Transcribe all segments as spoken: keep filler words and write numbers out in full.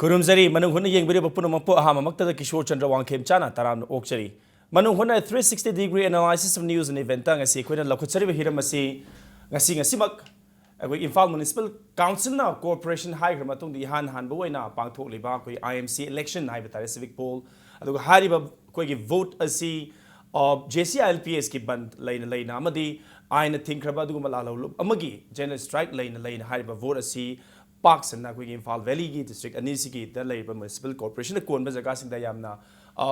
ꯈꯨꯔꯨꯝꯖꯔꯤ꯫ ꯃꯅꯨꯡ ꯍꯨꯠꯅ ꯌꯦꯡꯕꯤꯔꯤꯕ ꯄꯨꯝꯅꯃꯛꯄꯨ ꯑꯍꯥꯟꯕꯃꯛꯇꯗ ꯀꯤꯁꯣꯔ ꯆꯟꯗ꯭ꯔ ꯋꯥꯡꯈꯦꯝ ꯆꯥꯅ ꯇꯔꯥꯝꯅ ꯑꯣꯛꯆꯔꯤ꯫ ꯃꯅꯨꯡ ꯍꯨꯠꯅ three sixty degree analysis of news and event ꯉꯁꯤ ꯑꯩꯈꯣꯏꯅ ꯂꯧꯈꯠꯆꯔꯤꯕ ꯍꯤꯔꯝ ꯑꯁꯤ ꯉꯁꯤ, ꯉꯁꯤꯃꯛ ꯑꯩꯈꯣꯏ ꯏꯝꯐꯥꯜ ꯃ꯭ꯌꯨꯅꯤꯁꯤꯄꯥꯜ ꯀꯥꯎꯟꯁꯤꯜꯅ ꯀꯣꯔꯄꯣꯔꯦꯁꯟ ꯍꯥꯏꯈ꯭ꯔ ꯃꯇꯨꯡꯗ ꯏꯍꯥꯟ ꯍꯥꯟꯕ ꯑꯣꯏꯅ ꯄꯥꯡꯊꯣꯛꯂꯤꯕ ꯑꯩꯈꯣꯏ I M C election ꯍꯥꯏꯕ ꯇꯥꯔꯦ, civic poll꯫ ꯑꯗꯨꯒ ꯍꯥꯏꯔꯤꯕ ꯑꯩꯈꯣꯏꯒꯤ vote ꯑꯁꯤ, ꯑ, J C I L P S ꯀꯤ ꯕꯟꯗ ꯂꯩꯅ ꯂꯩꯅ ꯑꯃꯗꯤ ꯑꯥꯏꯟꯅ ꯊꯤꯡꯈ꯭ꯔꯕ ꯑꯗꯨꯒꯨꯝꯕ ꯂꯥꯜꯍꯧꯂꯨꯞ ꯑꯃꯒꯤ general strike ꯂꯩꯅ ꯂꯩꯅ ꯍꯥꯏꯔꯤꯕ vote ꯑꯁꯤ ꯄꯥꯛ ꯁꯟꯅ ꯑꯩꯈꯣꯏꯒꯤ ꯏꯝꯐꯥꯜ ꯚꯦꯂꯤꯒꯤ district ꯑꯅꯤꯁꯤꯒꯤꯗ ꯂꯩꯔꯤꯕ ꯃ꯭ꯌꯨꯅꯤꯁꯤꯄꯥꯜ ꯀꯣꯔꯄꯣꯔꯦꯁꯟꯅ ꯀꯣꯟꯕ ꯖꯒꯥꯁꯤꯡꯗ ꯌꯥꯝꯅ, ꯑ,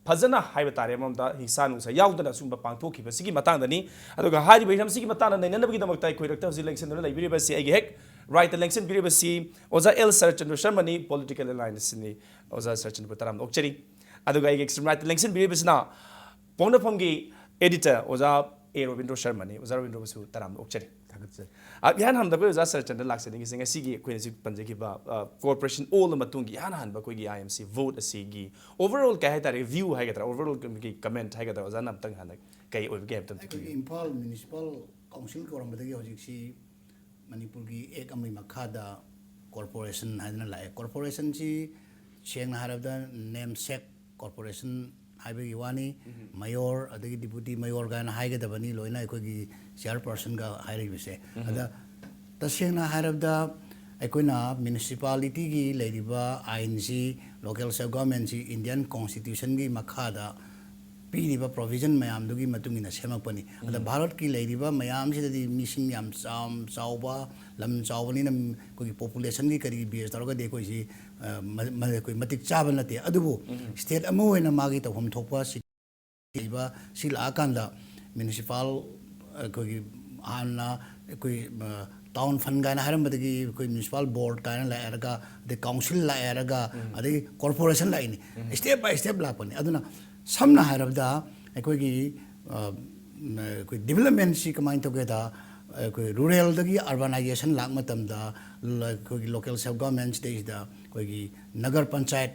ꯐꯖꯅ ꯍꯥꯏꯕ ꯇꯥꯔꯦ, ꯑꯃꯔꯣꯝꯗ ꯍꯤꯡꯁꯥ ꯅꯨꯡꯁꯥ ꯌꯥꯎꯗꯅ ꯑꯁꯨꯝꯕ ꯄꯥꯡꯊꯣꯛꯈꯤꯕꯁꯤꯒꯤ ꯃꯇꯥꯡꯗꯅꯤ꯫ ꯑꯗꯨꯒ ꯍꯥꯏꯔꯤꯕ ꯍꯤꯔꯝꯁꯤꯒꯤ ꯃꯇꯥꯡꯗ ꯅꯩꯅꯅꯕꯒꯤꯗꯃꯛꯇ ꯑꯩꯈꯣꯏ ꯔꯛꯇ ꯍꯧꯖꯤꯛ ꯂꯦꯡꯁꯤꯟꯗꯨꯅ ꯂꯩꯕꯤꯔꯤꯕꯁꯤ, ꯑꯩꯒꯤ ꯍꯦꯛ right ꯇ ꯂꯦꯡꯁꯤꯟꯕꯤꯔꯤꯕꯁꯤ ꯑꯣꯖꯥ ꯑꯦꯜ ꯁꯔꯠꯆꯟꯗ꯭ꯔ ꯁꯔꯃꯅꯤ, political alliance ꯅꯤ꯫ ꯑꯣꯖꯥ ꯁꯔꯠꯆꯟꯗ꯭ꯔꯕꯨ ꯇꯔꯥꯝꯅ ꯑꯣꯛꯆꯔꯤ꯫ ꯑꯗꯨꯒ ꯑꯩꯒꯤ extreme right ꯇ ꯂꯦꯡꯁꯤꯟꯕꯤꯔꯤꯕꯁꯤꯅ ꯄꯣꯛꯅꯐꯝꯒꯤ editor ꯑꯣꯖꯥ ꯑꯦ ꯔꯣꯕꯤꯟꯗ꯭ꯔꯣ ꯁꯔꯃꯅꯤ꯫ ꯑꯣꯖꯥ ꯔꯣꯕꯤꯟꯗ꯭ꯔꯣꯕꯨꯁꯨ ꯇꯔꯥꯝꯅ ꯑꯣꯛꯆꯔꯤ꯫ ꯊꯥꯒꯠꯆꯔꯤ꯫ ꯑ, ꯏꯍꯥꯟ ꯍꯥꯟꯕꯗ ꯑꯩꯈꯣꯏ ꯑꯣꯖꯥ ꯁꯔꯠꯆꯟꯗ꯭ꯔ ꯂꯥꯛꯆꯅꯤꯡꯉꯤꯁꯦ, ꯉꯁꯤꯒꯤ ꯑꯩꯈꯣꯏꯅ ꯍꯧꯖꯤꯛ ꯄꯟꯖꯈꯤꯕ, ꯑ, ꯀꯣꯔꯄꯣꯔꯦꯁꯟ ꯑꯣꯜꯂ ꯃꯇꯨꯡꯒꯤ ꯏꯍꯥꯟ ꯍꯥꯟꯕ ꯑꯩꯈꯣꯏꯒꯤ I M C vote ꯑꯁꯤꯒꯤ overall ꯀꯩ ꯍꯥꯏꯇꯥꯔꯦ, view ꯍꯥꯏꯒꯗ꯭ꯔꯥ, overall ꯀꯤ comment ꯍꯥꯏꯒꯗ꯭ꯔꯥ, ꯑꯣꯖꯥꯅ ꯑꯝꯇꯪ ꯍꯥꯟꯅ ꯀꯩ ꯑꯣꯏꯕꯒꯦ ꯍꯥꯏꯕꯗꯣ ꯑꯝꯇ ꯑꯩꯈꯣꯏꯒꯤ ꯊꯝꯕꯤꯌꯨ꯫ ꯏꯝꯐꯥꯜ ꯃ꯭ꯌꯨꯅꯤꯁꯤꯄꯥꯜ ꯀꯥꯎꯟꯁꯤꯜ ꯀꯧꯔꯝꯕꯗꯒꯤ ꯍꯧꯖꯤꯛꯁꯤ ꯃꯅꯤꯄꯨꯔꯒꯤ ꯑꯦꯛ ꯑꯃꯒꯤ ꯃꯈꯥꯗ ꯀꯣꯔꯄꯣꯔꯦꯁꯟ ꯍꯥꯏꯗꯅ ꯂꯥꯛꯑꯦ꯫ ꯀꯣꯔꯄꯣꯔꯦꯁꯟꯁꯤ ꯁꯦꯡꯅ ꯍꯥꯏꯔꯕꯗ namesake ꯀꯣꯔꯄꯣꯔꯦꯁꯟ ꯍꯥꯏꯕꯒꯤ ꯋꯥꯅꯤ꯫ ꯃꯌꯣꯔ ꯑꯗꯒꯤ ꯗꯤꯄꯨꯇꯤ ꯃꯌꯣꯔ ꯀꯥꯏꯅ ꯍꯥꯏꯒꯗꯕꯅꯤ, ꯂꯣꯏꯅ ꯑꯩꯈꯣꯏꯒꯤ ꯆꯤꯌꯔꯄꯔꯁꯟꯒ ꯍꯥꯏꯔꯤꯕꯁꯦ꯫ ꯑꯗ ꯇꯁꯦꯡꯅ ꯍꯥꯏꯔꯕꯗ ꯑꯩꯈꯣꯏꯅ ꯃ꯭ꯌꯨꯅꯤꯁꯤꯄꯥꯂꯤꯇꯤꯒꯤ ꯂꯩꯔꯤꯕ ꯑꯥꯏꯟꯁꯤ, local self government ꯁꯤ Indian constitution ꯒꯤ ꯃꯈꯥꯗ ꯄꯤꯔꯤꯕ provision ꯃꯌꯥꯝꯗꯨꯒꯤ ꯃꯇꯨꯡ ꯏꯟꯅ ꯁꯦꯝꯃꯛꯄꯅꯤ꯫ ꯑꯗ ꯚꯥꯔꯠꯀꯤ ꯂꯩꯔꯤꯕ ꯃꯌꯥꯝꯁꯤꯗꯗꯤ ꯃꯤꯁꯤꯡ ꯌꯥꯝ ꯆꯥꯎ-, ꯆꯥꯎꯕ, ꯂꯝ ꯆꯥꯎꯕꯅꯤꯅ ꯑꯩꯈꯣꯏꯒꯤ population ꯒꯤ ꯀꯔꯤꯒꯤ base ꯇꯧꯔꯒꯗꯤ ꯑꯩꯈꯣꯏꯁꯤ, ꯑ, ꯃ-, ꯃ-, ꯑꯩꯈꯣꯏ ꯃꯇꯤꯛ ꯆꯥꯕ ꯅꯠꯇꯦ꯫ ꯑꯗꯨꯕꯨ state ꯑꯃ ꯑꯣꯏꯅ ꯃꯥꯒꯤ ꯇꯧꯐꯝ ꯊꯣꯛꯄ ꯁꯤ ꯂꯩꯕ ꯁꯤ ꯂꯥꯛꯑꯀꯥꯟꯗ ꯃ꯭ꯌꯨꯅꯤꯁꯤꯄꯥꯜ ꯑꯩꯈꯣꯏꯒꯤ ꯍꯥꯟꯅ ꯑꯩꯈꯣꯏ, ꯑ, town fund ꯀꯥꯏꯅ ꯍꯥꯏꯔꯝꯕꯗꯒꯤ ꯑꯩꯈꯣꯏ ꯃ꯭ꯌꯨꯅꯤꯁꯤꯄꯥꯜ ꯕꯣꯔꯗ ꯀꯥꯏꯅ ꯂꯥꯛꯑꯦꯔꯒ, ꯑꯗꯩ ꯀꯥꯎꯟꯁꯤꯜ ꯂꯥꯛꯑꯦꯔꯒ, ꯑꯗꯒꯤ ꯀꯣꯔꯄꯣꯔꯦꯁꯟ ꯂꯥꯛꯏꯅꯤ꯫ Step by step ꯂꯥꯛꯄꯅꯤ꯫ ꯑꯗꯨꯅ ꯁꯝꯅ ꯍꯥꯏꯔꯕꯗ ꯑꯩꯈꯣꯏꯒꯤ, ꯑ, ꯑꯩꯈꯣꯏ development ꯁꯤ ꯀꯃꯥꯏꯅ ꯇꯧꯒꯦꯗ, ꯑꯩꯈꯣꯏ rural ꯗꯒꯤ urbanization ꯂꯥꯛ ꯃꯇꯝꯗ ꯂ-, ꯑꯩꯈꯣꯏꯒꯤ local self government ꯁꯤꯗꯩꯁꯤꯗ ꯑꯩꯈꯣꯏꯒꯤ ꯅꯒꯔ ꯄꯟꯆꯥꯌꯠ,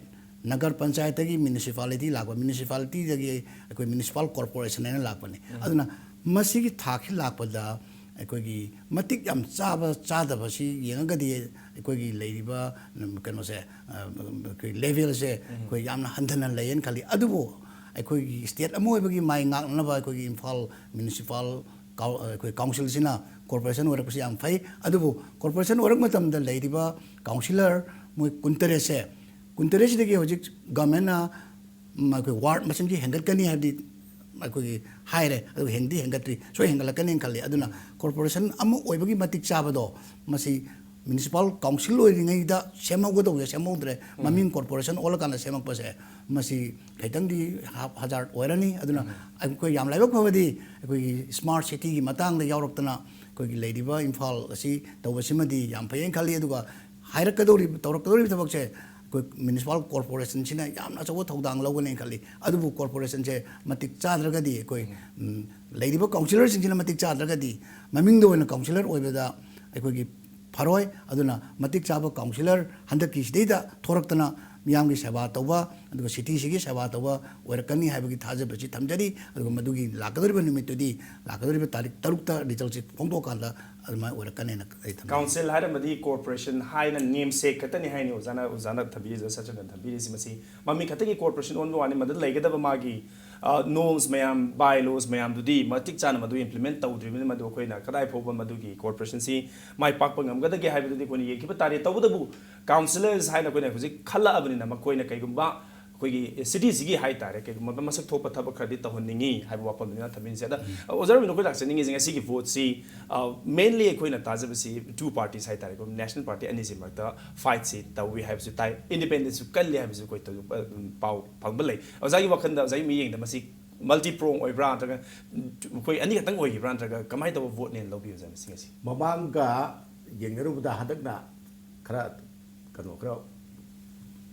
ꯅꯒꯔ ꯄꯟꯆꯥꯌꯠꯇꯒꯤ municipality ꯂꯥꯛꯄ, municipality ꯗꯒꯤ ꯑꯩꯈꯣꯏ municipal corporation ꯍꯥꯏꯅ ꯂꯥꯛꯄꯅꯤ꯫ ꯑꯗꯨꯅ ꯃꯁꯤꯒꯤ ꯊꯥꯛꯁꯤ ꯂꯥꯛꯄꯗ ꯑꯩꯈꯣꯏꯒꯤ ꯃꯇꯤꯛ ꯌꯥꯝ ꯆꯥꯕ ꯆꯥꯗꯕꯁꯤ ꯌꯦꯡꯉꯒꯗꯤ ꯑꯩꯈꯣꯏꯒꯤ ꯂꯩꯔꯤꯕ, ꯎꯝ, ꯀꯩꯅꯣꯁꯦ, ꯑ, ꯑꯩꯈꯣꯏ ꯂꯦꯚꯦꯜꯁꯦ ꯑꯩꯈꯣꯏ ꯌꯥꯝꯅ ꯍꯟꯊꯅ ꯂꯩꯌꯦꯅ ꯈꯜꯂꯤ꯫ ꯑꯗꯨꯕꯨ ꯑꯩꯈꯣꯏꯒꯤ ꯁ꯭ꯇꯦꯠ ꯑꯃ ꯑꯣꯏꯕꯒꯤ ꯃꯥꯏ ꯉꯥꯛꯅꯅꯕ ꯑꯩꯈꯣꯏꯒꯤ ꯏꯝꯐꯥꯜ ꯃ꯭ꯌꯨꯅꯤꯁꯤꯄꯥꯜ ꯀꯥꯎ-, ꯑꯩꯈꯣꯏ ꯀꯥꯎꯟꯁꯤꯜꯁꯤꯅ ꯀꯣꯔꯄꯣꯔꯦꯁꯟ ꯑꯣꯏꯔꯛꯄꯁꯤ ꯌꯥꯝ ꯐꯩ꯫ ꯑꯗꯨꯕꯨ ꯀꯣꯔꯄꯣꯔꯦꯁꯟ ꯑꯣꯏꯔꯛꯄ ꯃꯇꯝꯗ ꯂꯩꯔꯤꯕ ꯀꯥꯎꯟꯁꯤꯂꯔ ꯃꯣꯏ ꯀꯨꯟꯇꯔꯦꯠꯁꯦ, ꯀꯨꯟꯇꯔꯦꯠꯁꯤꯗꯒꯤ ꯍꯧꯖꯤꯛ ꯒꯚꯔꯟꯃꯦꯟꯅ, ꯎꯝ, ꯑꯩꯈꯣꯏ ꯋꯥꯔꯗ ꯃꯁꯤꯡꯁꯤ ꯍꯦꯟꯒꯠꯀꯅꯤ ꯍꯥꯏꯕꯗꯤ ꯑꯩꯈꯣꯏꯒꯤ ꯍꯥꯏꯔꯦ, ꯑꯗꯨꯒ ꯍꯦꯟꯗꯤ ꯍꯦꯟꯒꯠꯇ꯭ꯔꯤ, ꯁꯣꯏ ꯍꯦꯟꯒꯠꯂꯛꯀꯅꯤꯅ ꯈꯜꯂꯤ꯫ ꯑꯗꯨꯅ ꯀꯣꯔꯄꯣꯔꯦꯁꯟ ꯑꯃ ꯑꯣꯏꯕꯒꯤ ꯃꯇꯤꯛ ꯆꯥꯕꯗꯣ ꯃꯁꯤ ꯃ꯭ꯌꯨꯅꯤꯁꯤꯄꯥꯜ ꯀꯥꯎꯟꯁꯤꯜ ꯑꯣꯏꯔꯤꯉꯩꯗ ꯁꯦꯝꯍꯧꯒꯗꯧꯁꯦ ꯁꯦꯝꯍꯧꯗ꯭ꯔꯦ, ꯃꯃꯤꯡ ꯀꯣꯔꯄꯣꯔꯦꯁꯟ ꯑꯣꯜꯂꯀꯥꯟꯗ ꯁꯦꯝꯃꯛꯄꯁꯦ ꯃꯁꯤ ꯈꯤꯇꯪꯗꯤ ꯍꯥꯞ ꯍꯖꯥꯔꯠ ꯑꯣꯏꯔꯅꯤ꯫ ꯑꯗꯨꯅ ꯑꯩꯈꯣꯏ ꯌꯥꯝ ꯂꯥꯏꯕꯛ ꯐꯕꯗꯤ ꯑꯩꯈꯣꯏꯒꯤ ꯁ꯭ꯃꯥꯔꯠ ꯁꯤꯇꯤꯒꯤ ꯃꯇꯥꯡꯗ ꯌꯥꯎꯔꯛꯇꯅ ꯑꯩꯈꯣꯏꯒꯤ ꯂꯩꯔꯤꯕ ꯏꯝꯐꯥꯜ ꯑꯁꯤ ꯇꯧꯕꯁꯤꯃꯗꯤ ꯌꯥꯝ ꯐꯩꯌꯦꯅ ꯈꯜꯂꯤ꯫ ꯑꯗꯨꯒ ꯍꯥꯏꯔꯛꯀꯗꯧꯔꯤꯕ, ꯇꯧꯔꯛꯀꯗꯧꯔꯤꯕ ꯊꯕꯛꯁꯦ ꯑꯩꯈꯣꯏ ꯃ꯭ꯌꯨꯅꯤꯁꯤꯄꯥꯜ ꯀꯣꯔꯄꯣꯔꯦꯁꯟꯁꯤꯅ ꯌꯥꯝꯅ ꯑꯆꯧꯕ ꯊꯧꯗꯥꯡ ꯂꯧꯒꯅꯤ ꯈꯜꯂꯤ꯫ ꯑꯗꯨꯕꯨ ꯀꯣꯔꯄꯣꯔꯦꯁꯟꯁꯦ ꯃꯇꯤꯛ ꯆꯥꯗ꯭ꯔꯒꯗꯤ, ꯑꯩꯈꯣꯏ, ꯎꯝ, ꯂꯩꯔꯤꯕ ꯀꯥꯎꯟꯁꯤꯂꯔꯁꯤꯡꯁꯤꯅ ꯃꯇꯤꯛ ꯆꯥꯗ꯭ꯔꯒꯗꯤ, ꯃꯃꯤꯡꯗ ꯑꯣꯏꯅ ꯀꯥꯎꯟꯁꯤꯂꯔ ꯑꯣꯏꯕꯗ ꯑꯩꯈꯣꯏꯒꯤ ꯐꯔꯣꯏ꯫ ꯑꯗꯨꯅ ꯃꯇꯤꯛ ꯆꯥꯕ ꯀꯥꯎꯟꯁꯤꯂꯔ ꯍꯟꯗꯛꯀꯤꯁꯤꯗꯩꯗ ꯊꯣꯔꯛꯇꯅ ꯃꯤꯌꯥꯝꯒꯤ ꯁꯦꯕꯥ ꯇꯧꯕ, ꯑꯗꯨꯒ ꯁꯤꯇꯤꯁꯤꯒꯤ ꯁꯦꯕꯥ ꯇꯧꯕ ꯑꯣꯏꯔꯛꯀꯅꯤ ꯍꯥꯏꯕꯒꯤ ꯊꯥꯖꯕꯁꯤ ꯊꯝꯖꯔꯤ꯫ ꯑꯗꯨꯒ ꯃꯗꯨꯒꯤ ꯂꯥꯛꯀꯗꯧꯔꯤꯕ ꯅꯨꯃꯤꯠꯇꯨꯗꯤ, ꯂꯥꯛꯀꯗꯧꯔꯤꯕ ꯇꯥꯔꯤꯛ ꯇꯔꯨꯛꯇ ꯔꯤꯖꯜꯁꯤ ꯐꯣꯡꯗꯣꯛꯑꯀꯥꯟꯗ ꯑꯗꯨꯃꯥꯏꯅ ꯑꯣꯏꯔꯛꯀꯅꯦꯅ ꯑꯩ ꯊꯝꯖꯩ꯫ ꯀꯥꯎꯟꯁꯤꯜ ꯍꯥꯏꯔꯝꯕꯗꯤ ꯀꯣꯔꯄꯣꯔꯦꯁꯟ ꯍꯥꯏꯅ ꯅꯦꯝꯁꯦꯛ ꯈꯛꯇꯅꯤ ꯍꯥꯏꯅꯤ ꯑꯣꯖꯥꯅ, ꯑꯣꯖꯥꯅ ꯊꯝꯕꯤꯔꯤꯁꯦ, ꯁꯆꯤꯟꯗꯅ ꯊꯝꯕꯤꯔꯤꯁꯤ꯫ ꯃꯁꯤ ꯃꯃꯤꯡ ꯈꯛꯇꯒꯤ ꯀꯣꯔꯄꯣꯔꯦꯁꯟ ꯑꯣꯟꯕ ꯋꯥꯅꯤ, ꯃꯗꯨꯗ ꯂꯩꯒꯗꯕ ꯃꯥꯒꯤ, ꯑ, ꯅꯣꯔꯝꯁ ꯃꯌꯥꯝ, ꯕꯥꯏꯂꯣꯁ ꯃꯌꯥꯝꯗꯨꯗꯤ ꯃꯇꯤꯛ ꯆꯥꯅ ꯃꯗꯨ ꯏꯝꯄ꯭ꯂꯤꯃꯦꯟ ꯇꯧꯗ꯭ꯔꯤꯕꯅꯤꯅ ꯃꯗꯨ ꯑꯩꯈꯣꯏꯅ ꯀꯗꯥꯏ ꯐꯥꯎꯕ ꯃꯗꯨꯒꯤ ꯀꯣꯔꯄꯣꯔꯦꯁꯟꯁꯤ ꯃꯥꯏ ꯄꯥꯛꯄ ꯉꯝꯒꯗꯒꯦ ꯍꯥꯏꯕꯗꯨꯗꯤ ꯑꯩꯈꯣꯏꯅ ꯌꯦꯡꯈꯤꯕ ꯇꯥꯔꯦ꯫ ꯇꯧꯕꯇꯕꯨ ꯀꯥꯎꯟꯁꯤꯂꯔꯁ ꯍꯥꯏꯅ ꯑꯩꯈꯣꯏꯅ ꯍꯧꯖꯤꯛ ꯈꯜꯂꯛꯑꯕꯅꯤꯅ ꯃꯈꯣꯏꯅ ꯀꯩꯒꯨꯝꯕ ꯑꯩꯈꯣꯏꯒꯤ ꯁꯤꯇꯤꯁꯤꯒꯤ ꯍꯥꯏ ꯇꯥꯔꯦ, ꯀꯩꯒꯨꯝꯕ ꯃꯁꯛ ꯊꯣꯛꯄ ꯊꯕꯛ ꯈꯔꯗꯤ ꯇꯧꯍꯟꯅꯤꯡꯉꯤ ꯍꯥꯏꯕ ꯋꯥꯐꯝꯗꯨꯅ ꯊꯝꯕꯤꯔꯤꯁꯦ꯫ ꯑꯗ ꯑꯣꯖꯥ ꯔꯣꯕꯤꯟ, ꯑꯩꯈꯣꯏ ꯂꯥꯛꯆꯅꯤꯡꯉꯤꯁꯦ ꯉꯁꯤꯒꯤ ꯚꯣꯠꯁꯤ, ꯑ, ꯃꯦꯟꯂꯤ ꯑꯩꯈꯣꯏꯅ ꯇꯥꯖꯕꯁꯤ ꯇꯨ ꯄꯥꯔꯇꯤꯁ ꯍꯥꯏ ꯇꯥꯔꯦꯀꯣ, ꯅꯦꯁꯅꯦꯜ ꯄꯥꯔꯇꯤ ꯑꯅꯤꯁꯤ ꯃꯔꯛꯇ ꯐꯥꯏꯠꯁꯤ ꯇꯧꯏ ꯍꯥꯏꯕꯁꯨ ꯇꯥꯏ, ꯏꯟꯗꯤꯄꯦꯟꯗꯦꯟꯁꯁꯨ ꯀꯜꯂꯤ ꯍꯥꯏꯕꯁꯨ ꯑꯩꯈꯣꯏ ꯇꯧ-, ꯑ, ꯄꯥꯎ ꯐꯪꯕ ꯂꯩ꯫ ꯑꯣꯖꯥꯒꯤ ꯋꯥꯈꯜꯗ, ꯑꯣꯖꯥꯒꯤ ꯃꯤꯠꯌꯦꯡꯗ ꯃꯁꯤ ꯃꯜꯇꯤ ꯄ꯭ꯔꯣꯡ ꯑꯣꯏꯕ꯭ꯔꯥ, ꯅꯠꯇ꯭ꯔꯒ ꯑꯩꯈꯣꯏ ꯑꯅꯤꯈꯛꯇꯪ ꯑꯣꯏꯈꯤꯕ꯭ꯔꯥ, ꯅꯠꯇ꯭ꯔꯒ ꯀꯃꯥꯏꯅ ꯇꯧꯕ ꯚꯣꯠꯅꯦꯅ ꯂꯧꯕꯤ, ꯑꯣꯖꯥ, ꯃꯁꯤ ꯉꯁꯤ? ꯃꯃꯥꯡꯒ ꯌꯦꯡꯅꯔꯨꯕꯗ ꯍꯟꯗꯛꯅ ꯈꯔ ꯀꯩꯅꯣ ꯈꯔ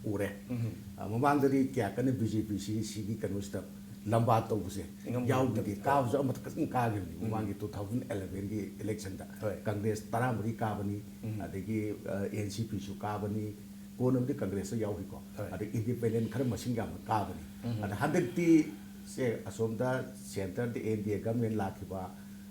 ꯎꯔꯦ꯫ ꯎꯝ꯫ ꯑ, ꯃꯃꯥꯡꯗꯗꯤ ꯀꯌꯥ ꯀꯟꯅ ꯕꯤ ꯖꯦ ꯄꯤ ꯁꯤ, ꯁꯤꯒꯤ ꯀꯩꯅꯣꯁꯤꯗ ꯂꯝꯕꯥ ꯇꯧꯕꯁꯦ ꯉꯝꯗꯕ꯫ ꯌꯥꯎꯈꯤꯗꯦ꯫ ꯍꯣꯏ꯫ ꯀꯥꯕꯁꯨ ꯑꯃꯈꯛꯇꯪ ꯀꯥꯈꯤꯕꯅꯤ꯫ ꯎꯝ꯫ ꯃꯃꯥꯡꯒꯤ ꯇꯨ ꯊꯥꯎꯖꯟ ꯑꯦꯂꯚꯦꯟꯒꯤ ꯏꯂꯦꯛꯁꯟꯗ ꯍꯣꯏ꯫ ꯀꯪꯒ꯭ꯔꯦꯁ ꯇꯔꯥꯃꯔꯤ ꯀꯥꯕꯅꯤ, ꯎꯝ꯫ ꯑꯗꯒꯤ, ꯑ, ꯑꯦꯟ ꯁꯤ ꯄꯤꯁꯨ ꯀꯥꯕꯅꯤ, ꯀꯣꯟꯅꯕꯨꯗꯤ ꯀꯪꯒ꯭ꯔꯦꯁꯇ ꯌꯥꯎꯈꯤꯀꯣ꯫ ꯍꯣꯏ꯫ ꯑꯗꯩ ꯏꯟꯗꯤꯄꯦꯟꯗꯦꯟ ꯈꯔ ꯃꯁꯤꯡ ꯌꯥꯝꯅ ꯀꯥꯕꯅꯤ꯫ ꯎꯝ꯫ ꯑꯗ ꯍꯟꯗꯛꯇꯤ ꯁꯦ ꯑꯁꯣꯝꯗ ꯁꯦꯟꯇꯔꯗ ꯑꯦꯟ ꯗꯤ ꯑꯦ ꯒꯃꯦꯟ ꯂꯥꯛꯈꯤꯕ,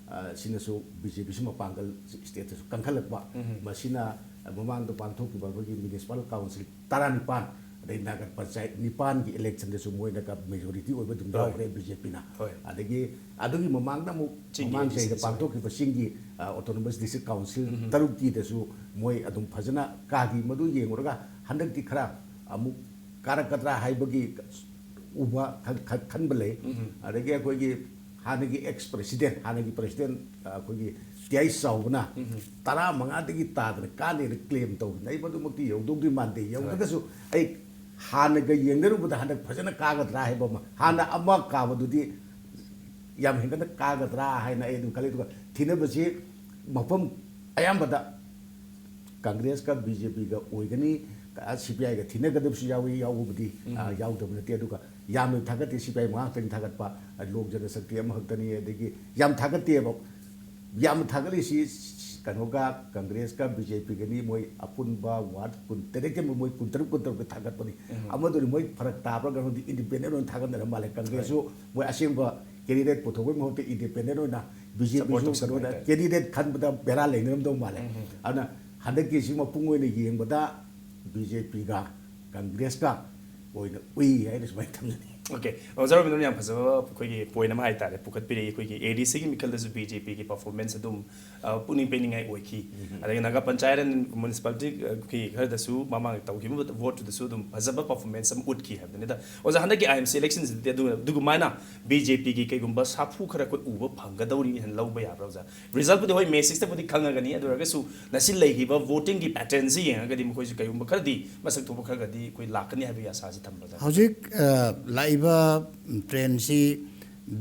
ꯑ, ꯁꯤꯅꯁꯨ ꯕꯤ ꯖꯦ ꯄꯤꯁꯨ ꯃꯄꯥꯡꯒꯜ ꯁ꯭ꯇꯦꯠꯇꯁꯨ ꯀꯟꯈꯠꯂꯛꯄ꯫ ꯃꯁꯤꯅ ꯃꯃꯥꯡꯗ ꯄꯥꯡꯊꯣꯛꯈꯤꯕ ꯑꯩꯈꯣꯏꯒꯤ ꯃ꯭ꯌꯨꯅꯤꯁꯤꯄꯥꯜ ꯀꯥꯎꯟꯁꯤꯜ ꯇꯔꯥꯅꯤꯄꯥꯟ, ꯑꯗꯩ ꯅꯥꯒꯔ ꯄꯟꯆꯥꯌꯠ ꯅꯤꯄꯥꯟꯒꯤ ꯏꯂꯦꯛꯁꯟꯗꯁꯨ ꯃꯣꯏꯅ ꯃꯦꯖꯣꯔꯤꯇꯤ ꯑꯣꯏꯕ ꯑꯗꯨꯝ ꯍꯣꯏ꯫ ꯌꯥꯎꯈ꯭ꯔꯦ ꯕꯤ ꯖꯦ ꯄꯤꯅ꯫ ꯍꯣꯏ꯫ ꯑꯗꯒꯤ ꯑꯗꯨꯒꯤ ꯃꯃꯥꯡꯗ ꯑꯃꯨꯛ ꯆꯤꯡꯒꯤ ꯃꯃꯥꯡ ꯑꯦ ꯗꯤ ꯁꯤꯗꯁꯨ꯫ ꯆꯍꯤꯗ ꯄꯥꯡꯊꯣꯛꯈꯤꯕ ꯆꯤꯡꯒꯤ, ꯑ, ꯑꯣꯇꯣꯅꯣꯃꯁ ꯗꯤꯁꯇ꯭ꯔꯤꯛ ꯀꯥꯎꯟꯁꯤꯜ ꯇꯔꯨꯛꯀꯤꯗꯁꯨ ꯃꯣꯏ ꯑꯗꯨꯝ ꯐꯖꯅ ꯀꯥꯈꯤ꯫ ꯃꯗꯨ ꯌꯦꯡꯉꯨꯔꯒ ꯍꯟꯗꯛꯇꯤ ꯈꯔ ꯑꯃꯨꯛ ꯀꯥꯔꯛꯀꯗ꯭ꯔꯥ ꯍꯥꯏꯕꯒꯤ ꯎꯕ ꯈꯟ-, ꯈꯟ-, ꯈꯟꯕ ꯂꯩ꯫ ꯑꯗꯒꯤ ꯑꯩꯈꯣꯏꯒꯤ ꯍꯥꯟꯅꯒꯤ ꯑꯦꯛꯁ ꯄ꯭ꯔꯦꯁꯤꯗꯦꯟ, ꯍꯥꯟꯅꯒꯤ ꯄ꯭ꯔꯦꯁꯤꯗꯦꯟ, ꯑ, ꯑꯩꯈꯣꯏꯒꯤ ꯇꯤ ꯑꯥꯏ ꯆꯥꯎꯕꯅ ꯇꯔꯥꯃꯉꯥꯗꯒꯤ ꯇꯥꯗꯅ ꯀꯥꯅꯦꯅ ꯀ꯭ꯂꯦꯝ ꯇꯧꯈꯤꯕꯅꯤ꯫ ꯑꯩ ꯃꯗꯨꯃꯛꯇꯤ ꯌꯧꯗꯧꯗꯤ ꯃꯥꯟꯗꯦ꯫ ꯌꯧꯗ꯭ꯔꯒꯁꯨ ꯑꯩ ꯍꯥꯟꯅꯒ ꯌꯦꯡꯅꯔꯨꯕꯗ ꯍꯟꯗꯛ ꯐꯖꯅ ꯀꯥꯒꯗ꯭ꯔꯥ ꯍꯥꯏꯕ ꯑꯃ, ꯍꯥꯟꯅ ꯑꯃ ꯀꯥꯕꯗꯨꯗꯤ ꯌꯥꯝ ꯍꯦꯟꯒꯠꯅ ꯀꯥꯒꯗ꯭ꯔꯥ ꯍꯥꯏꯅ ꯑꯩ ꯑꯗꯨꯝ ꯈꯜꯂꯤ꯫ ꯑꯗꯨꯒ ꯊꯤꯅꯕꯁꯤ ꯃꯐꯝ ꯑꯌꯥꯝꯕꯗ ꯀꯪꯒ꯭ꯔꯦꯁꯀ ꯕꯤ ꯖꯦ ꯄꯤꯒ ꯑꯣꯏꯒꯅꯤ꯫ ꯁꯤ ꯄꯤ ꯑꯥꯏꯒ ꯊꯤꯅꯒꯗꯕꯁꯨ ꯌꯥꯎꯏ, ꯌꯥꯎꯕꯕꯨꯗꯤ, ꯑ, ꯌꯥꯎꯗꯕ ꯅꯠꯇꯦ꯫ ꯑꯗꯨꯒ ꯌꯥꯝꯅ ꯊꯥꯒꯠꯇꯦ, ꯁꯤ ꯄꯤ ꯑꯥꯏ ꯃꯉꯥ ꯈꯛꯇꯅꯤ ꯊꯥꯒꯠꯄ, ꯂꯣꯛ ꯖꯅꯁꯛꯇꯤ ꯑꯃꯈꯛꯇꯅꯤ꯫ ꯑꯗꯒꯤ ꯌꯥꯝ ꯊꯥꯒꯠꯇꯦꯕ꯫ ꯌꯥꯝꯅ ꯊꯥꯒꯠꯂꯤꯁꯤ ꯀꯩꯅꯣꯒ, ꯀꯪꯒ꯭ꯔꯦꯁꯀ ꯕꯤ ꯖꯦ ꯄꯤꯒꯅꯤ, ꯃꯣꯏ ꯑꯄꯨꯟꯕ ꯋꯥꯔꯗ ꯀꯨꯟꯇꯔꯦꯠꯀꯤ ꯃꯣꯏ ꯀꯨꯟꯇꯔꯨꯛ ꯀꯨꯟꯇꯔꯨꯛꯇ ꯊꯥꯒꯠꯄꯅꯤ꯫ ꯑꯃꯗꯨꯗꯤ ꯃꯣꯏ ꯐꯔꯛ ꯇꯥꯕ꯭ꯔꯥ ꯀꯩꯅꯣꯗꯤ ꯏꯟꯗꯤꯄꯦꯟꯗꯦꯟ ꯑꯣꯏꯅ ꯊꯥꯒꯠꯅꯔ ꯃꯥꯜꯂꯦ꯫ ꯀꯪꯒ꯭ꯔꯦꯁꯁꯨ ꯃꯣꯏ ꯑꯁꯦꯡꯕ ꯀꯦꯟꯗꯤꯗꯦꯠ ꯄꯨꯊꯣꯛꯄꯩ ꯃꯍꯨꯠꯇ ꯏꯟꯗꯤꯄꯦꯟꯗꯦꯟ ꯑꯣꯏꯅ ꯕꯤ ꯖꯦ ꯄꯤꯁꯨ ꯀꯩꯅꯣꯗ ꯀꯦꯟꯗꯤꯗꯦꯠ ꯈꯟꯕꯗ ꯕꯦꯔꯥ ꯂꯩꯅꯔꯝꯗꯧ ꯃꯥꯜꯂꯦ꯫ ꯑꯗꯨꯅ ꯍꯟꯗꯛꯀꯤꯁꯤ ꯃꯄꯨꯡ ꯑꯣꯏꯅ ꯌꯦꯡꯕꯗ ꯕꯤ ꯖꯦ ꯄꯤꯒ ꯀꯪꯒ꯭ꯔꯦꯁꯀ ꯑꯣꯏꯅ ꯎꯏ ꯍꯥꯏꯅ ꯁꯨꯃꯥꯏꯅ ꯊꯝꯖꯅꯤꯡꯉꯤ꯫ ꯑꯣꯀꯦ, ꯑꯣꯖꯥ ꯔꯣꯕꯤꯟꯗ꯭ꯔꯅ ꯌꯥꯝ ꯐꯖꯕ ꯑꯩꯈꯣꯏꯒꯤ ꯄꯣꯏꯟ ꯑꯃ ꯍꯥꯏꯇꯥꯔꯦ ꯄꯨꯈꯠꯄꯤꯔꯛꯏ꯫ ꯑꯩꯈꯣꯏꯒꯤ ꯑꯦ ꯗꯤ ꯁꯤꯒꯤ ꯃꯤꯈꯜꯗꯁꯨ ꯕꯤ ꯖꯦ ꯄꯤꯒꯤ ꯄꯔꯐꯣꯔꯃꯦꯟꯁ ꯑꯗꯨꯝ, ꯑ, ꯄꯨꯛꯅꯤꯡ ꯄꯦꯟꯅꯤꯡꯉꯥꯏ ꯑꯣꯏꯈꯤ꯫ ꯑꯗꯒꯤ ꯅꯥꯒꯥ ꯄꯟꯆꯥꯌꯠ ꯑꯦꯟ ꯃ꯭ꯌꯨꯅꯤꯁꯤꯄꯥꯂꯤꯇꯤꯒꯤ ꯈꯔꯗꯁꯨ ꯃꯃꯥꯡꯗ ꯇꯧꯈꯤꯕ ꯚꯣꯠꯇꯨꯗꯁꯨ ꯑꯗꯨꯝ ꯐꯖꯕ ꯄꯔꯐꯣꯔꯃꯦꯟꯁ ꯑꯃ ꯎꯠꯈꯤ ꯍꯥꯏꯕꯗꯨꯅꯤꯗ꯫ ꯑꯣꯖꯥ, ꯍꯟꯗꯛꯀꯤ ꯑꯥꯏ ꯑꯦꯝ ꯁꯤ ꯏꯂꯦꯛꯁꯟꯁꯤꯗꯗꯤ ꯑꯗꯨ, ꯑꯗꯨꯒꯨꯃꯥꯏꯅ ꯕꯤ ꯖꯦ ꯄꯤꯒꯤ ꯀꯩꯒꯨꯝꯕ ꯁꯥꯐꯨ ꯈꯔ ꯑꯩꯈꯣꯏ ꯎꯕ ꯐꯪꯒꯗꯧꯔꯤ ꯍꯥꯏꯅ ꯂꯧꯕ ꯌꯥꯕ꯭ꯔꯥ ꯑꯣꯖꯥ? ꯔꯤꯖꯜꯠꯄꯨꯗꯤ ꯍꯣꯏ ꯃꯦ ꯁꯤꯛꯁꯇꯕꯨꯗꯤ ꯈꯪꯉꯒꯅꯤ, ꯑꯗꯨ ꯑꯣꯏꯔꯒꯁꯨ ꯉꯁꯤ ꯂꯩꯈꯤꯕ ꯚꯣꯇꯤꯡꯒꯤ ꯄꯦꯇꯔꯟꯁꯤ ꯌꯦꯡꯉꯒꯗꯤ ꯃꯈꯣꯏꯁꯨ ꯀꯩꯒꯨꯝꯕ ꯈꯔꯗꯤ ꯃꯁꯛ ꯊꯣꯛꯄ ꯈꯔꯒꯗꯤ ꯑꯩꯈꯣꯏ ꯂꯥꯛꯀꯅꯤ ꯍꯥꯏꯕꯒꯤ ꯑꯥꯁꯥꯁꯤ ꯊꯝꯕ꯭ꯔꯥ ꯑꯣꯖꯥ? ꯍꯧꯖꯤꯛ, ꯑ, ꯂꯥꯛꯏꯕ ꯇ꯭ꯔꯦꯟꯁꯤ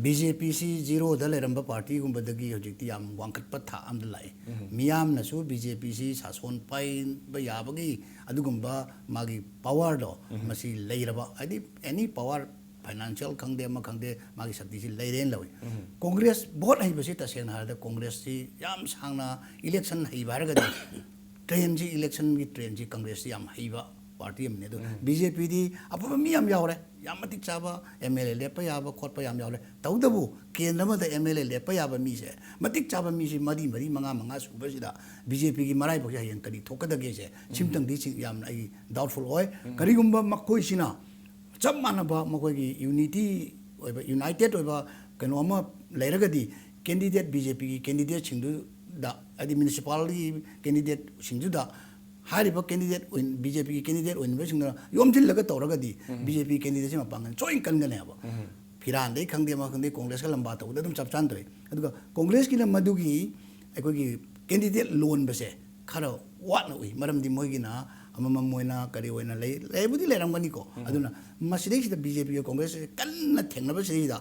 ꯕꯤ ꯖꯦ ꯄꯤꯁꯤ ꯖꯤꯔꯣꯗ ꯂꯩꯔꯝꯕ ꯄꯥꯔꯇꯤꯒꯨꯝꯕꯗꯒꯤ ꯍꯧꯖꯤꯛꯇꯤ ꯌꯥꯝ ꯋꯥꯡꯈꯠꯄ ꯊꯥꯛ ꯑꯃꯗ ꯂꯥꯛꯑꯦ꯫ ꯃꯤꯌꯥꯝꯅꯁꯨ ꯕꯤ ꯖꯦ ꯄꯤꯁꯤ ꯁꯥꯁꯣꯟ ꯄꯥꯏꯕ ꯌꯥꯕꯒꯤ ꯑꯗꯨꯒꯨꯝꯕ ꯃꯥꯒꯤ ꯄꯋꯥꯔꯗꯣ ꯃꯁꯤ ꯂꯩꯔꯕ, ꯍꯥꯏꯗꯤ ꯑꯦꯅꯤ ꯄꯋꯥꯔ, ꯐꯥꯏꯅꯥꯟꯁꯤꯌꯦꯜ ꯈꯪꯗꯦ, ꯑꯃ ꯈꯪꯗꯦ, ꯃꯥꯒꯤ ꯁꯛꯇꯤꯁꯤ ꯂꯩꯔꯦꯅ ꯂꯧꯏ꯫ ꯀꯣꯡꯒ꯭ꯔꯦꯁ ꯚꯣꯠ ꯍꯩꯕꯁꯤ ꯇꯁꯦꯡꯅ ꯍꯥꯏꯔꯕꯗ ꯀꯣꯡꯒ꯭ꯔꯦꯁꯁꯤ ꯌꯥꯝ ꯁꯥꯡꯅ ꯏꯂꯦꯛꯁꯟ ꯍꯩꯕ ꯍꯥꯏꯔꯒꯗꯤ ꯇ꯭ꯔꯦꯟꯁꯤ, ꯏꯂꯦꯛꯁꯟꯒꯤ ꯇ꯭ꯔꯦꯟꯁꯤ ꯀꯪꯒ꯭ꯔꯦꯁꯁꯤ ꯌꯥꯝ ꯍꯩꯕ ꯄꯥꯔꯇꯤ ꯑꯃꯅꯤ꯫ ꯑꯗꯨ ꯕꯤ ꯖꯦ ꯄꯤꯗꯤ ꯑꯐꯕ ꯃꯤ ꯌꯥꯝ ꯌꯥꯎꯔꯦ, ꯌꯥꯝ ꯃꯇꯤꯛ ꯆꯥꯕ ꯑꯦꯝ ꯑꯦꯜ ꯑꯦ ꯂꯦꯞꯄ ꯌꯥꯕ ꯈꯣꯠꯄ ꯌꯥꯝ ꯌꯥꯎꯔꯦ꯫ ꯇꯧꯕꯇꯕꯨ ꯀꯦꯟꯗ꯭ꯔ ꯑꯃꯗ ꯑꯦꯝ ꯑꯦꯜ ꯑꯦ ꯂꯦꯞꯄ ꯌꯥꯕ ꯃꯤꯁꯦ, ꯃꯇꯤꯛ ꯆꯥꯕ ꯃꯤꯁꯦ ꯃꯔꯤ, ꯃꯉꯥ, ꯃꯉꯥ ꯁꯨꯕꯁꯤꯗ ꯕꯤ ꯖꯦ ꯄꯤꯒꯤ ꯃꯔꯥꯏꯕꯛꯁꯦ ꯍꯌꯦꯡ ꯀꯔꯤ ꯊꯣꯛꯀꯗꯒꯦꯁꯦ, ꯁꯤꯝꯇꯪꯗꯤ ꯁꯤ ꯌꯥꯝꯅ ꯑꯩ ꯗꯥꯎꯠꯐꯨꯜ ꯑꯣꯏ꯫ ꯀꯔꯤꯒꯨꯝꯕ ꯃꯈꯣꯏꯁꯤꯅ ꯆꯞ ꯃꯥꯟꯅꯕ ꯃꯈꯣꯏꯒꯤ ꯌꯨꯅꯤꯇꯤ ꯑꯣꯏꯕ, ꯌꯨꯅꯥꯏꯇꯦꯠ ꯑꯣꯏꯕ ꯀꯩꯅꯣ ꯑꯃ ꯂꯩꯔꯒꯗꯤ, ꯀꯦꯟꯗꯤꯗꯦꯠ, ꯕꯤ ꯖꯦ ꯄꯤꯒꯤ ꯀꯦꯟꯗꯤꯗꯦꯠꯁꯤꯡꯗꯨꯗ, ꯍꯥꯏꯗꯤ ꯃ꯭ꯌꯨꯅꯤꯁꯤꯄꯥꯜꯒꯤ ꯀꯦꯟꯗꯤꯗꯦꯠꯁꯤꯡꯗꯨꯗ ꯍꯥꯏꯔꯤꯕ ꯀꯦꯟꯗꯤꯗꯦꯠ ꯑꯣꯏꯅ, ꯕꯤ ꯖꯦ ꯄꯤꯒꯤ ꯀꯦꯟꯗꯤꯗꯦꯠ ꯑꯣꯏꯅꯕꯁꯤꯡꯗꯨꯅ ꯌꯣꯝꯁꯤꯜꯂꯒ ꯇꯧꯔꯒꯗꯤ, ꯕꯤ ꯖꯦ ꯄꯤ ꯀꯦꯟꯗꯤꯗꯦꯠꯁꯤ ꯃꯄꯥꯡꯒꯜ ꯁꯣꯏꯅ ꯀꯟꯒꯅꯦꯕ꯫ ꯐꯤꯔꯥꯟꯗꯩ ꯈꯪꯗꯦ, ꯑꯃ ꯈꯪꯗꯦ, ꯀꯣꯡꯒ꯭ꯔꯦꯁꯀ ꯂꯝꯕꯥ ꯇꯧꯕꯗ ꯑꯗꯨꯝ ꯆꯞ ꯆꯥꯅ ꯇꯧꯏ꯫ ꯑꯗꯨꯒ ꯀꯣꯡꯒ꯭ꯔꯦꯁꯀꯤꯅ ꯃꯗꯨꯒꯤ ꯑꯩꯈꯣꯏꯒꯤ ꯀꯦꯟꯗꯤꯗꯦꯠ ꯂꯣꯟꯕꯁꯦ ꯈꯔ ꯋꯥꯠꯅ ꯎꯏ꯫ ꯃꯔꯝꯗꯤ ꯃꯣꯏꯒꯤꯅ ꯑꯃꯃꯝ ꯑꯣꯏꯅ ꯀꯔꯤ ꯑꯣꯏꯅ ꯂꯩ, ꯂꯩꯕꯨꯗꯤ ꯂꯩꯔꯝꯒꯅꯤꯀꯣ꯫ ꯑꯗꯨꯅ ꯃꯁꯤꯗꯩꯁꯤꯗ ꯕꯤ ꯖꯦ ꯄꯤꯒ ꯀꯣꯡꯒ꯭ꯔꯦꯁꯁꯦ ꯀꯟꯅ ꯊꯦꯡꯅꯕꯁꯤꯗꯩꯗ,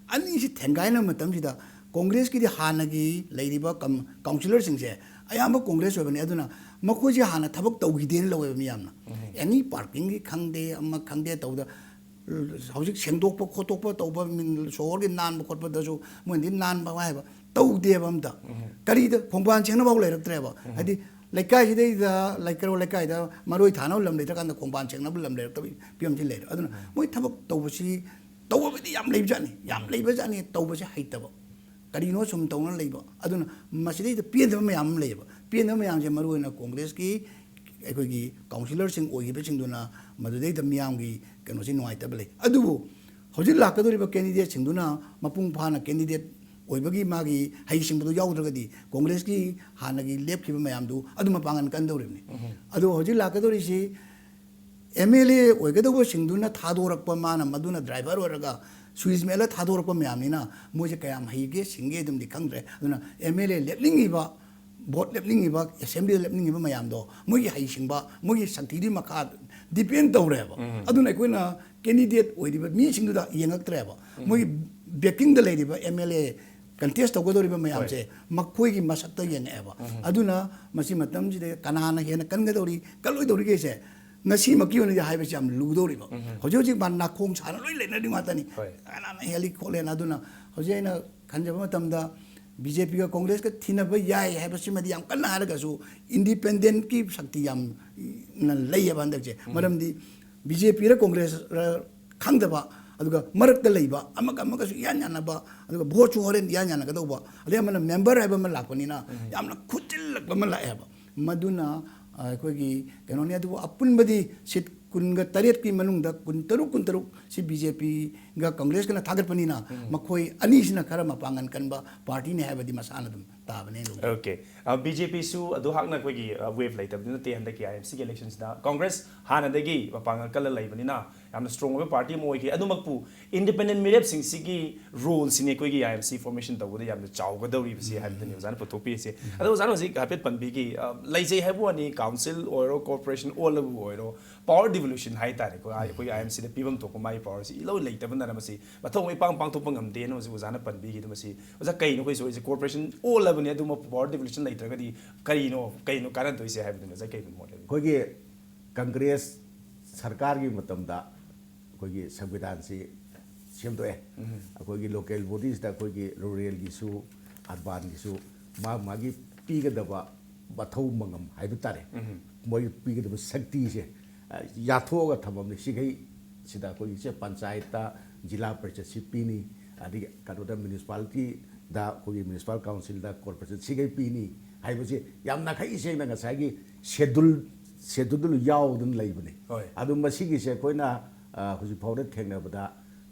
ꯑꯅꯤꯁꯤ ꯊꯦꯡꯒꯥꯏꯅꯕ ꯃꯇꯝꯁꯤꯗ ꯀꯣꯡꯒ꯭ꯔꯦꯁꯀꯤꯗꯤ ꯍꯥꯟꯅꯒꯤ ꯂꯩꯔꯤꯕ ꯀꯝ-, ꯀꯥꯎꯟꯁꯤꯂꯔꯁꯤꯡꯁꯦ ꯑꯌꯥꯝꯕ ꯀꯣꯡꯒ꯭ꯔꯦꯁ ꯑꯣꯏꯕꯅꯤ꯫ ꯑꯗꯨꯅ ꯃꯈꯣꯏꯁꯦ ꯍꯥꯟꯅ ꯊꯕꯛ ꯇꯧꯈꯤꯗꯦꯅ ꯂꯧꯋꯦꯕ ꯃꯤꯌꯥꯝꯅ꯫ ꯑꯦꯅꯤ ꯄꯥꯔꯀꯤꯡꯒꯤ ꯈꯪꯗꯦ, ꯑꯃ ꯈꯪꯗꯦ ꯇꯧꯗ, ꯍꯧꯖꯤꯛ ꯁꯦꯡꯗꯣꯛꯄ ꯈꯣꯠꯇꯣꯛꯄ ꯇꯧꯕ, ꯃꯤꯟ-, ꯁꯣꯍꯣꯔꯒꯤ ꯅꯥꯟꯕ ꯈꯣꯠꯄꯗꯁꯨ ꯃꯣꯏꯅꯗꯤ ꯅꯥꯟꯕ ꯍꯥꯏꯕ ꯇꯧꯗꯦꯕ ꯑꯝꯇ꯫ ꯀꯔꯤꯗ ꯈꯣꯡꯕꯥꯟ ꯁꯦꯡꯅꯕꯐꯥꯎ ꯂꯩꯔꯛꯇ꯭ꯔꯦꯕ꯫ ꯍꯥꯏꯗꯤ ꯂꯩꯀꯥꯏꯁꯤꯗꯩꯗ, ꯂꯩꯀꯩꯔꯣꯜ ꯂꯩꯀꯥꯏꯗ ꯃꯔꯣꯏ ꯊꯥꯅꯕ ꯂꯝ ꯂꯩꯇ꯭ꯔꯀꯥꯟꯗ ꯈꯣꯡꯕꯥꯟ ꯁꯦꯡꯅꯕ ꯂꯝ ꯂꯩꯔꯛꯇꯕꯒꯤ ꯐꯤꯕꯝꯁꯤ ꯂꯩꯔꯦ꯫ ꯑꯗꯨꯅ ꯃꯣꯏ ꯊꯕꯛ ꯇꯧꯕꯁꯤ, ꯇꯧꯕꯕꯨꯗꯤ ꯌꯥꯝ ꯂꯩꯕꯖꯥꯠꯅꯤ, ꯌꯥꯝ ꯂꯩꯕꯖꯥꯠꯅꯤ, ꯇꯧꯕꯁꯦ ꯍꯩꯇꯕ꯫ ꯀꯔꯤꯅꯣ ꯁꯨꯝ ꯇꯧꯅ ꯂꯩꯕ꯫ ꯑꯗꯨꯅ ꯃꯁꯤꯗꯩꯗ ꯄꯦꯟꯗꯕ ꯃꯌꯥꯝ ꯑꯃ ꯂꯩꯌꯦꯕ꯫ ꯄꯦꯟꯗꯕ ꯃꯌꯥꯝꯁꯦ ꯃꯔꯨꯑꯣꯏꯅ ꯀꯣꯡꯒ꯭ꯔꯦꯁꯀꯤ ꯑꯩꯈꯣꯏꯒꯤ ꯀꯥꯎꯟꯁꯤꯂꯔꯁꯤꯡ ꯑꯣꯏꯈꯤꯕꯁꯤꯡꯗꯨꯅ ꯃꯗꯨꯗꯩꯗ ꯃꯤꯌꯥꯝꯒꯤ ꯀꯩꯅꯣꯁꯤ ꯅꯨꯡꯉꯥꯏꯇꯕ ꯂꯩ꯫ ꯑꯗꯨꯕꯨ ꯍꯧꯖꯤꯛ ꯂꯥꯛꯀꯗꯧꯔꯤꯕ ꯀꯦꯟꯗꯤꯗꯦꯠꯁꯤꯡꯗꯨꯅ ꯃꯄꯨꯡ ꯐꯥꯅ ꯀꯦꯟꯗꯤꯗꯦꯠ ꯑꯣꯏꯕꯒꯤ ꯃꯥꯒꯤ ꯍꯩꯁꯤꯡꯕꯗꯨ ꯌꯥꯎꯗ꯭ꯔꯒꯗꯤ ꯀꯣꯡꯒ꯭ꯔꯦꯁꯀꯤ ꯍꯥꯟꯅꯒꯤ ꯂꯦꯞꯈꯤꯕ ꯃꯌꯥꯝꯗꯨ ꯑꯗꯨ ꯃꯄꯥꯡꯒꯜ ꯀꯟꯗꯧꯔꯤꯕꯅꯤ꯫ ꯑꯗꯣ ꯍꯧꯖꯤꯛ ꯂꯥꯛꯀꯗꯧꯔꯤꯁꯤ ꯑꯦꯝ ꯑꯦꯜ ꯑꯦ ꯑꯣꯏꯒꯗꯧꯕꯁꯤꯡꯗꯨꯅ ꯊꯥꯗꯣꯔꯛꯄ, ꯃꯥꯅ ꯃꯗꯨꯅ ꯗ꯭ꯔꯥꯏꯚꯔ ꯑꯣꯏꯔꯒ ꯁ꯭ꯋꯤꯆ ꯃꯦꯠꯂ ꯊꯥꯗꯣꯔꯛꯄ ꯃꯌꯥꯝꯅꯤꯅ ꯃꯣꯏꯁꯦ ꯀꯌꯥꯝ ꯍꯩꯒꯦ ꯁꯤꯡꯒꯦ ꯑꯗꯨꯝꯗꯤ ꯈꯪꯗ꯭ꯔꯦ꯫ ꯑꯗꯨꯅ ꯑꯦꯝ ꯑꯦꯜ ꯑꯦ ꯂꯦꯞꯅꯤꯡꯉꯤꯕ, ꯚꯣꯠ ꯂꯦꯞꯅꯤꯡꯉꯤꯕ, ꯑꯦꯁꯦꯝꯕ꯭ꯂꯤꯗ ꯂꯦꯞꯅꯤꯡꯉꯤꯕ ꯃꯌꯥꯝꯗꯣ ꯃꯣꯏꯒꯤ ꯍꯩꯁꯤꯡꯕ, ꯃꯣꯏꯒꯤ ꯁꯛꯇꯤꯗꯨꯒꯤ ꯃꯈꯥ ꯗꯤꯄꯦꯟ ꯇꯧꯔꯦꯕ꯫ ꯑꯗꯨꯅ ꯑꯩꯈꯣꯏꯅ ꯀꯦꯟꯗꯤꯗꯦꯠ ꯑꯣꯏꯔꯤꯕ ꯃꯤꯁꯤꯡꯗꯨꯗ ꯌꯦꯡꯉꯛꯇ꯭ꯔꯦꯕ꯫ ꯃꯣꯏꯒꯤ ꯕꯦꯀꯤꯡꯗ ꯂꯩꯔꯤꯕ ꯑꯦꯝ ꯑꯦꯜ ꯑꯦ ꯀꯟꯇꯦꯁ ꯇꯧꯒꯗꯧꯔꯤꯕ ꯃꯌꯥꯝꯁꯦ ꯃꯈꯣꯏꯒꯤ ꯃꯁꯛꯇ ꯌꯦꯡꯉꯛꯑꯦꯕ꯫ ꯑꯗꯨꯅ ꯃꯁꯤ ꯃꯇꯝꯁꯤꯗ ꯀꯅꯥꯅ ꯍꯦꯟꯅ ꯀꯟꯒꯗꯧꯔꯤ, ꯀꯜꯂꯣꯏꯗꯧꯔꯤꯒꯦꯁꯦ ꯉꯁꯤꯃꯛꯀꯤ ꯑꯣꯏꯅꯗꯤ ꯍꯥꯏꯕꯁꯤ ꯌꯥꯝ ꯂꯨꯒꯗꯧꯔꯤꯕ꯫ ꯍꯧꯖꯤꯛ ꯍꯧꯖꯤꯛ ꯃꯥ ꯅꯥꯈꯣꯡ ꯁꯥꯅ ꯂꯣꯏ ꯂꯩꯅꯔꯤ ꯉꯥꯛꯇꯅꯤ꯫ ꯀꯅꯥꯅ ꯍꯦꯜꯂꯤ ꯈꯣꯠꯂꯦꯅ꯫ ꯑꯗꯨꯅ ꯍꯧꯖꯤꯛ ꯑꯩꯅ ꯈꯟꯖꯕ ꯃꯇꯝꯗ ꯕꯤ ꯖꯦ ꯄꯤꯒ ꯀꯣꯡꯒ꯭ꯔꯦꯁꯀ ꯊꯤꯅꯕ ꯌꯥꯏ ꯍꯥꯏꯕꯁꯤꯃꯗꯤ ꯌꯥꯝ ꯀꯟꯅ ꯍꯥꯏꯔꯒꯁꯨ, ꯏꯟꯗꯤꯄꯦꯟꯗꯦꯟꯠꯀꯤ ꯁꯛꯇꯤ ꯌꯥꯝꯅ ꯂꯩꯌꯦꯕ ꯍꯟꯗꯛꯁꯦ꯫ ꯃꯔꯝꯗꯤ ꯕꯤ ꯖꯦ ꯄꯤꯔ ꯀꯣꯡꯒ꯭ꯔꯦꯁꯔ ꯈꯪꯗꯕ, ꯑꯗꯨꯒ ꯃꯔꯛꯇ ꯂꯩꯕ, ꯑꯃꯒ ꯑꯃꯒꯁꯨ ꯏꯌꯥꯟ ꯌꯥꯟꯅꯕ, ꯑꯗꯨꯒ ꯚꯣꯠꯁꯨ ꯍꯣꯔꯦꯟ ꯏꯌꯥꯟ ꯌꯥꯟꯅꯒꯗꯧꯕ, ꯑꯗꯩ ꯑꯃꯅ ꯃꯦꯝꯕꯔ ꯍꯥꯏꯕ ꯑꯃ ꯂꯥꯛꯄꯅꯤꯅ ꯌꯥꯝꯅ ꯈꯨꯠꯆꯤꯜꯂꯛꯄ ꯑꯃ ꯂꯥꯛꯑꯦꯕ꯫ ꯃꯗꯨꯅ, ꯑ, ꯑꯩꯈꯣꯏꯒꯤ ꯀꯩꯅꯣꯅꯤ꯫ ꯑꯗꯨꯕꯨ ꯑꯄꯨꯟꯕꯗꯤ ꯁꯤꯠ ꯀꯨꯟꯒ ꯇꯔꯦꯠꯀꯤ ꯃꯅꯨꯡꯗ ꯀꯨꯟꯇꯔꯨꯛ, ꯀꯨꯟꯇꯔꯨꯛ ꯁꯤ ꯕꯤ ꯖꯦ ꯄꯤꯒ ꯀꯣꯡꯒ꯭ꯔꯦꯁꯀꯅ ꯊꯥꯒꯠꯄꯅꯤꯅ, ꯃꯈꯣꯏ ꯑꯅꯤꯁꯤꯅ ꯈꯔ ꯃꯄꯥꯡꯒꯜ ꯀꯟꯕ ꯄꯥꯔꯇꯤꯅꯤ ꯍꯥꯏꯕꯗꯤ ꯃꯁꯥꯅ ꯑꯗꯨꯝ ꯇꯥꯕꯅꯦ꯫ ꯑꯣꯀꯦ꯫ ꯕꯤ ꯖꯦ ꯄꯤꯁꯨ ꯑꯗꯨꯍꯥꯛꯅ ꯑꯩꯈꯣꯏꯒꯤ ꯋꯦꯕ ꯂꯩꯇꯕꯗꯤ ꯅꯠꯇꯦ ꯍꯟꯗꯛꯀꯤ ꯑꯥꯏ ꯑꯦꯝ ꯁꯤꯒꯤ ꯏꯂꯦꯛꯁꯟꯁꯤꯗ꯫ ꯀꯣꯡꯒ꯭ꯔꯦꯁ ꯍꯥꯟꯅꯗꯒꯤ ꯃꯄꯥꯡꯒꯜ ꯀꯜꯂ ꯂꯩꯕꯅꯤꯅ ꯌꯥꯝꯅ ꯁ꯭ꯇꯔꯣꯡ ꯑꯣꯏꯕ ꯄꯥꯔꯇꯤ ꯑꯃ ꯑꯣꯏꯈꯤ꯫ ꯑꯗꯨꯃꯛꯄꯨ ꯏꯟꯗꯤꯄꯦꯟꯗꯦꯟꯠ ꯃꯤꯔꯦꯞꯁꯤꯡꯁꯤꯒꯤ ꯔꯣꯜꯁꯤꯅꯤ ꯑꯩꯈꯣꯏꯒꯤ ꯑꯥꯏ ꯑꯦꯝ ꯁꯤ ꯐꯣꯔꯃꯦꯁꯟ ꯇꯧꯕꯗ ꯌꯥꯝꯅ ꯆꯥꯎꯒꯗꯧꯔꯤꯕꯁꯤ ꯍꯥꯏꯕꯗꯨꯅꯤ ꯑꯣꯖꯥꯅ ꯄꯨꯊꯣꯛꯄꯤꯔꯤꯁꯦ꯫ ꯑꯗꯣ ꯑꯣꯖꯥꯅ ꯍꯧꯖꯤꯛ ꯍꯥꯏꯐꯦꯠ ꯄꯟꯕꯤꯈꯤ, ꯑ, ꯂꯩꯖꯩ ꯍꯥꯏꯕ ꯋꯥꯅꯤ, ꯀꯥꯎꯟꯁꯤꯜ ꯑꯣꯏꯔꯣ, ꯀꯣꯔꯄꯣꯔꯦꯁꯟ ꯑꯣꯜꯂꯕꯨ ꯑꯣꯏꯔꯣ, ꯄꯥꯋꯔ ꯗꯤꯚꯣꯂꯨꯁꯟ ꯍꯥꯏ ꯇꯥꯔꯦꯀꯣ, ꯑꯩꯈꯣꯏꯒꯤ ꯑꯥꯏ ꯑꯦꯝ ꯁꯤꯗ ꯄꯤꯐꯝ ꯊꯣꯛꯄ ꯃꯥꯒꯤ ꯄꯥꯋꯔꯁꯤ ꯏꯂꯣꯏ ꯂꯩꯇꯕꯅ ꯃꯁꯤ ꯃꯊꯧ ꯃꯩ ꯄꯥꯡ ꯄꯥꯡꯊꯣꯛꯄ ꯉꯝꯗꯦꯅ ꯍꯧꯖꯤꯛ ꯑꯣꯖꯥꯅ ꯄꯟꯕꯤꯈꯤꯗꯨ꯫ ꯃꯁꯤ ꯑꯣꯖꯥ ꯀꯩꯅꯣ ꯑꯩꯈꯣꯏꯁꯨ ꯑꯣꯏꯁꯦ? ꯀꯣꯔꯄꯣꯔꯦꯁꯟ ꯑꯣꯜꯂꯕꯅꯤ, ꯑꯗꯨꯃꯛ ꯄꯥꯋꯔ ꯗꯤꯚꯣꯂꯨꯁꯟ ꯂꯩꯇ꯭ꯔꯒꯗꯤ ꯀꯔꯤꯅꯣ, ꯀꯩꯅꯣ ꯀꯥꯟꯅꯗꯣꯏꯁꯦ ꯍꯥꯏꯕꯗꯨꯅꯤ ꯑꯣꯖꯥ, ꯀꯩ ꯃꯣꯠ ꯂꯩꯕꯤꯒꯦ? ꯑꯩꯈꯣꯏꯒꯤ ꯀꯪꯒ꯭ꯔꯦꯁ ꯁꯔꯀꯥꯔꯒꯤ ꯃꯇꯝꯗ ꯑꯩꯈꯣꯏꯒꯤ ꯁꯪꯕꯤꯙꯥꯟꯁꯤ ꯁꯦꯝꯗꯣꯛꯑꯦ꯫ ꯑꯩꯈꯣꯏꯒꯤ ꯂꯣꯀꯦꯜ ꯕꯣꯗꯤꯁꯤꯗ ꯑꯩꯈꯣꯏꯒꯤ ꯔꯨꯔꯦꯜꯒꯤꯁꯨ ꯑꯔꯕꯥꯟꯒꯤꯁꯨ ꯃꯥ ꯃꯥꯒꯤ ꯄꯤꯒꯗꯕ ꯃꯊꯧ ꯃꯉꯝ ꯍꯥꯏꯕ ꯇꯥꯔꯦ, ꯃꯣꯏ ꯄꯤꯒꯗꯕ ꯁꯛꯇꯤꯁꯦ, ꯑ, ꯌꯥꯊꯣꯛꯑꯒ ꯊꯝꯃꯝꯅꯤ꯫ ꯁꯤꯈꯩ ꯁꯤꯗ ꯑꯩꯈꯣꯏꯒꯤ ꯁꯦ ꯄꯟꯆꯥꯌꯠꯇ ꯖꯤꯂꯥ ꯄꯔꯤꯁꯠꯁꯤ ꯄꯤꯅꯤ, ꯑꯗꯒꯤ ꯀꯩꯅꯣꯗ ꯃ꯭ꯌꯨꯅꯤꯁꯤꯄꯥꯂꯤꯇꯤꯗ ꯑꯩꯈꯣꯏꯒꯤ ꯃ꯭ꯌꯨꯅꯤꯁꯤꯄꯥꯜ ꯀꯥꯎꯟꯁꯤꯜꯗ ꯀꯣꯔꯄꯣꯔꯦꯁꯟ ꯁꯤꯈꯩ ꯄꯤꯅꯤ ꯍꯥꯏꯕꯁꯤ ꯌꯥꯝ ꯅꯥꯈꯩ ꯁꯦꯡꯅ ꯉꯁꯥꯏꯒꯤ ꯁꯦꯗꯨꯜ, ꯁꯦꯗꯨꯜꯗꯨ ꯌꯥꯎꯗꯅ ꯂꯩꯕꯅꯤ꯫ ꯍꯣꯏ꯫ ꯑꯗꯨ ꯃꯁꯤꯒꯤꯁꯦ ꯑꯩꯈꯣꯏꯅ, ꯑ, ꯍꯧꯖꯤꯛ ꯐꯥꯎꯗ ꯊꯦꯡꯅꯕꯗ,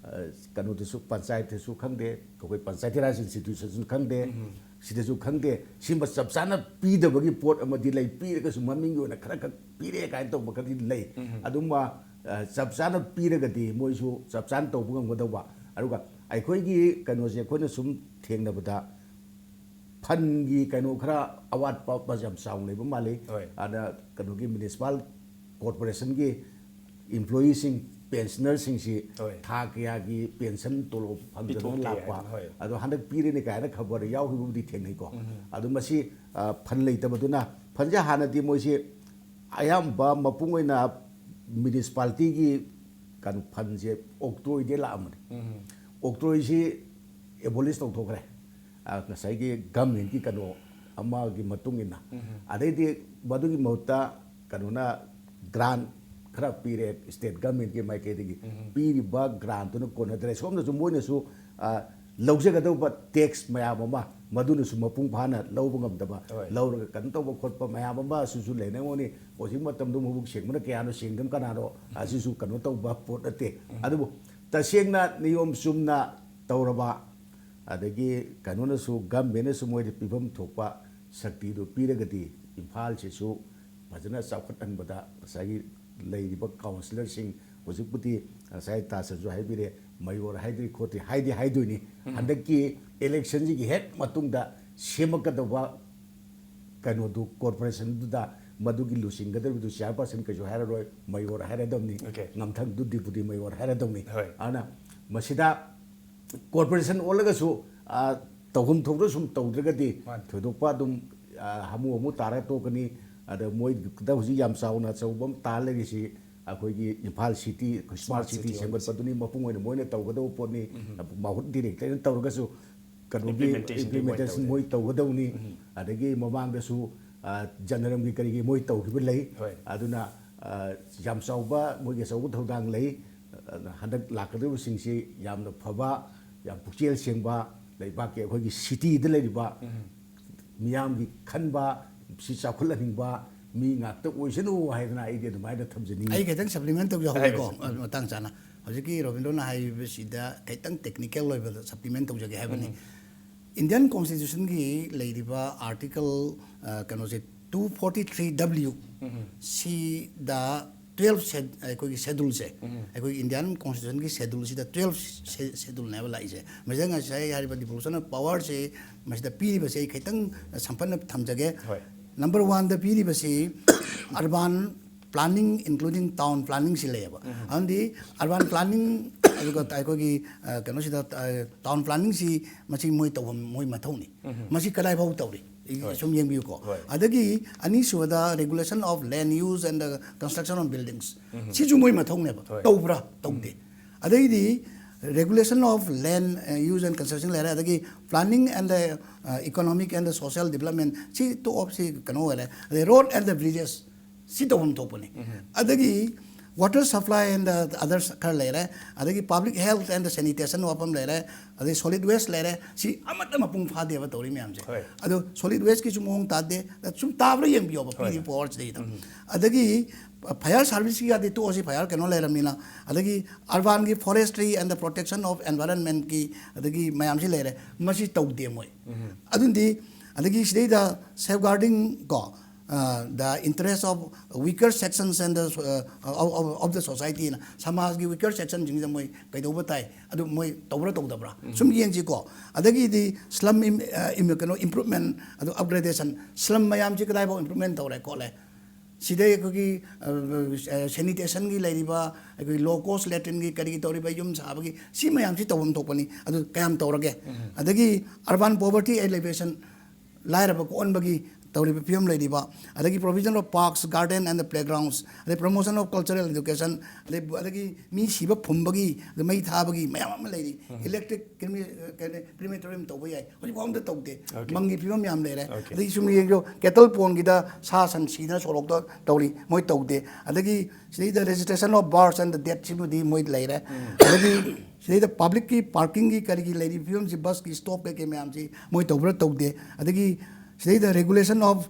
ꯑ, ꯀꯩꯅꯣꯗꯁꯨ, ꯄꯟꯆꯥꯌꯠꯇꯁꯨ ꯈꯪꯗꯦ, ꯑꯩꯈꯣꯏ ꯄꯟꯆꯥꯌꯇꯤ ꯔꯥꯖ ꯏꯟꯁꯇꯤꯇ꯭ꯌꯨꯁꯟꯁꯨ ꯈꯪꯗꯦ, ꯁꯤꯗꯁꯨ ꯈꯪꯗꯦ, ꯁꯤꯃ ꯆꯞ ꯆꯥꯅ ꯄꯤꯗꯕꯒꯤ ꯄꯣꯠ ꯑꯃꯗꯤ ꯂꯩ꯫ ꯄꯤꯔꯒꯁꯨ ꯃꯃꯤꯡꯒꯤ ꯑꯣꯏꯅ ꯈꯔ ꯈꯛ ꯄꯤꯔꯦ ꯀꯥꯏꯅ ꯇꯧꯕ ꯈꯔꯗꯤ ꯂꯩ꯫ ꯑꯗꯨꯝꯕ, ꯑ, ꯆꯞ ꯆꯥꯅ ꯄꯤꯔꯒꯗꯤ ꯃꯣꯏꯁꯨ ꯆꯞ ꯆꯥꯅ ꯇꯧꯕ ꯉꯝꯒꯗꯧꯕ꯫ ꯑꯗꯨꯒ ꯑꯩꯈꯣꯏꯒꯤ ꯀꯩꯅꯣꯁꯦ ꯑꯩꯈꯣꯏꯅ ꯁꯨꯝ ꯊꯦꯡꯅꯕꯗ ꯐꯟꯒꯤ ꯀꯩꯅꯣ ꯈꯔ ꯑꯋꯥꯠꯄ ꯌꯥꯝ ꯆꯥꯎꯅ ꯂꯩꯕ ꯃꯥꯜꯂꯤ꯫ ꯍꯣꯏ꯫ ꯑꯗ ꯀꯩꯅꯣꯒꯤ ꯃ꯭ꯌꯨꯅꯤꯁꯤꯄꯥꯜ ꯀꯣꯔꯄꯣꯔꯦꯁꯟꯒꯤ ꯏꯝꯄ꯭ꯂꯣꯌꯤꯁꯤꯡ, ꯄꯦꯟꯁꯅꯔꯁꯤꯡꯁꯤ ꯍꯣꯏ꯫ ꯊꯥ ꯀꯌꯥꯒꯤ ꯄꯦꯟꯁꯟ ꯇꯣꯂꯣꯞ ꯐꯪꯗꯗꯅ ꯄꯤꯊꯣꯛꯇꯦ ꯂꯥꯛꯄ, ꯍꯥꯏꯗꯅ, ꯍꯣꯏ꯫ ꯑꯗꯣ ꯍꯟꯗꯛ ꯄꯤꯔꯅꯤ ꯀꯥꯏꯅ ꯈꯕꯔ ꯌꯥꯎꯈꯤꯕꯕꯨꯗꯤ ꯊꯦꯡꯅꯩꯀꯣ꯫ ꯑꯗꯣ ꯃꯁꯤ, ꯑ, ꯐꯟ ꯂꯩꯇꯕꯗꯨꯅ, ꯐꯟꯁꯦ ꯍꯥꯟꯅꯗꯤ ꯃꯣꯏꯁꯤ ꯑꯌꯥꯝꯕ ꯃꯄꯨꯡ ꯑꯣꯏꯅ ꯃ꯭ꯌꯨꯅꯤꯁꯤꯄꯥꯂꯤꯇꯤꯒꯤ ꯀꯩꯅꯣ ꯐꯟꯁꯦ ꯑꯣꯛꯇ꯭ꯔꯣꯏꯗꯩ ꯂꯥꯛꯑꯝꯕꯅꯤ꯫ ꯑꯣꯛꯇ꯭ꯔꯣꯏꯁꯤ ꯑꯦꯕꯣꯂꯤꯁ ꯇꯧꯊꯣꯛꯈ꯭ꯔꯦ꯫ ꯑ, ꯉꯁꯥꯏꯒꯤ ꯒꯚꯔꯟꯃꯦꯟꯠꯀꯤ ꯀꯩꯅꯣ ꯑꯃꯒꯤ ꯃꯇꯨꯡ ꯏꯟꯅ, ꯑꯗꯩꯗꯤ ꯃꯗꯨꯒꯤ ꯃꯍꯨꯠꯇ ꯀꯩꯅꯣꯅ ꯒ꯭ꯔꯥꯟ ꯈꯔ ꯄꯤꯔꯦ ꯁ꯭ꯇꯦꯠ ꯒꯚꯔꯟꯃꯦꯟꯠꯀꯤ ꯃꯥꯏꯀꯩꯗꯒꯤ꯫ ꯄꯤꯔꯤꯕ ꯒ꯭ꯔꯥꯟꯠꯇꯨꯅ ꯀꯣꯟꯅꯗ꯭ꯔꯦ꯫ ꯁꯣꯝꯗꯁꯨ ꯃꯣꯏꯅꯁꯨ, ꯑ, ꯂꯧꯖꯒꯗꯧꯕ ꯇꯦꯛꯁ ꯃꯌꯥꯝ ꯑꯃ ꯃꯗꯨꯅꯁꯨ ꯃꯄꯨꯡ ꯐꯥꯅ ꯂꯧꯕ ꯉꯝꯗꯕ, ꯍꯣꯏ꯫ ꯂꯧꯔꯒ ꯀꯩꯅꯣ ꯇꯧꯕ ꯈꯣꯠꯄ ꯃꯌꯥꯝ ꯑꯃ ꯑꯁꯤꯁꯨ ꯂꯩꯅꯉꯣꯅꯤ꯫ ꯍꯧꯖꯤꯛ ꯃꯇꯝꯗ ꯃꯕꯨꯛ ꯁꯦꯡꯕꯅ ꯀꯌꯥꯅꯣ, ꯁꯦꯡꯗꯕ ꯀꯅꯥꯅꯣ, ꯑꯁꯤꯁꯨ ꯀꯩꯅꯣ ꯇꯧꯕ ꯄꯣꯠ ꯅꯠꯇꯦ꯫ ꯑꯗꯨꯕꯨ ꯇꯁꯦꯡꯅ ꯅꯤꯌꯣꯝ ꯆꯨꯝꯅ ꯇꯧꯔꯕ, ꯑꯗꯒꯤ ꯀꯩꯅꯣꯅꯁꯨ, ꯒꯚꯔꯟꯃꯦꯟꯠꯅꯁꯨ ꯃꯣꯏꯗ ꯄꯤꯐꯝ ꯊꯣꯛꯄ ꯁꯛꯇꯤꯗꯨ ꯄꯤꯔꯒꯗꯤ ꯏꯝꯐꯥꯜꯁꯤꯁꯨ ꯐꯖꯅ ꯆꯥꯎꯈꯠꯍꯟꯕꯗ ꯉꯁꯥꯏꯒꯤ ꯂꯩꯔꯤꯕ ꯀꯥꯎꯟꯁꯤꯂꯔꯁꯤꯡ, ꯍꯧꯖꯤꯛꯄꯨꯗꯤ ꯉꯁꯥꯏ ꯇꯥ ꯁꯔꯁꯨ ꯍꯥꯏꯕꯤꯔꯦ, ꯃꯌꯣꯔ ꯍꯥꯏꯗ꯭ꯔꯤ ꯈꯣꯠꯇ꯭ꯔꯤ ꯍꯥꯏꯗꯤ ꯍꯥꯏꯗꯣꯏꯅꯤ꯫ ꯍꯟꯗꯛꯀꯤ ꯏꯂꯦꯛꯁꯟꯁꯤꯒꯤ ꯍꯦꯛ ꯃꯇꯨꯡꯗ ꯁꯦꯝꯃꯛꯀꯗꯧꯕ ꯀꯩꯅꯣꯗꯨ, ꯀꯣꯔꯄꯣꯔꯦꯁꯟꯗꯨꯗ ꯃꯗꯨꯒꯤ ꯂꯨꯆꯤꯡꯒꯗꯧꯔꯤꯕꯗꯨ ꯆꯤꯌꯥꯔꯄꯔꯁꯟ ꯀꯩꯁꯨ ꯍꯥꯏꯔꯔꯣꯏ, ꯃꯌꯣꯔ ꯍꯥꯏꯔꯗꯧꯅꯤ꯫ Okay. ꯉꯝꯊꯪꯗꯨ ꯗꯤꯄꯨꯇꯤ ꯃꯌꯣꯔ ꯍꯥꯏꯔꯗꯧꯅꯤ꯫ ꯍꯣꯏ꯫ ꯑꯗꯨꯅ ꯃꯁꯤꯗ ꯀꯣꯔꯄꯣꯔꯦꯁꯟ ꯑꯣꯜꯂꯒꯁꯨ, ꯑ, ꯇꯧꯐꯝ ꯊꯣꯛꯇ ꯁꯨꯝ ꯇꯧꯗ꯭ꯔꯒꯗꯤ ꯃꯥꯅꯤ꯫ ꯊꯣꯏꯗꯣꯛꯄ ꯑꯗꯨꯝ, ꯑ, ꯍꯥꯃꯨ ꯍꯥꯃꯨ ꯇꯥꯔꯒ ꯇꯣꯛꯀꯅꯤ꯫ ꯑꯗ ꯃꯣꯏꯗ ꯍꯧꯖꯤꯛ ꯌꯥꯝ ꯆꯥꯎꯅ ꯑꯆꯧꯕ ꯑꯃ ꯇꯥ ꯂꯩꯔꯤꯁꯤ ꯑꯩꯈꯣꯏꯒꯤ ꯏꯝꯐꯥꯜ ꯁꯤꯇꯤ, ꯑꯩꯈꯣꯏ ꯁ꯭ꯃꯥꯔꯠ ꯁ꯭ꯃꯥꯔꯠ ꯁꯤꯇꯤ ꯁꯤꯇꯤ ꯁꯦꯝꯒꯠꯄꯗꯨꯅꯤ, ꯃꯄꯨꯡ ꯑꯣꯏꯅ ꯃꯣꯏꯅ ꯇꯧꯒꯗꯧꯕ ꯄꯣꯠꯅꯤ꯫ ꯃꯍꯨꯠ ꯗꯤꯔꯦꯛꯇꯔꯅ ꯇꯧꯔꯒꯁꯨ ꯀꯩꯅꯣꯒꯤ implementation ꯗꯤ ꯃꯣꯏ implementation ꯇꯧꯒꯅꯤ꯫ ꯃꯣꯏ ꯇꯧꯒꯗꯧꯅꯤ꯫ ꯑꯗꯒꯤ ꯃꯃꯥꯡꯗꯁꯨ, ꯑ, ꯖꯟꯗꯔꯝꯒꯤ ꯀꯔꯤꯒꯤ ꯃꯣꯏ ꯇꯧꯈꯤꯕ ꯂꯩ꯫ ꯍꯣꯏ꯫ ꯑꯗꯨꯅ, ꯑ, ꯌꯥꯝ ꯆꯥꯎꯕ, ꯃꯣꯏꯒꯤ ꯑꯆꯧꯕ ꯊꯧꯗꯥꯡ ꯂꯩ꯫ ꯑꯗꯨꯅ ꯍꯟꯗꯛ ꯂꯥꯛꯀꯗꯧꯔꯤꯕꯁꯤꯡꯁꯤ ꯌꯥꯝꯅ ꯐꯕ, ꯌꯥꯝ ꯄꯨꯛꯆꯦꯜ ꯁꯦꯡꯕ, ꯂꯩꯕꯥꯛꯀꯤ ꯑꯩꯈꯣꯏꯒꯤ ꯁꯤꯇꯤꯗ ꯂꯩꯔꯤꯕ ꯃꯤꯌꯥꯝꯒꯤ ꯈꯟꯕ, ꯁꯤ ꯆꯥꯎꯈꯠꯍꯟꯅꯤꯡꯕ ꯃꯤ ꯉꯥꯛꯇ ꯑꯣꯏꯁꯅꯨ ꯍꯥꯏꯗꯅ ꯑꯩꯗꯤ ꯑꯗꯨꯃꯥꯏꯅ ꯊꯝꯖꯅꯤꯡꯉꯤ꯫ ꯑꯩ ꯈꯤꯇꯪ supplement ꯇꯧꯖꯍꯧꯒꯦꯀꯣ, ꯍꯥꯏꯕꯤꯌꯨ꯫ ꯑ, ꯃꯇꯥꯡ ꯆꯥꯅ꯫ ꯍꯧꯖꯤꯛꯀꯤ ꯔꯣꯕꯤꯟꯗ꯭ꯔꯣꯅ ꯍꯥꯏꯕꯁꯤꯗ ꯈꯤꯇꯪ technical ꯑꯣꯏꯕꯗ supplement ꯇꯧꯖꯒꯦ ꯍꯥꯏꯕꯅꯤ꯫ Indian Constitution ꯒꯤ ꯂꯩꯔꯤꯕ article, ꯑ, ꯀꯩꯅꯣꯁꯦ, two forty three W ꯁꯤꯗ twelve ꯁꯦ-, ꯑꯩꯈꯣꯏꯒꯤ schedule ꯁꯦ, ꯑꯩꯈꯣꯏꯒꯤ Indian Constitution ꯒꯤ schedule ꯁꯤꯗ twelve ꯁꯦ-, schedule ꯅꯦꯕ ꯂꯥꯛꯏꯁꯦ꯫ ꯃꯁꯤꯗ ꯉꯁꯥꯏ ꯍꯥꯏꯔꯤꯕ devolution of power ꯁꯦ ꯃꯁꯤꯗ ꯄꯤꯔꯤꯕꯁꯦ ꯑꯩ ꯈꯤꯇꯪ ꯁꯝꯐꯠꯅ ꯊꯝꯖꯒꯦ꯫ ꯍꯣꯏ꯫ Number one ꯗ ꯄꯤꯔꯤꯕꯁꯤ urban planning including town planning ꯁꯤ ꯂꯩꯌꯦꯕ꯫ ꯑꯗꯨꯗꯤ urban planning ꯑꯗꯨꯒ ꯑꯩꯈꯣꯏꯒꯤ, ꯑ, ꯀꯩꯅꯣꯁꯤꯗ, ꯑ, town planning ꯁꯤ ꯃꯁꯤ ꯃꯣꯏ ꯇꯧꯐꯝ, ꯃꯣꯏ ꯃꯊꯧꯅꯤ꯫ ꯃꯁꯤ ꯀꯗꯥꯏ ꯐꯥꯎ ꯇꯧꯔꯤ? ꯍꯣꯏ꯫ ꯁꯨꯝ ꯌꯦꯡꯕꯤꯌꯨꯀꯣ꯫ ꯍꯣꯏ꯫ ꯑꯗꯒꯤ ꯑꯅꯤꯁꯨꯕꯗ regulation of land use and the construction of buildings꯫ ꯁꯤꯁꯨ ꯃꯣꯏ ꯃꯊꯧꯅꯦꯕ꯫ ꯍꯣꯏ꯫ ꯇꯧꯕ꯭ꯔꯥ? ꯇꯧꯗꯦ꯫ ꯑꯗꯩꯗꯤ Regulation of land use and construction ꯂꯩꯔꯦ, ꯑꯗꯒꯤ planning and the economic and the social development, ꯁꯤ ꯇꯣꯞꯁꯤ ꯀꯩꯅꯣ ꯑꯣꯏꯔꯦ, ꯑꯗꯩ road and the bridges, ꯁꯤ ꯇꯧꯐꯝ ꯊꯣꯛꯄꯅꯤ꯫ ꯑꯗꯒꯤ water supply and the others ꯈꯔ ꯂꯩꯔꯦ, ꯑꯗꯒꯤ public health and the sanitation ꯋꯥꯐꯝ ꯂꯩꯔꯦ, ꯑꯗꯩ solid waste ꯂꯩꯔꯦ, ꯁꯤ ꯑꯃꯠꯇ ꯃꯄꯨꯡ ꯐꯥꯗꯦꯕ ꯇꯧꯔꯤ ꯃꯌꯥꯝꯁꯦ꯫ ꯑꯗꯣ solid wasteꯀꯤꯁꯨ ꯃꯑꯣꯡ ꯇꯥꯗꯦ꯫ ꯁꯨꯝ ꯇꯥꯕ꯭ꯔꯥ ꯌꯦꯡꯕꯤꯌꯣꯕ ꯄꯤꯔꯤꯕ powerꯁꯤꯗꯩꯗ꯫ ꯑꯗꯒꯤ fire serviceꯀꯤꯒꯗꯤ ꯇꯣꯛꯑꯁꯤ, fire ꯀꯩꯅꯣ ꯂꯩꯔꯕꯅꯤꯅ꯫ ꯑꯗꯒꯤ urbanꯒꯤ forestry and the protection of environmentꯀꯤ ꯑꯗꯒꯤ ꯃꯌꯥꯝꯁꯤ ꯂꯩꯔꯦ, ꯃꯁꯤ ꯇꯧꯗꯦ ꯃꯣꯏ꯫ ꯑꯗꯨꯗꯤ ꯑꯗꯒꯤ ꯁꯤꯗꯩꯗ safeguarding ꯀꯣ, the interest of weaker sections and the of the society ꯅ ꯁꯃꯥꯖꯒꯤ weaker sectionꯁꯤꯡꯁꯤꯗ ꯃꯣꯏ ꯀꯩꯗꯧꯕ ꯇꯥꯏ, ꯑꯗꯨ ꯃꯣꯏ ꯇꯧꯕ꯭ꯔꯥ ꯇꯧꯗꯕ꯭ꯔꯥ ꯁꯨꯝ ꯌꯦꯡꯁꯤꯀꯣ꯫ ꯑꯗꯒꯤꯗꯤ slum ꯀꯩꯅꯣ improvement, ꯑꯗꯨ upgradation, slum ꯃꯌꯥꯝꯁꯤ ꯀꯗꯥꯏꯐꯥꯎ improvement ꯇꯧꯔꯦ ꯈꯣꯠꯂꯦ, ꯁꯤꯗꯩ ꯑꯩꯈꯣꯏꯒꯤ sanitationꯒꯤ ꯂꯩꯔꯤꯕ, ꯑꯩꯈꯣꯏ low cost latrineꯒꯤ ꯀꯔꯤꯒꯤ ꯇꯧꯔꯤꯕ ꯌꯨꯝ ꯁꯥꯕꯒꯤ, ꯁꯤ ꯃꯌꯥꯝꯁꯤ ꯇꯧꯐꯝ ꯊꯣꯛꯄꯅꯤ꯫ ꯑꯗꯨ ꯀꯌꯥꯝ ꯇꯧꯔꯒꯦ? ꯑꯗꯒꯤ urban poverty alleviation, ꯂꯥꯏꯔꯕ ꯀꯣꯛꯍꯟꯕꯒꯤ ꯇꯧꯔꯤꯕ ꯐꯤꯕꯝ ꯂꯩꯔꯤꯕ, ꯑꯗꯒꯤ provision of parks, garden and the playgrounds, ꯑꯗꯩ promotion of cultural education, ꯑꯗꯩ ꯑꯗꯒꯤ ꯃꯤ ꯁꯤꯕ ꯐꯨꯝꯕꯒꯤ, ꯑꯗꯩ ꯃꯩ ꯊꯥꯕꯒꯤ ꯃꯌꯥꯝ ꯑꯃ ꯂꯩꯔꯤ꯫ Electric crematorium ꯇꯧꯕ ꯌꯥꯏ, ꯍꯧꯖꯤꯛꯐꯥꯎ ꯑꯝꯇ ꯇꯧꯗꯦ꯫ ꯃꯪꯒꯤ ꯐꯤꯕꯝ ꯌꯥꯝ ꯂꯩꯔꯦ꯫ ꯑꯗꯒꯤ ꯁꯨꯝ ꯌꯦꯡꯖꯧ, cattle pondꯒꯤꯗ ꯁꯥ ꯁꯟ ꯁꯤꯗꯅ ꯁꯣꯔꯣꯛꯇ ꯇꯧꯔꯤ, ꯃꯣꯏ ꯇꯧꯗꯦ꯫ ꯑꯗꯒꯤ ꯁꯤꯗꯩꯗ registration of birth and the death ꯁꯤꯕꯨꯗꯤ ꯃꯣꯏ ꯂꯩꯔꯦ꯫ ꯑꯗꯒꯤ ꯁꯤꯗꯩꯗ publicꯀꯤ parkingꯒꯤ ꯀꯔꯤꯒꯤ ꯂꯩꯔꯤꯕ ꯐꯤꯕꯝꯁꯤ, busꯀꯤ stop ꯀꯩꯀꯩ ꯃꯌꯥꯝꯁꯤ ꯃꯣꯏ ꯇꯧꯕ꯭ꯔꯥ ꯇꯧꯗꯦ꯫ ꯑꯗꯒꯤ ꯁꯤꯗꯩꯗ regulation of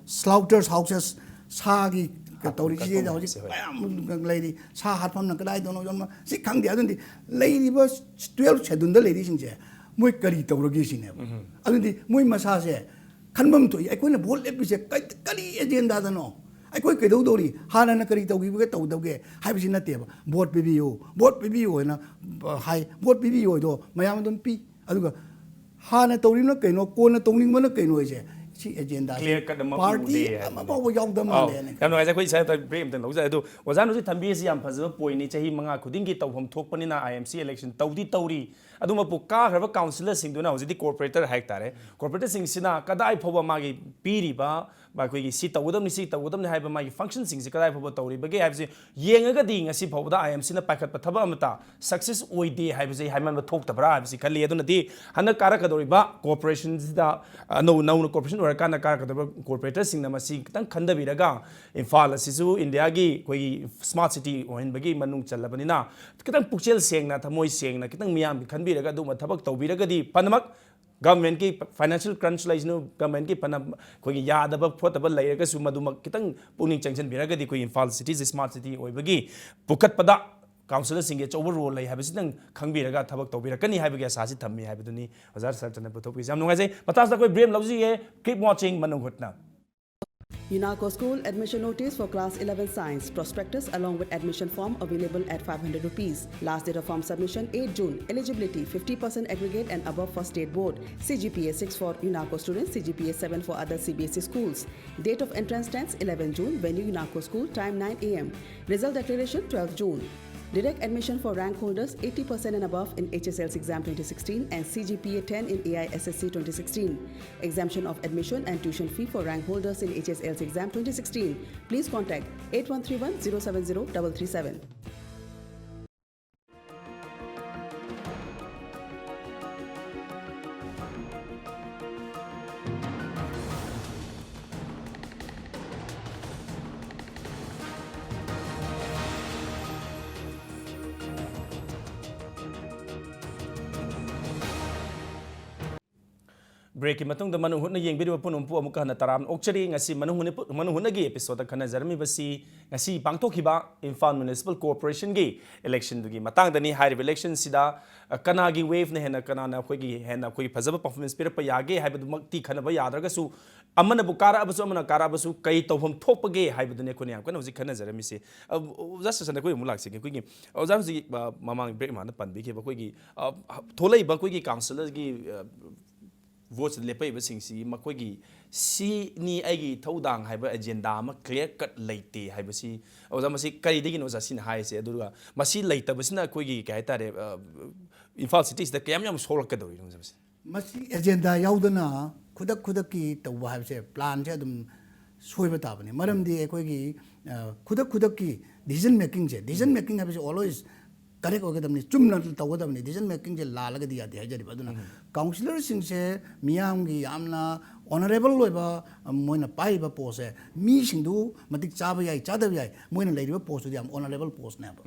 slaughter houses, ꯁꯥꯒꯤ ꯇꯧꯔꯤꯁꯤꯗꯩꯗ ꯍꯧꯖꯤꯛ ꯃꯌꯥꯝ ꯂꯩꯔꯤ꯫ ꯁꯥ ꯍꯥꯠꯐꯝꯅ ꯀꯗꯥꯏꯗꯅꯣ ꯌꯣꯟꯕ ꯁꯤ ꯈꯪꯗꯦ꯫ ꯑꯗꯨꯗꯤ ꯂꯩꯔꯤꯕ twelfth scheduleꯗ ꯂꯩꯔꯤꯁꯤꯡꯁꯦ ꯃꯣꯏ ꯀꯔꯤ ꯇꯧꯔꯒꯦ ꯁꯤꯅꯦꯕ꯫ ꯑꯗꯨꯗꯤ ꯃꯣꯏ ꯃꯁꯥꯁꯦ ꯈꯟꯐꯝ ꯊꯣꯛꯏ꯫ ꯑꯩꯈꯣꯏꯅ vote ꯂꯦꯞꯄꯤꯁꯦ ꯀꯩ-, ꯀꯔꯤ agendaꯗꯅꯣ? ꯑꯩꯈꯣꯏ ꯀꯩꯗꯧꯗꯧꯔꯤ? ꯍꯥꯟꯅꯅ ꯀꯔꯤ ꯇꯧꯈꯤꯕꯒꯦ, ꯇꯧꯗꯧꯒꯦ ꯍꯥꯏꯕꯁꯤ ꯅꯠꯇꯦꯕ꯫ Vote ꯄꯤꯕꯤꯌꯨ, vote ꯄꯤꯕꯤꯌꯨ ꯍꯥꯏꯅ, ꯑ, ꯍꯥꯏ꯫ Vote ꯄꯤꯕꯤꯌꯨ ꯍꯥꯏꯗꯣ ꯃꯌꯥꯝ ꯑꯗꯨꯝ ꯄꯤ꯫ ꯑꯗꯨꯒ ꯍꯥꯟꯅ ꯇꯧꯔꯤꯕꯅ ꯀꯩꯅꯣ, ꯀꯣꯟꯅ ꯇꯧꯅꯤꯡꯕꯅ ꯀꯩꯅꯣ ꯍꯥꯏꯁꯦ, ꯁꯤ agendaꯁꯤ clear cut ꯑꯃ party ꯎꯗꯦ ꯍꯥꯏꯕꯅꯦ꯫ ꯑꯃꯐꯥꯎꯕ ꯌꯥꯎꯗ ꯑꯧ, ꯃꯥꯜꯂꯦꯅ ꯌꯥꯝ ꯈꯜꯂꯦ꯫ ꯅꯨꯡꯉꯥꯏꯖꯩ꯫ ꯑꯩꯈꯣꯏ ꯏꯁꯥ break ꯑꯝꯇꯪ ꯂꯧꯖꯩ꯫ ꯑꯗꯣ ꯑꯣꯖꯥꯅ ꯍꯧꯖꯤꯛ ꯊꯝꯕꯤꯔꯤꯁꯤ ꯌꯥꯝ ꯐꯖꯕ pointꯅꯤ꯫ ꯆꯍꯤ ꯃꯉꯥ ꯈꯨꯗꯤꯡꯒꯤ ꯇꯧꯐꯝ ꯊꯣꯛꯄꯅꯤꯅ I M C election ꯇꯧꯗꯤ ꯇꯧꯔꯤ꯫ ꯑꯗꯨꯃꯛꯄꯨ ꯀꯥꯈ꯭ꯔꯕ ꯀꯥꯎꯟꯁꯤꯂꯔꯁꯤꯡꯗꯨꯅ ꯍꯧꯖꯤꯛꯇꯤ ꯀꯣꯔꯄꯣꯔꯦꯇꯔ ꯍꯥꯏ ꯇꯥꯔꯦ, ꯀꯣꯔꯄꯣꯔꯦꯇꯔꯁꯤꯡꯁꯤꯅ ꯀꯗꯥꯏ ꯐꯥꯎꯕ ꯃꯥꯒꯤ ꯄꯤꯔꯤꯕ, ꯑꯩꯈꯣꯏꯒꯤ ꯁꯤ ꯇꯧꯒꯗꯕꯅꯤ, ꯁꯤ ꯇꯧꯒꯗꯕꯅꯤ ꯍꯥꯏꯕ ꯃꯥꯒꯤ ꯐꯪꯁꯟꯁꯤꯡꯁꯤ ꯀꯗꯥꯏ ꯐꯥꯎꯕ ꯇꯧꯔꯤꯕꯒꯦ ꯍꯥꯏꯕꯁꯤ ꯌꯦꯡꯉꯒꯗꯤ ꯉꯁꯤ ꯐꯥꯎꯕꯗ ꯑꯥꯏ ꯑꯦꯝ ꯁꯤꯅ ꯄꯥꯏꯈꯠꯄ ꯊꯕꯛ ꯑꯃꯠꯇ ꯁꯛꯁꯦꯁ ꯑꯣꯏꯗꯦ ꯍꯥꯏꯕꯁꯤ ꯍꯥꯏꯃꯟꯕ ꯊꯣꯛꯇꯕ꯭ꯔꯥ ꯍꯥꯏꯕꯁꯤ ꯈꯜꯂꯤ꯫ ꯑꯗꯨꯅꯗꯤ ꯍꯟꯗꯛ ꯀꯥꯔꯛꯀꯗꯧꯔꯤꯕ ꯀꯣꯔꯄꯣꯔꯦꯁꯟꯁꯤꯗ, ꯑꯅꯧ ꯅꯧꯅ ꯀꯣꯔꯄꯣꯔꯦꯁꯟ ꯑꯣꯏꯔꯀꯥꯟꯗ ꯀꯥꯔꯛꯀꯗꯧꯔꯤꯕ ꯀꯣꯔꯄꯣꯔꯦꯇꯔꯁꯤꯡꯅ ꯃꯁꯤ ꯈꯤꯇꯪ ꯈꯟꯊꯕꯤꯔꯒ, ꯏꯝꯐꯥꯜ ꯑꯁꯤꯁꯨ ꯏꯟꯗꯤꯌꯥꯒꯤ ꯑꯩꯈꯣꯏꯒꯤ ꯁ꯭ꯃꯥꯔꯠ ꯁꯤꯇꯤ ꯑꯣꯏꯍꯟꯕꯒꯤ ꯃꯅꯨꯡ ꯆꯜꯂꯕꯅꯤꯅ, ꯈꯤꯇꯪ ꯄꯨꯛꯆꯦꯜ ꯁꯦꯡꯅ, ꯊꯃꯣꯏ ꯁꯦꯡꯅ, ꯈꯤꯇꯪ ꯃꯤꯌꯥꯝꯒꯤ ꯈꯟꯕꯤꯔꯒ ꯑꯗꯨꯒꯨꯝꯕ ꯊꯕꯛ ꯇꯧꯕꯤꯔꯒꯗꯤ ꯐꯅꯃꯛ, ꯒꯚꯔꯟꯃꯦꯟꯠꯀꯤ ꯐꯥꯏꯅꯥꯟꯁꯤꯌꯦꯜ ꯀ꯭ꯔꯟꯆ ꯂꯩꯁꯅꯨ, ꯒꯚꯔꯟꯃꯦꯟꯠꯀꯤ ꯐꯅ ꯑꯩꯈꯣꯏꯒꯤ ꯌꯥꯗꯕ ꯈꯣꯠꯇꯕ ꯂꯩꯔꯒꯁꯨ ꯃꯗꯨꯃꯛ ꯈꯤꯇꯪ ꯄꯨꯛꯅꯤꯡ ꯆꯪꯁꯤꯟꯕꯤꯔꯒꯗꯤ ꯑꯩꯈꯣꯏ ꯏꯝꯐꯥꯜ ꯁꯤꯇꯤꯁꯤ ꯁ꯭ꯃꯥꯔꯠ ꯁꯤꯇꯤ ꯑꯣꯏꯕꯒꯤ ꯄꯨꯈꯠꯄꯗ ꯀꯥꯎꯟꯁꯤꯂꯔꯁꯤꯡꯒꯤ ꯑꯆꯧꯕ ꯔꯣꯜ ꯂꯩ ꯍꯥꯏꯕꯁꯤꯗꯪ ꯈꯪꯕꯤꯔꯒ ꯊꯕꯛ ꯇꯧꯕꯤꯔꯛꯀꯅꯤ ꯍꯥꯏꯕꯒꯤ ꯑꯁꯥꯁꯤ ꯊꯝꯃꯤ ꯍꯥꯏꯕꯗꯨꯅꯤ ꯑꯣꯖꯥ ꯁꯔꯆꯟꯗ꯭ꯔ ꯄꯨꯊꯣꯛꯄꯤꯁꯦ꯫ ꯌꯥꯝ ꯅꯨꯡꯉꯥꯏꯖꯩ꯫ ꯃꯇꯥꯡꯁꯤꯗ ꯑꯩꯈꯣꯏ ꯕ꯭ꯔꯦꯛ ꯂꯧꯖꯒꯦ꯫ Keep watching ꯃꯅꯨꯡ ꯍꯨꯠꯅ꯫ UNACO School admission notice for class eleven science. Prospectus along with admission form available at five hundred rupees. Last date of form submission eight June. Eligibility fifty percent aggregate and above for state board. C G P A six for UNACO students, C G P A seven for other C B S E schools. Date of entrance test eleven June. Venue UNACO school. Time nine A M. Result declaration twelve June. Direct admission for rank holders eighty percent and above in H S L C exam twenty sixteen and C G P A ten in A I S S C twenty sixteen. Exemption of admission and tuition fee for rank holders in H S L C exam twenty sixteen. Please contact eight one three one zero seven zero double three seven. ꯕ꯭ꯔꯦꯛꯀꯤ ꯃꯇꯨꯡꯗ ꯃꯅꯨꯡ ꯍꯨꯠꯅ ꯌꯦꯡꯕꯤꯔꯤꯕ ꯄꯨꯝꯅꯃꯛꯄꯨ ꯑꯃꯨꯛꯀ ꯍꯟꯅ ꯇꯔꯥꯝꯅ ꯑꯣꯛꯆꯔꯤ꯫ ꯉꯁꯤ ꯃꯅꯨꯡ ꯍꯨꯠꯅ, ꯃꯅꯨꯡ ꯍꯨꯠꯅꯒꯤ ꯑꯦꯄꯤꯁꯣꯗꯇ ꯈꯟꯅꯖꯔꯝꯃꯤꯕꯁꯤ ꯉꯁꯤ ꯄꯥꯡꯊꯣꯛꯈꯤꯕ ꯏꯝꯐꯥꯜ ꯃ꯭ꯌꯨꯅꯤꯁꯤꯄꯥꯜ ꯀꯣꯔꯄꯣꯔꯦꯁꯟꯒꯤ ꯏꯂꯦꯛꯁꯟꯗꯨꯒꯤ ꯃꯇꯥꯡꯗꯅꯤ꯫ ꯍꯥꯏꯔꯤꯕ ꯏꯂꯦꯛꯁꯟꯁꯤꯗ, ꯑ, ꯀꯅꯥꯒꯤ ꯋꯦꯚꯅ ꯍꯦꯟꯅ, ꯀꯅꯥꯅ ꯑꯩꯈꯣꯏꯒꯤ ꯍꯦꯟꯅ ꯑꯩꯈꯣꯏꯒꯤ ꯐꯖꯕ ꯄꯔꯐꯣꯔꯃꯦꯟꯁ ꯄꯤꯔꯛꯄ ꯌꯥꯒꯦ ꯍꯥꯏꯕꯗꯨꯃꯛꯇꯤ ꯈꯟꯅꯕ ꯌꯥꯗ꯭ꯔꯒꯁꯨ, ꯑꯃꯅꯕꯨ ꯀꯥꯔꯛꯑꯕꯁꯨ, ꯑꯃꯅ ꯀꯥꯔꯛꯑꯕꯁꯨ ꯀꯩ ꯇꯧꯐꯝ ꯊꯣꯛꯄꯒꯦ ꯍꯥꯏꯕꯗꯨꯅꯤ ꯑꯩꯈꯣꯏꯅ ꯌꯥꯝ ꯀꯟꯅ ꯍꯧꯖꯤꯛ ꯈꯟꯅꯖꯔꯝꯃꯤꯁꯦ꯫ ꯑ, ꯑꯣꯖꯥ ꯁꯔꯆꯟꯗ꯭ꯔ, ꯑꯩꯈꯣꯏ ꯑꯃꯨꯛ ꯂꯥꯛꯆꯒꯦ꯫ ꯑꯩꯈꯣꯏꯒꯤ, ꯑ, ꯑꯣꯖꯥ ꯍꯧꯖꯤꯛ, ꯑ, ꯃꯃꯥꯡ ꯕ꯭ꯔꯦꯛ ꯃꯥꯅ ꯄꯟꯕꯤꯈꯤꯕ ꯑꯩꯈꯣꯏꯒꯤ, ꯑ, ꯊꯣꯛꯂꯛꯏꯕ ꯑꯩꯈꯣꯏꯒꯤ ꯀꯥꯎꯟꯁꯤꯂꯔꯒꯤ, ꯑ, ꯚꯣꯠꯁꯤꯗ ꯂꯦꯞꯄꯛꯏꯕꯁꯤꯡꯁꯤ ꯃꯈꯣꯏꯒꯤ ꯁꯤꯅꯤ ꯑꯩꯒꯤ ꯏꯊꯧꯗꯥꯡ ꯍꯥꯏꯕ ꯑꯦꯖꯦꯟꯗꯥ ꯑꯃ ꯀ꯭ꯂꯤꯌꯥꯔ ꯀꯠ ꯂꯩꯇꯦ ꯍꯥꯏꯕꯁꯤ, ꯑꯣꯖꯥ, ꯃꯁꯤ ꯀꯔꯤꯗꯒꯤꯅꯣ ꯑꯣꯖꯥ ꯁꯤꯅ ꯍꯥꯏꯔꯤꯁꯦ? ꯑꯗꯨꯒ ꯃꯁꯤ ꯂꯩꯇꯕꯁꯤꯅ ꯑꯩꯈꯣꯏꯒꯤ, ꯀꯩ ꯍꯥꯏꯇꯥꯔꯦ, ꯑ, ꯏꯝꯐꯥꯜ ꯁꯤꯇꯤꯁꯤꯗ ꯀꯌꯥꯝ ꯌꯥꯝ ꯁꯣꯛꯂꯛꯀꯗꯧꯔꯤꯅꯣ ꯃꯁꯤ? ꯃꯁꯤ ꯑꯦꯖꯦꯟꯗꯥ ꯌꯥꯎꯗꯅ ꯈꯨꯗꯛ ꯈꯨꯗꯛꯀꯤ ꯇꯧꯕ ꯍꯥꯏꯕꯁꯦ, ꯄ꯭ꯂꯥꯟꯁꯦ ꯑꯗꯨꯝ ꯁꯣꯏꯕ ꯇꯥꯕꯅꯤ꯫ ꯃꯔꯝꯗꯤ ꯑꯩꯈꯣꯏꯒꯤ, ꯑ, ꯈꯨꯗꯛ ꯈꯨꯗꯛꯀꯤ ꯗꯤꯁꯤꯖꯟ ꯃꯦꯀꯤꯡꯁꯦ, ꯗꯤꯁꯤꯖꯟ ꯃꯦꯀꯤꯡ ꯍꯥꯏꯕꯁꯦ ꯑꯣꯜꯋꯦꯁ ꯀꯔꯦꯛ ꯑꯣꯏꯒꯗꯕꯅꯤ, ꯆꯨꯝꯅ ꯇꯧꯒꯗꯕꯅꯤ꯫ ꯗꯤꯁꯤꯖꯟ ꯃꯦꯀꯤꯡꯁꯦ ꯂꯥꯜꯂꯒꯗꯤ ꯌꯥꯗꯦ ꯍꯥꯏꯖꯔꯤꯕ꯫ ꯑꯗꯨꯅ ꯀꯥꯎꯟꯁꯤꯂꯔꯁꯤꯡꯁꯦ ꯃꯤꯌꯥꯝꯒꯤ ꯌꯥꯝꯅ ꯑꯣꯅꯔꯦꯕꯜ ꯑꯣꯏꯕ, ꯑ, ꯃꯣꯏꯅ ꯄꯥꯏꯔꯤꯕ ꯄꯣꯁꯁꯦ, ꯃꯤꯁꯤꯡꯗꯨ ꯃꯇꯤꯛ ꯆꯥꯕ ꯌꯥꯏ, ꯆꯥꯗꯕ ꯌꯥꯏ, ꯃꯣꯏꯅ ꯂꯩꯔꯤꯕ ꯄꯣꯁꯇꯨꯗꯤ ꯌꯥꯝ ꯑꯣꯅꯔꯦꯕꯜ ꯄꯣꯁꯅꯦꯕ꯫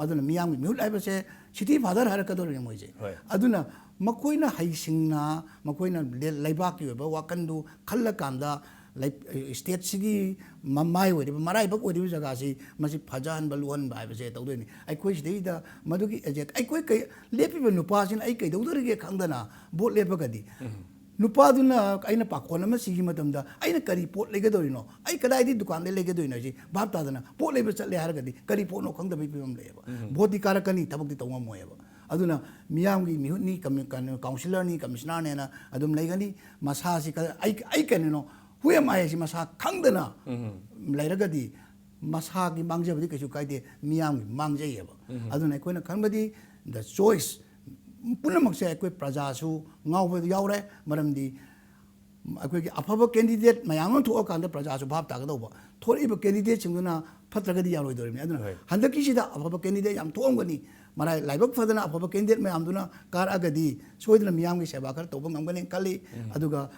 ꯑꯗꯨꯅ ꯃꯤꯌꯥꯝꯒꯤ ꯃꯤꯍꯨꯠ ꯍꯥꯏꯕꯁꯦ ꯁꯤꯇꯤ ꯐꯥꯗꯔ ꯍꯥꯏꯔꯛꯀꯗꯧꯔꯤꯅꯦ ꯃꯣꯏꯁꯦ꯫ ꯍꯣꯏ꯫ ꯑꯗꯨꯅ ꯃꯈꯣꯏꯅ ꯍꯩꯁꯤꯡꯅ, ꯃꯈꯣꯏꯅ ꯂꯦ-, ꯂꯩꯕꯥꯛꯀꯤ ꯑꯣꯏꯕ ꯋꯥꯈꯜꯗꯨ ꯈꯜꯂꯀꯥꯟꯗ, ꯂꯩ-, ꯁ꯭ꯇꯦꯠꯁꯤꯒꯤ ꯃꯃꯥꯏ ꯑꯣꯏꯔꯤꯕ, ꯃꯔꯥꯏꯕꯛ ꯑꯣꯏꯔꯤꯕ ꯖꯒꯥꯁꯤ ꯃꯁꯤ ꯐꯖꯍꯟꯕ, ꯂꯨꯍꯟꯕ ꯍꯥꯏꯕꯁꯦ ꯇꯧꯗꯣꯏꯅꯤ꯫ ꯑꯩꯈꯣꯏ ꯁꯤꯗꯩꯗ ꯃꯗꯨꯒꯤ ꯑꯦꯖꯦꯟ-, ꯑꯩꯈꯣꯏ ꯀꯩ-, ꯂꯦꯞꯄꯤꯕ ꯅꯨꯄꯥꯁꯤꯅ ꯑꯩ ꯀꯩꯗꯧꯗꯣꯔꯤꯒꯦ ꯈꯪꯗꯅ ꯚꯣꯠ ꯂꯦꯞꯄꯒꯗꯤ, ꯅꯨꯄꯥꯗꯨꯅ ꯑꯩꯅ ꯄꯥꯈꯣꯟ ꯑꯃ ꯁꯤꯒꯤ ꯃꯇꯝꯗ ꯑꯩꯅ ꯀꯔꯤ ꯄꯣꯠ ꯂꯩꯒꯗꯧꯔꯤꯅꯣ, ꯑꯩ ꯀꯗꯥꯏꯗꯒꯤ ꯗꯨꯀꯥꯟꯗ ꯂꯩꯒꯗꯣꯏꯅꯣ ꯍꯥꯏꯁꯤ ꯚꯥꯞ ꯇꯥꯗꯅ ꯄꯣꯠ ꯂꯩꯕ ꯆꯠꯂꯦ ꯍꯥꯏꯔꯒꯗꯤ ꯀꯔꯤ ꯄꯣꯠꯅꯣ ꯈꯪꯗꯕꯒꯤ ꯐꯤꯕꯝ ꯂꯩꯌꯦꯕ꯫ ꯚꯣꯠꯇꯤ ꯀꯥꯔꯛꯀꯅꯤ, ꯊꯕꯛꯇꯤ ꯇꯧ ꯉꯝꯃꯣꯏꯕ꯫ ꯑꯗꯨꯅ ꯃꯤꯌꯥꯝꯒꯤ ꯃꯤꯍꯨꯠꯅꯤ, ꯀꯃꯤ-, ꯀꯩꯅꯣ, ꯀꯥꯎꯟꯁꯤꯂꯔꯅꯤ, ꯀꯃꯤꯁꯅꯔꯅꯦꯅ ꯑꯗꯨꯝ ꯂꯩꯒꯅꯤ꯫ ꯃꯁꯥꯁꯤ ꯀ-, ꯑꯩ, ꯑꯩ ꯀꯩꯅꯣꯅꯣ, who am I ꯍꯥꯏꯁꯤ ꯃꯁꯥ ꯈꯪꯗꯅ ꯂꯩꯔꯒꯗꯤ ꯃꯁꯥꯒꯤ ꯃꯥꯡꯖꯕꯗꯤ ꯀꯩꯁꯨ ꯀꯥꯏꯗꯦ, ꯃꯤꯌꯥꯝꯒꯤ ꯃꯥꯡꯖꯩꯌꯦꯕ꯫ ꯑꯗꯨꯅ ꯑꯩꯈꯣꯏꯅ ꯈꯟꯕꯗꯤ the choice ꯄꯨꯝꯅꯃꯛꯁꯦ ꯑꯩꯈꯣꯏ ꯄ꯭ꯔꯖꯥꯁꯨ ꯉꯥꯎꯕ ꯌꯥꯎꯔꯦ꯫ ꯃꯔꯝꯗꯤ ꯑꯩꯈꯣꯏꯒꯤ ꯑꯐꯕ ꯀꯦꯟꯗꯤꯗꯦꯠ ꯃꯌꯥꯝ ꯑꯃ ꯊꯣꯛꯑꯀꯥꯟꯗ ꯄ꯭ꯔꯖꯥꯁꯨ ꯚꯥꯞ ꯇꯥꯒꯗꯧꯕ꯫ ꯊꯣꯛꯂꯛꯏꯕ ꯀꯦꯟꯗꯤꯗꯦꯠꯁꯤꯡꯗꯨꯅ ꯐꯠꯇ꯭ꯔꯒꯗꯤ ꯌꯥꯔꯣꯏꯗꯧꯔꯤꯕꯅꯤ꯫ ꯑꯗꯨꯅ ꯍꯣꯏ꯫ ꯍꯟꯗꯛꯀꯤꯁꯤꯗ ꯑꯐꯕ ꯀꯦꯟꯗꯤꯗꯦꯠ ꯌꯥꯝ ꯊꯣꯛꯑꯝꯒꯅꯤ꯫ ꯃꯔꯥꯏ ꯂꯥꯏꯕꯛ ꯐꯗꯅ ꯑꯐꯕ ꯀꯦꯟꯗꯤꯗꯦꯠ ꯃꯌꯥꯝꯗꯨꯅ ꯀꯥꯔꯛꯑꯒꯗꯤ ꯁꯣꯏꯗꯅ ꯃꯤꯌꯥꯝꯒꯤ ꯁꯦꯕꯥ ꯈꯔ ꯇꯧꯕ ꯉꯝꯒꯅꯤ ꯈꯜꯂꯤ꯫ ꯑꯗꯨꯒ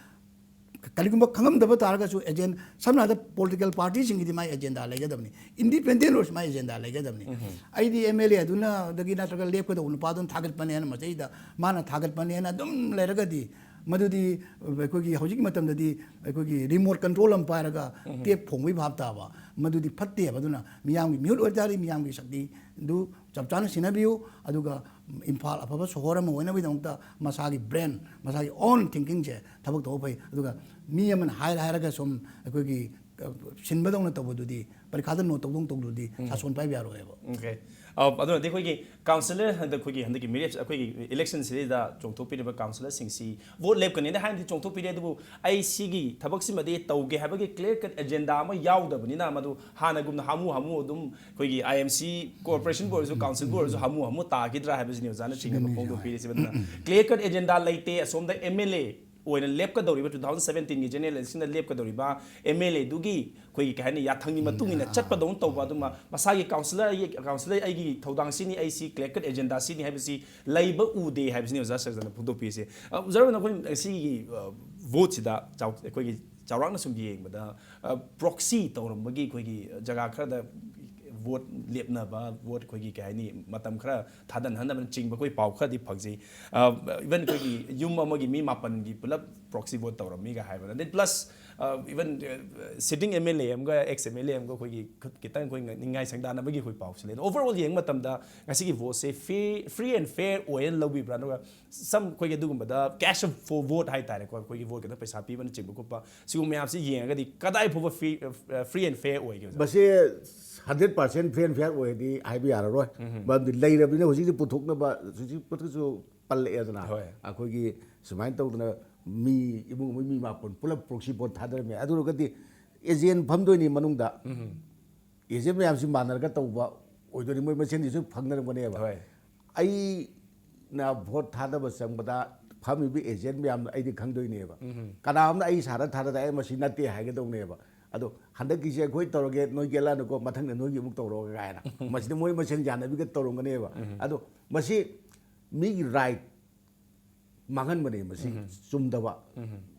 ꯀꯔꯤꯒꯨꯝꯕ ꯈꯪꯉꯝꯗꯕ ꯇꯥꯔꯒꯁꯨ ꯑꯦꯖꯦꯟ-, ꯁꯝꯅ ꯍꯥꯏꯔꯕꯗ ꯄꯣꯂꯤꯇꯤꯀꯦꯜ ꯄꯥꯔꯇꯤꯁꯤꯡꯒꯤꯗꯤ ꯃꯥꯏ ꯑꯦꯖꯦꯟꯗꯥ ꯂꯩꯒꯗꯕꯅꯤ, ꯏꯟꯗꯤꯄꯦꯟꯗꯦꯟ ꯑꯣꯏꯔꯁꯨ ꯃꯥꯏ ꯑꯦꯖꯦꯟꯗꯥ ꯂꯩꯒꯗꯕꯅꯤ꯫ ꯑꯩꯗꯤ ꯑꯦꯝ ꯑꯦꯜ ꯑꯦ ꯑꯗꯨꯅꯗꯒꯤ ꯅꯠꯇ꯭ꯔꯒ ꯂꯦꯞꯀꯗꯧꯕ ꯅꯨꯄꯥꯗꯨꯅ ꯊꯥꯒꯠꯄꯅꯦꯅ ꯃꯁꯤꯗ ꯃꯥꯅ ꯊꯥꯒꯠꯄꯅꯦꯅ ꯑꯗꯨꯝ ꯂꯩꯔꯒꯗꯤ ꯃꯗꯨꯗꯤ ꯑꯩꯈꯣꯏꯒꯤ ꯍꯧꯖꯤꯛꯀꯤ ꯃꯇꯝꯗꯗꯤ ꯑꯩꯈꯣꯏꯒꯤ ꯔꯤꯃꯣꯠ ꯀꯟꯇ꯭ꯔꯣꯜ ꯑꯃ ꯄꯥꯏꯔꯒ ꯇꯦꯞ ꯈꯣꯡꯕꯒꯤ ꯚꯥꯞ ꯇꯥꯕ, ꯃꯗꯨꯗꯤ ꯐꯠꯇꯦꯕ꯫ ꯑꯗꯨꯅ ꯃꯤꯌꯥꯝꯒꯤ ꯃꯤꯍꯨꯠ ꯑꯣꯏꯇꯥꯔꯗꯤ ꯃꯤꯌꯥꯝꯒꯤ ꯁꯛꯇꯤꯗꯨ ꯆꯞ ꯆꯥꯅ ꯁꯤꯟꯅꯕꯤꯌꯨ꯫ ꯑꯗꯨꯒ ꯏꯝꯐꯥꯜ ꯑꯐꯕ ꯁꯣꯍꯣꯔ ꯑꯃ ꯑꯣꯏꯅꯕꯒꯤꯗꯃꯛꯇ ꯃꯁꯥꯒꯤ ꯕ꯭ꯔꯦꯟ, ꯃꯁꯥꯒꯤ ꯑꯣꯟ ꯊꯤꯡꯀꯤꯡꯁꯦ ꯊꯕꯛ ꯇꯧꯕ ꯐꯩ꯫ ꯑꯗꯨꯒ ꯃꯤ ꯑꯃꯅ ꯍꯥꯏꯔ ꯍꯥꯏꯔꯒ ꯁꯨꯝ ꯑꯩꯈꯣꯏꯒꯤ ꯁꯤꯟꯕꯗꯧꯅ ꯇꯧꯕꯗꯨꯗꯤ, ꯄꯔꯤꯈꯥꯗ ꯅꯣꯠ ꯇꯧꯗꯧꯅ ꯇꯧꯕꯗꯨꯗꯤ ꯁꯥꯁꯣꯟ ꯄꯥꯏꯕ ꯌꯥꯔꯣꯏꯕ꯫ ꯑꯣꯀꯦ꯫ ꯑ, ꯑꯗꯨꯅꯗꯤ ꯑꯩꯈꯣꯏꯒꯤ ꯀꯥꯎꯟꯁꯤꯂꯔ, ꯍꯟꯗꯛ ꯑꯩꯈꯣꯏꯒꯤ ꯍꯟꯗꯛꯀꯤ ꯃꯤꯔꯦꯞ, ꯑꯩꯈꯣꯏꯒꯤ ꯏꯂꯦꯛꯁꯟꯁꯤꯗ ꯆꯣꯡꯊꯣꯛꯄꯤꯔꯤꯕ ꯀꯥꯎꯟꯁꯤꯂꯔꯁꯤꯡꯁꯤ ꯚꯣꯠ ꯂꯦꯞꯀꯅꯤꯅ ꯍꯥꯏꯅꯗꯤ ꯆꯣꯡꯊꯣꯛꯄꯤꯔꯦ, ꯑꯗꯨꯕꯨ ꯑꯩ ꯁꯤꯒꯤ ꯊꯕꯛꯁꯤꯃꯗꯤ ꯇꯧꯒꯦ ꯍꯥꯏꯕꯒꯤ ꯀ꯭ꯂꯤꯌꯔ ꯀꯠ ꯑꯦꯖꯦꯟꯗꯥ ꯑꯃ ꯌꯥꯎꯗꯕꯅꯤꯅ, ꯃꯗꯨ ꯍꯥꯟꯅꯒꯨꯝꯅ ꯍꯥꯃꯨ ꯍꯥꯃꯨ ꯑꯗꯨꯝ ꯑꯩꯈꯣꯏꯒꯤ ꯑꯥꯏ ꯑꯦꯝ ꯁꯤ ꯀꯣꯔꯄꯣꯔꯦꯁꯟꯕꯨ ꯑꯣꯏꯔꯁꯨ, ꯀꯥꯎꯟꯁꯤꯜꯕꯨ ꯑꯣꯏꯔꯁꯨ ꯍꯥꯃꯨ ꯍꯥꯃꯨ ꯇꯥꯈꯤꯗ꯭ꯔꯥ ꯍꯥꯏꯕꯁꯤꯅꯤ ꯑꯣꯖꯥꯅ ꯆꯤꯡꯅꯕ ꯐꯣꯡꯗꯣꯛꯄꯤꯔꯤꯁꯤ꯫ ꯑꯗꯨꯅ ꯀ꯭ꯂꯤꯌꯔ ꯀꯠ ꯑꯦꯖꯦꯟꯗꯥ ꯂꯩꯇꯦ꯫ ꯑꯁꯣꯝꯗ ꯑꯦꯝ ꯑꯦꯜ ꯑꯦ ꯑꯣꯏꯅ ꯂꯦꯞꯀꯗꯧꯔꯤꯕ, ꯇꯨ ꯊꯥꯎꯖꯟ ꯁꯕꯦꯟꯇꯤꯟꯒꯤ ꯖꯦꯅꯔꯦꯜ ꯏꯂꯦꯛꯁꯟꯗ ꯂꯦꯞꯀꯗꯧꯔꯤꯕ ꯑꯦꯝ ꯑꯦꯜ ꯑꯦꯗꯨꯒꯤ ꯑꯩꯈꯣꯏꯒꯤ ꯀꯩ ꯍꯥꯏꯅꯤ, ꯌꯥꯊꯪꯒꯤ ꯃꯇꯨꯡ ꯏꯟꯅ ꯆꯠꯄꯗꯧꯅ ꯇꯧꯕ, ꯑꯗꯨꯃ ꯃꯁꯥꯒꯤ ꯀꯥꯎꯟꯁꯤꯂꯔ ꯑꯩꯒꯤ, ꯀꯥꯎꯟꯁꯤꯂꯔ ꯑꯩꯒꯤ ꯊꯧꯗꯥꯡ ꯁꯤꯅꯤ, ꯑꯩ ꯁꯤ ꯀ꯭ꯂꯤꯌꯔ ꯀꯠ ꯑꯦꯖꯦꯟꯗꯥ ꯁꯤꯅꯤ ꯍꯥꯏꯕꯁꯤ ꯂꯩꯕ ꯎꯗꯦ ꯍꯥꯏꯕꯁꯤꯅꯤ ꯑꯣꯖꯥ ꯁꯔꯖꯅ ꯐꯣꯡꯗꯣꯛꯄꯤꯔꯤꯁꯦ꯫ ꯑ, ꯑꯣꯖꯥ ꯔꯣꯅꯟ, ꯑꯩꯈꯣꯏ ꯉꯁꯤꯒꯤ, ꯑ, ꯚꯣꯠꯁꯤꯗ ꯆꯥꯎ-, ꯑꯩꯈꯣꯏꯒꯤ ꯆꯥꯎꯔꯥꯛꯅ ꯁꯨꯝ ꯌꯦꯡꯕꯗ, ꯑ, ꯄ꯭ꯔꯣꯛꯁꯤ ꯇꯧꯔꯝꯕꯒꯤ ꯑꯩꯈꯣꯏꯒꯤ ꯖꯒꯥ ꯈꯔꯗ ꯚꯣꯠ ꯂꯦꯞꯅꯕ, ꯚꯣꯠ ꯑꯩꯈꯣꯏꯒꯤ ꯀꯩ ꯍꯥꯏꯅꯤ, ꯃꯇꯝ ꯈꯔ ꯊꯥꯗꯅꯍꯟꯅꯕꯅ ꯆꯤꯡꯕ ꯑꯩꯈꯣꯏ ꯄꯥꯎ ꯈꯔꯗꯤ ꯐꯪꯖꯩ꯫ ꯏꯚꯟ ꯑꯩꯈꯣꯏꯒꯤ ꯌꯨꯝ ꯑꯃꯒꯤ ꯃꯤ ꯃꯥꯄꯟꯒꯤ ꯄꯨꯂꯞ ꯄ꯭ꯔꯣꯛꯁꯤ ꯚꯣꯠ ꯇꯧꯔꯝꯃꯤꯒ ꯍꯥꯏꯕ꯫ ꯑꯗꯩ plus even sitting M L A ꯑꯃꯒ ꯑꯦꯛꯁ ꯑꯦꯝ ꯑꯦꯜ ꯑꯦ ꯑꯃꯒ ꯑꯩꯈꯣꯏꯒꯤ ꯈꯨꯠ-, ꯈꯤꯇꯪ ꯑꯩꯈꯣꯏ ꯅꯤꯡꯉꯥꯏ ꯁꯪꯗꯥꯅꯕꯒꯤ ꯑꯩꯈꯣꯏ ꯄꯥꯎꯁꯨ ꯂꯩ꯫ ꯑꯗꯣ ꯑꯣꯚꯔꯑꯣꯜ ꯌꯦꯡꯕ ꯃꯇꯝꯗ ꯉꯁꯤꯒꯤ ꯚꯣꯠꯁꯦ ꯐ꯭ꯔꯤ, ꯐ꯭ꯔꯤ ꯑꯦꯟ ꯐꯦꯌꯔ ꯑꯣꯏꯅ ꯂꯧꯕꯤꯕ꯭ꯔꯥ? ꯑꯗꯨꯒ ꯁꯝ ꯑꯩꯈꯣꯏꯒꯤ ꯑꯗꯨꯒꯨꯝꯕꯗ cash for vote ꯍꯥꯏ ꯇꯥꯔꯦꯀꯣ, ꯑꯩꯈꯣꯏꯒꯤ ꯚꯣꯠ ꯈꯤꯇꯪ ꯄꯩꯁꯥ ꯄꯤꯕꯅꯆꯤꯡꯕ ꯈꯣꯠꯄ, ꯁꯤꯒꯨꯝꯕ ꯃꯌꯥꯝꯁꯤ ꯌꯦꯡꯉꯒꯗꯤ ꯀꯗꯥꯏ ꯐꯥꯎꯕ ꯐ꯭ꯔꯤ, ꯐ꯭ꯔꯤ ꯑꯦꯟ ꯐꯦꯌꯔ ꯑꯣꯏꯒꯦ ꯑꯣꯖꯥ? ꯃꯁꯤ ꯍꯟꯗ꯭ꯔꯦꯠ ꯄꯥꯔꯁꯦꯟ ꯐ꯭ꯔꯤ ꯑꯦꯟ ꯐꯦꯌꯔ ꯑꯣꯏꯗꯤ ꯍꯥꯏꯕ ꯌꯥꯔꯔꯣꯏ꯫ ꯃꯔꯝꯗꯤ ꯂꯩꯔꯕꯅꯤꯅ ꯍꯧꯖꯤꯛꯇꯤ ꯄꯨꯊꯣꯛꯅꯕ, ꯍꯧꯖꯤꯛ ꯄꯨꯊꯣꯛꯁꯨ ꯄꯜꯂꯛꯑꯦꯗꯅ꯫ ꯍꯣꯏ꯫ ꯑꯩꯈꯣꯏꯒꯤ ꯁꯨꯃꯥꯏꯅ ꯇꯧꯗꯅ ꯃꯤ ꯏꯃꯨꯡ ꯑꯃꯒꯤ ꯃꯤ ꯃꯥꯄꯟ ꯄꯨꯂꯞ ꯄ꯭ꯔꯣꯛꯁꯤ ꯚꯣꯠ ꯊꯥꯗꯔꯝꯃꯦ꯫ ꯑꯗꯨ ꯑꯣꯏꯔꯒꯗꯤ ꯑꯦꯖꯦꯟ ꯐꯝꯗꯣꯏꯅꯤ ꯃꯅꯨꯡꯗ꯫ ꯑꯦꯖꯦꯟ ꯃꯌꯥꯝꯁꯤ ꯃꯥꯟꯅꯔꯒ ꯇꯧꯕ ꯑꯣꯏꯗꯣꯏꯅꯤ, ꯃꯣꯏ ꯃꯁꯦꯟꯗꯤꯁꯨ ꯐꯪꯅꯔꯝꯒꯅꯦꯕ꯫ ꯍꯣꯏ꯫ ꯑꯩꯅ ꯚꯣꯠ ꯊꯥꯗꯕ ꯆꯪꯕꯗ ꯐꯝꯃꯤꯕ ꯑꯦꯖꯦꯟ ꯃꯌꯥꯝꯗꯣ ꯑꯩꯗꯤ ꯈꯪꯗꯣꯏꯅꯦꯕ꯫ ꯀꯅꯥ ꯑꯃꯅ ꯑꯩ ꯁꯥꯔ ꯊꯥꯗꯔ ꯑꯩ ꯃꯁꯤ ꯅꯠꯇꯦ ꯍꯥꯏꯒꯗꯧꯅꯦꯕ꯫ ꯑꯗꯣ ꯍꯟꯗꯛꯀꯤꯁꯦ ꯑꯩꯈꯣꯏ ꯇꯧꯔꯒꯦ, ꯅꯣꯏ ꯌꯦꯜꯂꯛꯑꯅꯨꯀꯣ, ꯃꯊꯪꯗ ꯅꯣꯏꯒꯤ ꯑꯃꯨꯛ ꯇꯧꯔꯛꯑꯣ ꯀꯥꯏꯅ꯫ ꯃꯁꯤꯗ ꯃꯣꯏ ꯃꯁꯦꯟ ꯌꯥꯅꯕꯤꯒ ꯇꯧꯔꯝꯒꯅꯦꯕ꯫ ꯑꯗꯣ ꯃꯁꯤ ꯃꯤꯒꯤ ꯔꯥꯏꯠ ꯃꯥꯡꯍꯟꯕꯅꯦ ꯃꯁꯤ, ꯆꯨꯝꯗꯕ꯫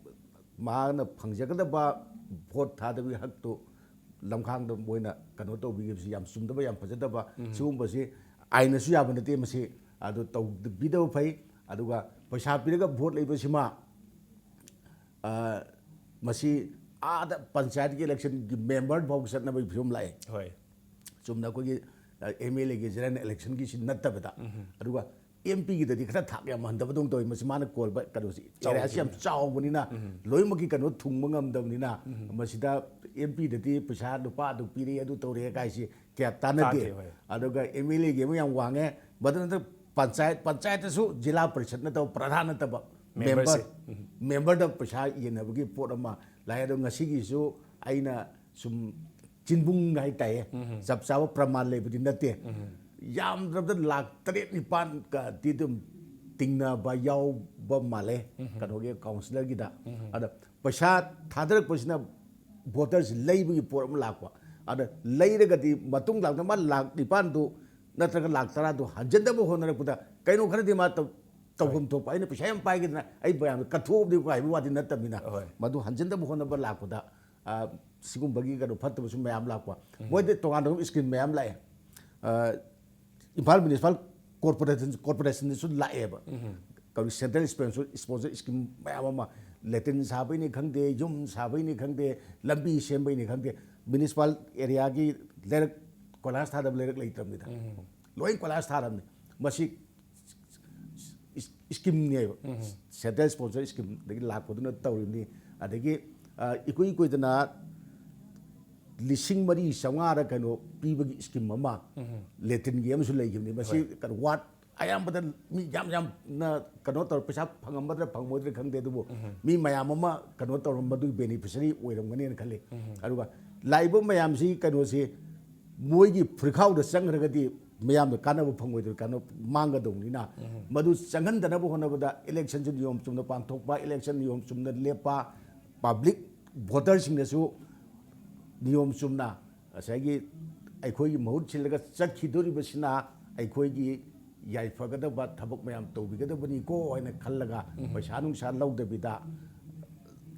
ꯃꯥꯅ ꯐꯪꯖꯒꯗꯕ ꯚꯣꯠ ꯊꯥꯗꯕꯒꯤ ꯍꯛꯇꯨ ꯂꯝꯈꯥꯡꯗ ꯃꯣꯏꯅ ꯀꯩꯅꯣ ꯇꯧꯕꯤꯈꯤꯕꯁꯤ ꯌꯥꯝ ꯆꯨꯝꯗꯕ, ꯌꯥꯝ ꯐꯖꯗꯕ꯫ ꯁꯤꯒꯨꯝꯕꯁꯤ ꯑꯥꯏꯟꯅꯁꯨ ꯌꯥꯕ ꯅꯠꯇꯦ꯫ ꯃꯁꯤ ꯑꯗꯨ ꯇꯧꯕꯤꯗꯕ ꯐꯩ꯫ ꯑꯗꯨꯒ ꯄꯩꯁꯥ ꯄꯤꯔꯒ ꯚꯣꯠ ꯂꯩꯕꯁꯤꯃ, ꯑ, ꯃꯁꯤ ꯑꯥꯗ ꯄꯟꯆꯥꯌꯠꯀꯤ ꯏꯂꯦꯛꯁꯟꯒꯤ ꯃꯦꯝꯕꯔ ꯐꯥꯎ ꯆꯠꯅꯕꯒꯤ ꯐꯤꯕꯝ ꯂꯥꯛꯑꯦ꯫ ꯍꯣꯏ꯫ ꯆꯨꯝꯅ ꯑꯩꯈꯣꯏꯒꯤ ꯑꯦꯝ ꯑꯦꯜ ꯑꯦꯒꯤ ꯖꯦꯅꯔꯦꯜ ꯏꯂꯦꯛꯁꯟꯒꯤꯁꯤ ꯅꯠꯇꯕꯗ꯫ ꯑꯗꯨꯒ ꯑꯦꯝ ꯄꯤꯒꯤꯗꯗꯤ ꯈꯔ ꯊꯥꯛ ꯌꯥꯝ ꯍꯟꯊꯕꯗꯧꯅ ꯇꯧꯋꯤ꯫ ꯃꯁꯤ ꯃꯥꯅ ꯀꯣꯜꯕ ꯀꯩꯅꯣꯁꯤ, ꯑꯦꯔꯤꯌꯥꯁꯤ ꯌꯥꯝ ꯆꯥꯎꯕꯅꯤꯅ ꯂꯣꯏꯅꯃꯛꯀꯤ ꯀꯩꯅꯣ ꯊꯨꯡꯕ ꯉꯝꯗꯕꯅꯤꯅ, ꯃꯁꯤꯗ ꯑꯦꯝ ꯄꯤꯗꯗꯤ ꯄꯩꯁꯥ ꯂꯨꯄꯥ ꯑꯗꯨ ꯄꯤꯔꯛꯑꯦ, ꯑꯗꯨ ꯇꯧꯔꯛꯑꯦ ꯀꯥꯏꯁꯤ ꯀꯌꯥ ꯇꯥꯟꯅꯗꯦ꯫ ꯇꯥꯗꯦ, ꯍꯣꯏ꯫ ꯑꯗꯨꯒ ꯑꯦꯝ ꯑꯦꯜ ꯑꯦꯒꯤ ꯑꯃꯨꯛ ꯌꯥꯝ ꯋꯥꯡꯉꯦ꯫ ꯃꯗꯨ ꯅꯠꯇ ꯄꯟꯆꯥꯌꯠ, ꯄꯟꯆꯥꯌꯠꯇꯁꯨ ꯖꯤꯂꯥ ꯄꯔꯤꯁꯠ ꯅꯠꯇꯕ, ꯄ꯭ꯔꯙꯥꯟ ꯅꯠꯇꯕ, ꯃꯦꯝꯕꯔꯁꯦ꯫ ꯃꯦꯝꯕꯔ, ꯃꯦꯝꯕꯔꯗ ꯄꯩꯁꯥ ꯌꯦꯟꯅꯕꯒꯤ ꯄꯣꯠ ꯑꯃ ꯂꯥꯛꯑꯦ꯫ ꯑꯗꯣ ꯉꯁꯤꯒꯤꯁꯨ ꯑꯩꯅ ꯁꯨꯝ ꯆꯤꯟꯕꯨꯡ ꯍꯥꯏꯇꯥꯏꯌꯦ, ꯆꯞ ꯆꯥꯕ ꯄ꯭ꯔꯃꯥꯟ ꯂꯩꯕꯗꯤ ꯅꯠꯇꯦ꯫ ꯌꯥꯝꯗ꯭ꯔꯕꯗ ꯂꯥꯛ ꯇꯔꯦꯠ ꯅꯤꯄꯥꯟꯒꯗꯤ ꯑꯗꯨꯝ ꯇꯤꯡꯅꯕ ꯌꯥꯎꯕ ꯃꯥꯜꯂꯦ, ꯀꯩꯅꯣꯒꯤ ꯀꯥꯎꯟꯁꯤꯂꯔꯒꯤꯗ꯫ ꯑꯗ ꯄꯩꯁꯥ ꯊꯥꯗꯔꯛꯄꯁꯤꯅ ꯚꯣꯇꯔꯁꯤ ꯂꯩꯕꯒꯤ ꯄꯣꯠ ꯑꯃ ꯂꯥꯛꯄ꯫ ꯑꯗ ꯂꯩꯔꯒꯗꯤ ꯃꯇꯨꯡ ꯂꯥꯛꯇ ꯃꯥ ꯂꯥꯛ ꯅꯤꯄꯥꯟꯗꯨ ꯅꯠꯇ꯭ꯔꯒ ꯂꯥꯛ ꯇꯔꯥꯗꯨ ꯍꯟꯖꯤꯟꯅꯕ ꯍꯣꯠꯅꯔꯛꯄꯗ ꯀꯩꯅꯣ ꯈꯔꯗꯤ ꯃꯥ ꯇꯧ-, ꯇꯧꯐꯝ ꯊꯣꯛꯄ, "ꯑꯩꯅ ꯄꯩꯁꯥ ꯌꯥꯝ ꯄꯥꯏꯈꯤꯗꯅ ꯑꯩ ꯃꯌꯥꯝꯗ ꯀꯠꯊꯣꯛꯑꯕꯅꯤꯀꯣ" ꯍꯥꯏꯕ ꯋꯥꯗꯤ ꯅꯠꯇꯕꯅꯤꯅ, ꯍꯣꯏ꯫ ꯃꯗꯨ ꯍꯟꯖꯤꯟꯅꯕ ꯍꯣꯠꯅꯕ ꯂꯥꯛꯄꯗ, ꯑ, ꯁꯤꯒꯨꯝꯕꯒꯤ ꯀꯩꯅꯣ ꯐꯠꯇꯕꯁꯨ ꯃꯌꯥꯝ ꯂꯥꯛꯄ꯫ ꯃꯣꯏꯗ ꯇꯣꯉꯥꯟ ꯇꯣꯉꯥꯟꯕ ꯁ꯭ꯀꯤꯝ ꯃꯌꯥꯝ ꯂꯥꯛꯑꯦ꯫ ꯑ, ꯏꯝꯐꯥꯜ ꯃ꯭ꯌꯨꯅꯤꯁꯤꯄꯥꯜ ꯀꯣꯔꯄꯣꯔꯦꯁꯟ, ꯀꯣꯔꯄꯣꯔꯦꯁꯟꯗꯁꯨ ꯂꯥꯛꯑꯦꯕ꯫ ꯀꯩꯅꯣ ꯁꯦꯟꯇ꯭ꯔꯦꯜ ꯁ꯭ꯄꯣꯟꯁꯔ, ꯁ꯭ꯄꯣꯟꯁꯔ ꯁ꯭ꯀꯤꯝ ꯃꯌꯥꯝ ꯑꯃ, ꯂꯦꯇ꯭ꯔꯤꯟ ꯁꯥꯕꯩꯅꯤ ꯈꯪꯗꯦ, ꯌꯨꯝ ꯁꯥꯕꯩꯅꯤ ꯈꯪꯗꯦ, ꯂꯝꯕꯤ ꯁꯦꯝꯕꯩꯅꯤ ꯈꯪꯗꯦ, ꯃ꯭ꯌꯨꯅꯤꯁꯤꯄꯥꯜ ꯑꯦꯔꯤꯌꯥꯒꯤ ꯂꯩꯔꯛ, ꯀꯣꯏꯂꯥꯁ ꯊꯥꯗꯕ ꯂꯩꯔꯛ ꯂꯩꯇ꯭ꯔꯕꯅꯤꯗ꯫ ꯂꯣꯏ ꯀꯣꯏꯂꯥꯁ ꯊꯥꯔꯕꯅꯤ꯫ ꯃꯁꯤ ꯏꯁ-, ꯏꯁꯀꯤꯝꯅꯦꯕ꯫ Central sponsor ꯁ꯭ꯀꯤꯝꯗꯒꯤ ꯂꯥꯛꯄꯗꯨꯅ ꯇꯧꯔꯤꯕꯅꯤ꯫ ꯑꯗꯒꯤ, ꯑ, ꯏꯀꯨꯏ ꯀꯨꯏꯗꯅ ꯂꯤꯁꯤꯡ ꯃꯔꯤ ꯆꯥꯝꯃꯉꯥꯔ ꯀꯩꯅꯣ ꯄꯤꯕꯒꯤ ꯁ꯭ꯀꯤꯝ ꯑꯃ, ꯂꯦꯇ꯭ꯔꯤꯟꯒꯤ ꯑꯃꯁꯨ ꯂꯩꯈꯤꯕꯅꯤ꯫ ꯃꯁꯤ ꯀꯩꯅꯣ ꯋꯥꯔꯗ ꯑꯌꯥꯝꯕꯗ ꯃꯤ ꯌꯥꯝ ꯌꯥꯝꯅ ꯀꯩꯅꯣ ꯇꯧꯔ ꯄꯩꯁꯥ ꯐꯪꯉꯝꯒꯗ꯭ꯔꯥ ꯐꯪꯉꯣꯏꯗ꯭ꯔꯥ ꯈꯪꯗꯦ, ꯑꯗꯨꯕꯨ ꯃꯤ ꯃꯌꯥꯝ ꯑꯃ ꯀꯩꯅꯣ ꯇꯧꯔꯝꯕꯗꯨꯒꯤ ꯕꯦꯅꯤꯐꯤꯁꯔꯤ ꯑꯣꯏꯔꯝꯒꯅꯦꯅ ꯈꯜꯂꯤ꯫ ꯑꯗꯨꯒ ꯂꯥꯛꯏꯕ ꯃꯌꯥꯝꯁꯤ ꯀꯩꯅꯣꯁꯤ ꯃꯣꯏꯒꯤ ꯐꯨꯔꯤꯈꯥꯎꯗ ꯆꯪꯈ꯭ꯔꯒꯗꯤ ꯃꯌꯥꯝꯗ ꯀꯥꯟꯅꯕ ꯐꯪꯉꯣꯏꯗꯣꯏ, ꯀꯥꯟꯅꯕ ꯃꯥꯡꯒꯗꯧꯅꯤꯅ, ꯃꯗꯨ ꯆꯪꯍꯟꯗꯅꯕ ꯍꯣꯠꯅꯕꯗ ꯏꯂꯦꯛꯁꯟꯁꯨ ꯅꯤꯌꯣꯝ ꯆꯨꯝꯅ ꯄꯥꯡꯊꯣꯛꯄ, ꯏꯂꯦꯛꯁꯟ ꯅꯤꯌꯣꯝ ꯆꯨꯝꯅ ꯂꯦꯞꯄ, ꯄꯕ꯭ꯂꯤꯛ ꯚꯣꯇꯔꯁꯤꯡꯅꯁꯨ ꯅꯤꯌꯣꯝ ꯆꯨꯝꯅ ꯉꯁꯥꯏꯒꯤ ꯑꯩꯈꯣꯏꯒꯤ ꯃꯍꯨꯠ ꯁꯤꯜꯂꯒ ꯆꯠꯈꯤꯗꯣꯔꯤꯕꯁꯤꯅ ꯑꯩꯈꯣꯏꯒꯤ ꯌꯥꯏꯐꯒꯗꯕ ꯊꯕꯛ ꯃꯌꯥꯝ ꯇꯧꯕꯤꯒꯗꯕꯅꯤꯀꯣ ꯍꯥꯏꯅ ꯈꯜꯂꯒ ꯄꯩꯁꯥ ꯅꯨꯡꯁꯥ ꯂꯧꯗꯕꯤꯗ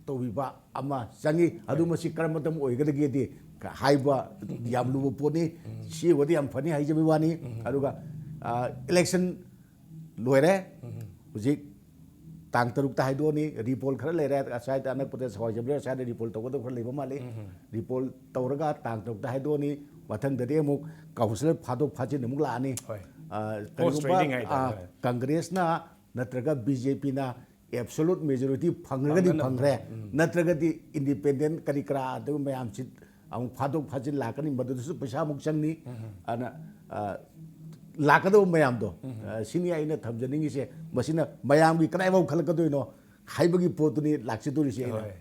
ꯇꯧꯕꯤꯕ ꯑꯃ ꯆꯪꯉꯤ꯫ ꯑꯗꯨ ꯃꯁꯤ ꯀꯔꯝꯕ ꯃꯇꯝ ꯑꯣꯏꯒꯗꯒꯦꯗꯤ ꯍꯥꯏꯕ ꯌꯥꯝ ꯂꯨꯕ ꯄꯣꯠꯅꯤ꯫ ꯁꯤ ꯑꯣꯏꯔꯗꯤ ꯌꯥꯝ ꯐꯅꯤ ꯍꯥꯏꯖꯕꯒꯤ ꯋꯥꯅꯤ꯫ ꯑꯗꯨꯒ, ꯑ, ꯏꯂꯦꯛꯁꯟ ꯂꯣꯏꯔꯦ꯫ ꯍꯧꯖꯤꯛ ꯇꯥꯡ ꯇꯔꯨꯛꯇ ꯍꯥꯏꯗꯣꯛꯑꯅꯤ꯫ ꯔꯤꯄꯣꯜ ꯈꯔ ꯂꯩꯔꯦ, ꯑꯁ꯭ꯋꯥꯏꯗ ꯑꯅꯛꯄꯗ ꯁꯋꯥꯏ ꯖꯝꯕꯤꯔ ꯑꯁ꯭ꯋꯥꯏꯗ ꯔꯤꯄꯣꯜ ꯇꯧꯒꯗꯕ ꯈꯔ ꯂꯩꯕ ꯃꯥꯜꯂꯤ꯫ ꯔꯤꯄꯣꯜ ꯇꯧꯔꯒ ꯇꯥꯡ ꯇꯔꯨꯛꯇ ꯍꯥꯏꯗꯣꯛꯑꯅꯤ꯫ ꯃꯊꯪꯗꯗꯤ ꯑꯃꯨꯛ ꯀꯥꯎꯟꯁꯤꯂꯔ ꯐꯥꯗꯣꯛ ꯐꯥꯖꯤꯟ ꯑꯃꯨꯛ ꯂꯥꯛꯑꯅꯤ꯫ ꯍꯣꯏ꯫ ꯑ, ꯍꯣꯔꯁ ꯀꯔꯤꯒꯨꯝꯕ, ꯔꯦꯗꯤꯡ ꯍꯥꯏꯇꯥꯔꯦ, ꯑ, ꯍꯣꯏ꯫ ꯀꯪꯒ꯭ꯔꯦꯁꯅ ꯅꯠꯇ꯭ꯔꯒ ꯕꯤ ꯖꯦ ꯄꯤꯅ ꯑꯦꯕꯁꯣꯂꯨꯠ ꯃꯦꯖꯣꯔꯤꯇꯤ ꯐꯪꯉꯒꯗꯤ ꯐꯪꯒꯅꯤ꯫ ꯐꯪꯈ꯭ꯔꯦ, ꯅꯠꯇ꯭ꯔꯒꯗꯤ ꯏꯟꯗꯤꯄꯦꯟꯗꯦꯟ ꯀꯔꯤ ꯀꯔꯥ ꯑꯗꯨꯒ ꯃꯌꯥꯝꯁꯤ ꯑꯃꯨꯛ ꯐꯥꯗꯣꯛ ꯐꯥꯖꯤꯟ ꯂꯥꯛꯀꯅꯤ, ꯃꯗꯨꯗꯁꯨ ꯄꯩꯁꯥꯃꯨꯛ ꯆꯪꯅꯤ꯫ ꯑꯗꯨꯅ ꯑ, ꯂꯥꯛꯀꯗꯕ ꯃꯌꯥꯝꯗꯣ, ꯑ, ꯁꯤꯅꯤ ꯑꯩꯅ ꯊꯝꯖꯅꯤꯡꯉꯤꯁꯦ꯫ ꯃꯁꯤꯅ ꯃꯌꯥꯝꯒꯤ ꯀꯗꯥꯏꯐꯥꯎ ꯈꯜꯂꯛꯀꯗꯣꯏꯅꯣ ꯍꯥꯏꯕꯒꯤ ꯄꯣꯠꯇꯨꯅꯤ ꯂꯥꯛꯆꯗꯣꯔꯤꯁꯦ ꯑꯩꯅ꯫ ꯍꯣꯏ꯫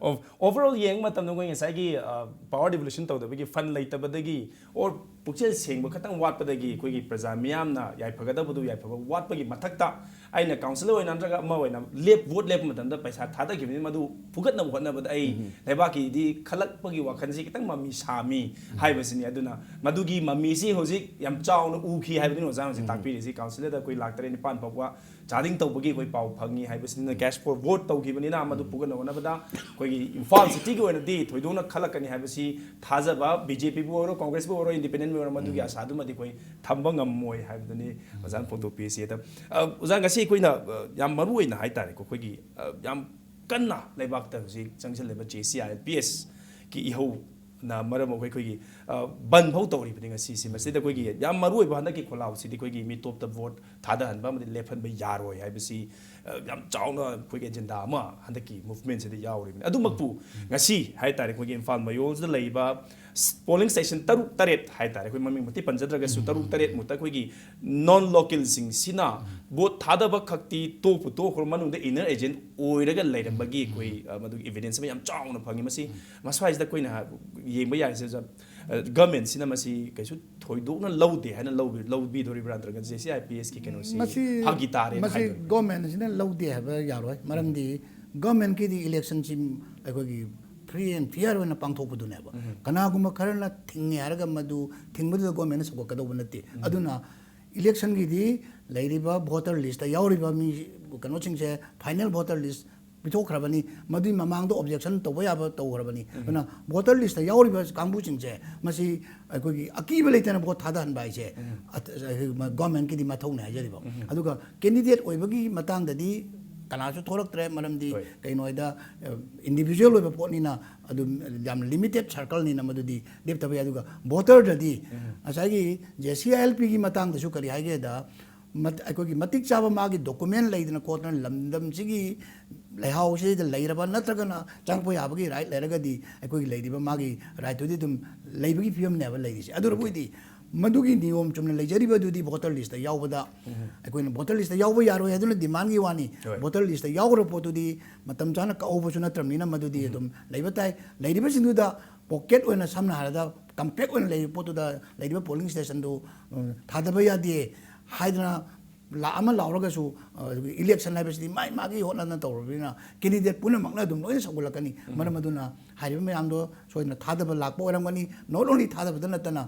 ꯑꯣ-, overall ꯌꯦꯡꯕ ꯃꯇꯝꯗ ꯑꯩꯈꯣꯏ ꯉꯁꯥꯏꯒꯤ, ꯑ, power devolution ꯇꯧꯗꯕꯒꯤ, fund ꯂꯩꯇꯕꯗꯒꯤ, or ꯄꯨꯛꯆꯦꯜ ꯁꯦꯡꯕ ꯈꯛꯇꯪ ꯋꯥꯠꯄꯗꯒꯤ ꯑꯩꯈꯣꯏꯒꯤ ꯄ꯭ꯔꯖꯥ ꯃꯤꯌꯥꯝꯅ ꯌꯥꯏꯐꯒꯗꯕꯗꯨ ꯌꯥꯏꯐꯕ ꯋꯥꯠꯄꯒꯤ ꯃꯊꯛꯇ, ꯑꯩꯅ councillor ꯑꯣꯏꯅ ꯅꯠꯇ꯭ꯔꯒ ꯑꯃ ꯑꯣꯏꯅ ꯂꯦꯞ-, vote ꯂꯦꯞꯄ ꯃꯇꯝꯗ ꯄꯩꯁꯥ ꯊꯥꯗꯈꯤꯕꯅꯤ, ꯃꯗꯨ ꯐꯨꯒꯠꯅꯕ ꯍꯣꯠꯅꯕꯗ ꯑꯩ ꯂꯩꯕꯥꯛꯀꯤꯗꯤ ꯈꯜꯂꯛꯄꯒꯤ ꯋꯥꯈꯜꯁꯤ ꯈꯤꯇꯪ ꯃꯃꯤ ꯁꯥꯃꯤ ꯍꯥꯏꯕꯁꯤꯅꯤ꯫ ꯑꯗꯨꯅ ꯃꯗꯨꯒꯤ ꯃꯃꯤꯁꯤ ꯍꯧꯖꯤꯛ ꯌꯥꯝ ꯆꯥꯎꯅ ꯎꯈꯤ ꯍꯥꯏꯕꯗꯨꯅꯤ ꯑꯣꯖꯥ ꯍꯧꯖꯤꯛ ꯇꯥꯛꯄꯤꯔꯤꯁꯤ꯫ Councillorꯗ ꯑꯩꯈꯣꯏ ꯂꯥꯛ ꯇꯔꯦꯠ ꯅꯤꯄꯥꯟ ꯐꯥꯎꯕ charging ꯇꯧꯕꯒꯤ ꯑꯩꯈꯣꯏ ꯄꯥꯎ ꯐꯪꯉꯤ ꯍꯥꯏꯕꯁꯤꯅ, cash for vote ꯇꯧꯈꯤꯕꯅꯤꯅ ꯃꯗꯨ ꯐꯨꯒꯠꯅꯕ ꯍꯣꯠꯅꯕꯗ ꯑꯩꯈꯣꯏꯒꯤ ꯏꯝꯐꯥꯜ cityꯒꯤ ꯑꯣꯏꯅꯗꯤ ꯊꯣꯏꯗꯣꯛꯅ ꯈꯜꯂꯛꯀꯅꯤ ꯍꯥꯏꯕꯁꯤ ꯊꯥꯖꯕ, BJPꯕꯨ ꯑꯣꯏꯔꯣ, Congressꯄꯨ ꯑꯣꯏꯔꯣ, independentꯕꯨ ꯑꯣꯏꯔꯣ, ꯃꯗꯨꯒꯤ ꯑꯁꯥꯗꯨꯃꯗꯤ ꯑꯩꯈꯣꯏ ꯊꯝꯕ ꯉꯝꯃꯣꯏ ꯍꯥꯏꯕꯗꯨꯅꯤ ꯑꯣꯖꯥꯅ ꯐꯣꯡꯗꯣꯛꯄꯤꯔꯤꯁꯤ꯫ ꯑꯗ, ꯑ, ꯑꯣꯖꯥ, ꯉꯁꯤ ꯑꯩꯈꯣꯏꯅ, ꯑ, ꯌꯥꯝ ꯃꯔꯨ ꯑꯣꯏꯅ ꯍꯥꯏꯇꯥꯔꯦꯀꯣ, ꯑꯩꯈꯣꯏꯒꯤ, ꯑ, ꯌꯥꯝ ꯀꯟꯅ ꯂꯩꯕꯥꯛꯇ ꯍꯧꯖꯤꯛ ꯆꯪꯁꯤꯜꯂꯤꯕ JCILPSꯀꯤ ꯏꯍꯧ ꯅ ꯃꯔꯝ ꯑꯣꯏꯔꯒ ꯑꯩꯈꯣꯏꯒꯤ, ꯑ, ꯕꯟ ꯐꯥꯎ ꯇꯧꯔꯤꯕꯅꯤ ꯉꯁꯤꯁꯤ꯫ ꯃꯁꯤꯗ ꯑꯩꯈꯣꯏꯒꯤ ꯌꯥꯝ ꯃꯔꯨ ꯑꯣꯏꯕ ꯍꯟꯗꯛꯀꯤ ꯈꯣꯜꯂꯥꯎꯁꯤꯗꯤ ꯑꯩꯈꯣꯏꯒꯤ ꯃꯤꯇꯣꯞꯇ vote ꯊꯥꯗꯍꯟꯕ ꯑꯃꯗꯤ ꯂꯦꯞꯍꯟꯕ ꯌꯥꯔꯣꯏ ꯍꯥꯏꯕꯁꯤ, ꯑ, ꯌꯥꯝ ꯆꯥꯎꯅ ꯑꯩꯈꯣꯏꯒꯤ agenda ꯑꯃ ꯍꯟꯗꯛꯀꯤ movementꯁꯤꯗ ꯌꯥꯎꯔꯤꯕꯅꯤ꯫ ꯑꯗꯨꯃꯛꯄꯨ ꯉꯁꯤ ꯍꯥꯏꯇꯥꯔꯦ ꯑꯩꯈꯣꯏꯒꯤ ꯏꯝꯐꯥꯜ ꯃꯌꯣꯜꯁꯤꯗ ꯂꯩꯔꯤꯕ ꯁ-, polling station ꯇꯔꯨꯛ ꯇꯔꯦꯠ ꯍꯥꯏꯇꯥꯔꯦ, ꯑꯩꯈꯣꯏ ꯃꯃꯤꯡ ꯃꯛꯇꯤ ꯄꯟꯖꯗ꯭ꯔꯒꯁꯨ ꯇꯔꯨꯛ ꯇꯔꯦꯠ ꯃꯨꯛꯇ ꯑꯩꯈꯣꯏꯒꯤ non localꯁꯤꯡꯁꯤꯅ vote ꯊꯥꯗꯕ ꯈꯛꯇꯤ ꯇꯣꯛꯄꯨ ꯇꯣꯛꯈ꯭ꯔꯣ, ꯃꯅꯨꯡꯗ inner agent ꯑꯣꯏꯔꯒ ꯂꯩꯔꯝꯕꯒꯤ ꯑꯩꯈꯣꯏ, ꯑ, ꯃꯗꯨꯒꯤ evidence ꯑꯃ ꯌꯥꯝ ꯆꯥꯎꯅ ꯐꯪꯉꯤ꯫ ꯃꯁꯤ ꯃꯁ꯭ꯋꯥꯏꯁꯤꯗ ꯑꯩꯈꯣꯏꯅ ꯌꯦꯡꯕ ꯌꯥꯔꯤꯁꯦ, ꯑ, governmentꯁꯤꯅ ꯃꯁꯤ ꯀꯩꯁꯨ ꯊꯣꯏꯗꯣꯛꯅ ꯂꯧꯗꯦ ꯍꯥꯏꯅ ꯂꯧꯕꯤ-, ꯂꯧꯕꯤꯗꯣꯔꯤꯕ꯭ꯔꯥ, ꯅꯠꯇ꯭ꯔꯒ JCILPSꯀꯤ ꯀꯩꯅꯣꯁꯤ ꯃꯁꯤ ꯐꯥꯒꯤ ꯇꯥꯔꯦꯅ ꯃꯁꯤ ꯍꯥꯏꯗꯣꯔꯤꯕ꯭ꯔꯥ? Governmentꯁꯤꯅ ꯂꯧꯗꯦ ꯍꯥꯏꯕ ꯌꯥꯔꯣꯏ꯫ ꯃꯔꯝꯗꯤ governmentꯀꯤꯗꯤ electionꯁꯤ ꯑꯩꯈꯣꯏꯒꯤ free and fair ꯑꯣꯏꯅ ꯄꯥꯡꯊꯣꯛꯄꯗꯨꯅꯦꯕ꯫ ꯀꯅꯥꯒꯨꯝꯕ ꯈꯔꯅ ꯊꯤꯡꯉꯦ ꯍꯥꯏꯔꯒ ꯃꯗꯨ ꯊꯤꯡꯕꯗꯨꯗ governmentꯅ ꯁꯧꯒꯠꯀꯗꯧꯕ ꯅꯠꯇꯦ꯫ ꯑꯗꯨꯅ electionꯒꯤꯗꯤ ꯂꯩꯔꯤꯕ voter listꯇ ꯌꯥꯎꯔꯤꯕ ꯃꯤ ꯀꯩꯅꯣꯁꯤꯡꯁꯦ, final voter list ꯄꯤꯊꯣꯛꯈ꯭ꯔꯕꯅꯤ, ꯃꯗꯨꯒꯤ ꯃꯃꯥꯡꯗ objection ꯇꯧꯕ ꯌꯥꯕ ꯇꯧꯈ꯭ꯔꯕꯅꯤ꯫ ꯑꯗꯨꯅ voter listꯇ ꯌꯥꯎꯔꯤꯕ ꯀꯥꯡꯕꯨꯁꯤꯡꯁꯦ ꯃꯁꯤ ꯑꯩꯈꯣꯏꯒꯤ ꯑꯀꯤꯕ ꯂꯩꯇꯅ vote ꯊꯥꯗꯍꯟꯕ ꯍꯥꯏꯁꯦ ꯑ-, ꯑ-, governmentꯀꯤꯗꯤ ꯃꯊꯧꯅꯦ ꯍꯥꯏꯖꯔꯤꯕ꯫ ꯑꯗꯨꯒ candidate ꯑꯣꯏꯕꯒꯤ ꯃꯇꯥꯡꯗꯗꯤ ꯀꯅꯥꯁꯨ ꯊꯣꯛꯂꯛꯇ꯭ꯔꯦ, ꯃꯔꯝꯗꯤ ꯍꯣꯏ꯫ ꯀꯩꯅꯣ ꯍꯥꯏꯗ, ꯑ, individual ꯑꯣꯏꯕ ꯄꯣꯠꯅꯤꯅ ꯑꯗꯨꯝ ꯌꯥꯝ limited circleꯅꯤꯅ ꯃꯗꯨꯗꯤ ꯂꯦꯞꯇꯕ ꯌꯥꯏ꯫ ꯑꯗꯨꯒ voterꯗꯗꯤ ꯉꯁꯥꯏꯒꯤ JCILPꯒꯤ ꯃꯇꯥꯡꯗꯁꯨ ꯀꯔꯤ ꯍꯥꯏꯒꯦꯗ, ꯃꯠ-, ꯑꯩꯈꯣꯏꯒꯤ ꯃꯇꯤꯛ ꯆꯥꯕ ꯃꯥꯒꯤ document ꯂꯩꯗꯅ ꯈꯣꯠꯇꯅ ꯂꯝꯗꯝꯁꯤꯒꯤ ꯂꯩꯍꯥꯎꯁꯤꯗ ꯂꯩꯔꯕ ꯅꯠꯇ꯭ꯔꯒꯅ ꯆꯪꯉꯛꯄ ꯌꯥꯕꯒꯤ right ꯂꯩꯔꯒꯗꯤ ꯑꯩꯈꯣꯏꯒꯤ ꯂꯩꯔꯤꯕ ꯃꯥꯒꯤ rightꯇꯨꯗꯤ ꯑꯗꯨꯝ ꯂꯩꯕꯒꯤ ꯐꯤꯕꯝꯅꯦꯕ ꯂꯩꯔꯤꯁꯦ꯫ ꯑꯗꯨꯅꯕꯨ ꯑꯣꯏꯗꯤ ꯃꯗꯨꯒꯤ ꯅꯤꯌꯣꯝ ꯆꯨꯝꯅ ꯂꯩꯖꯔꯤꯕꯗꯨꯗꯤ voter listꯇ ꯌꯥꯎꯕꯗ ꯑꯩꯈꯣꯏꯅ voter listꯇ ꯌꯥꯎꯕ ꯌꯥꯔꯣꯏ ꯍꯥꯏꯗꯨꯅ demandꯒꯤ ꯋꯥꯅꯤ꯫ Voter listꯇ ꯌꯥꯎꯈ꯭ꯔꯕ ꯄꯣꯠꯇꯨꯗꯤ ꯃꯇꯝ ꯆꯥꯅ ꯀꯛꯍꯧꯕꯁꯨ ꯅꯠꯇ꯭ꯔꯕꯅꯤꯅ ꯃꯗꯨꯗꯤ ꯑꯗꯨꯝ ꯂꯩꯕ ꯇꯥꯏ꯫ ꯂꯩꯔꯤꯕꯁꯤꯡꯗꯨꯗ pocket ꯑꯣꯏꯅ ꯁꯝꯅ ꯍꯥꯏꯔꯕꯗ compact ꯑꯣꯏꯅ ꯂꯩꯔꯤꯕ ꯄꯣꯠꯇꯨꯗ ꯂꯩꯔꯤꯕ polling stationꯗꯨ, ꯎꯝ, ꯊꯥꯗꯕ ꯌꯥꯗꯦ ꯍꯥꯏꯗꯅ ꯂꯥꯛ ꯑꯃ ꯂꯥꯎꯔꯒꯁꯨ, ꯑ, election ꯍꯥꯏꯕꯁꯤꯗꯤ ꯃꯥꯏ ꯃꯥꯒꯤ ꯍꯣꯠꯅꯗꯅ ꯇꯧꯔꯕꯅꯤꯅ candidate ꯄꯨꯝꯅꯃꯛꯅ ꯑꯗꯨꯝ ꯂꯣꯏꯅ ꯁꯧꯒꯠꯂꯛꯀꯅꯤ꯫ ꯃꯔꯝ ꯑꯗꯨꯅ ꯍꯥꯏꯔꯤꯕ ꯃꯌꯥꯝꯗꯣ ꯁꯣꯏꯗꯅ ꯊꯥꯗꯕ ꯂꯥꯛꯄ ꯑꯣꯏꯔꯝꯒꯅꯤ꯫ Not only ꯊꯥꯗꯕꯗ ꯅꯠꯇꯅ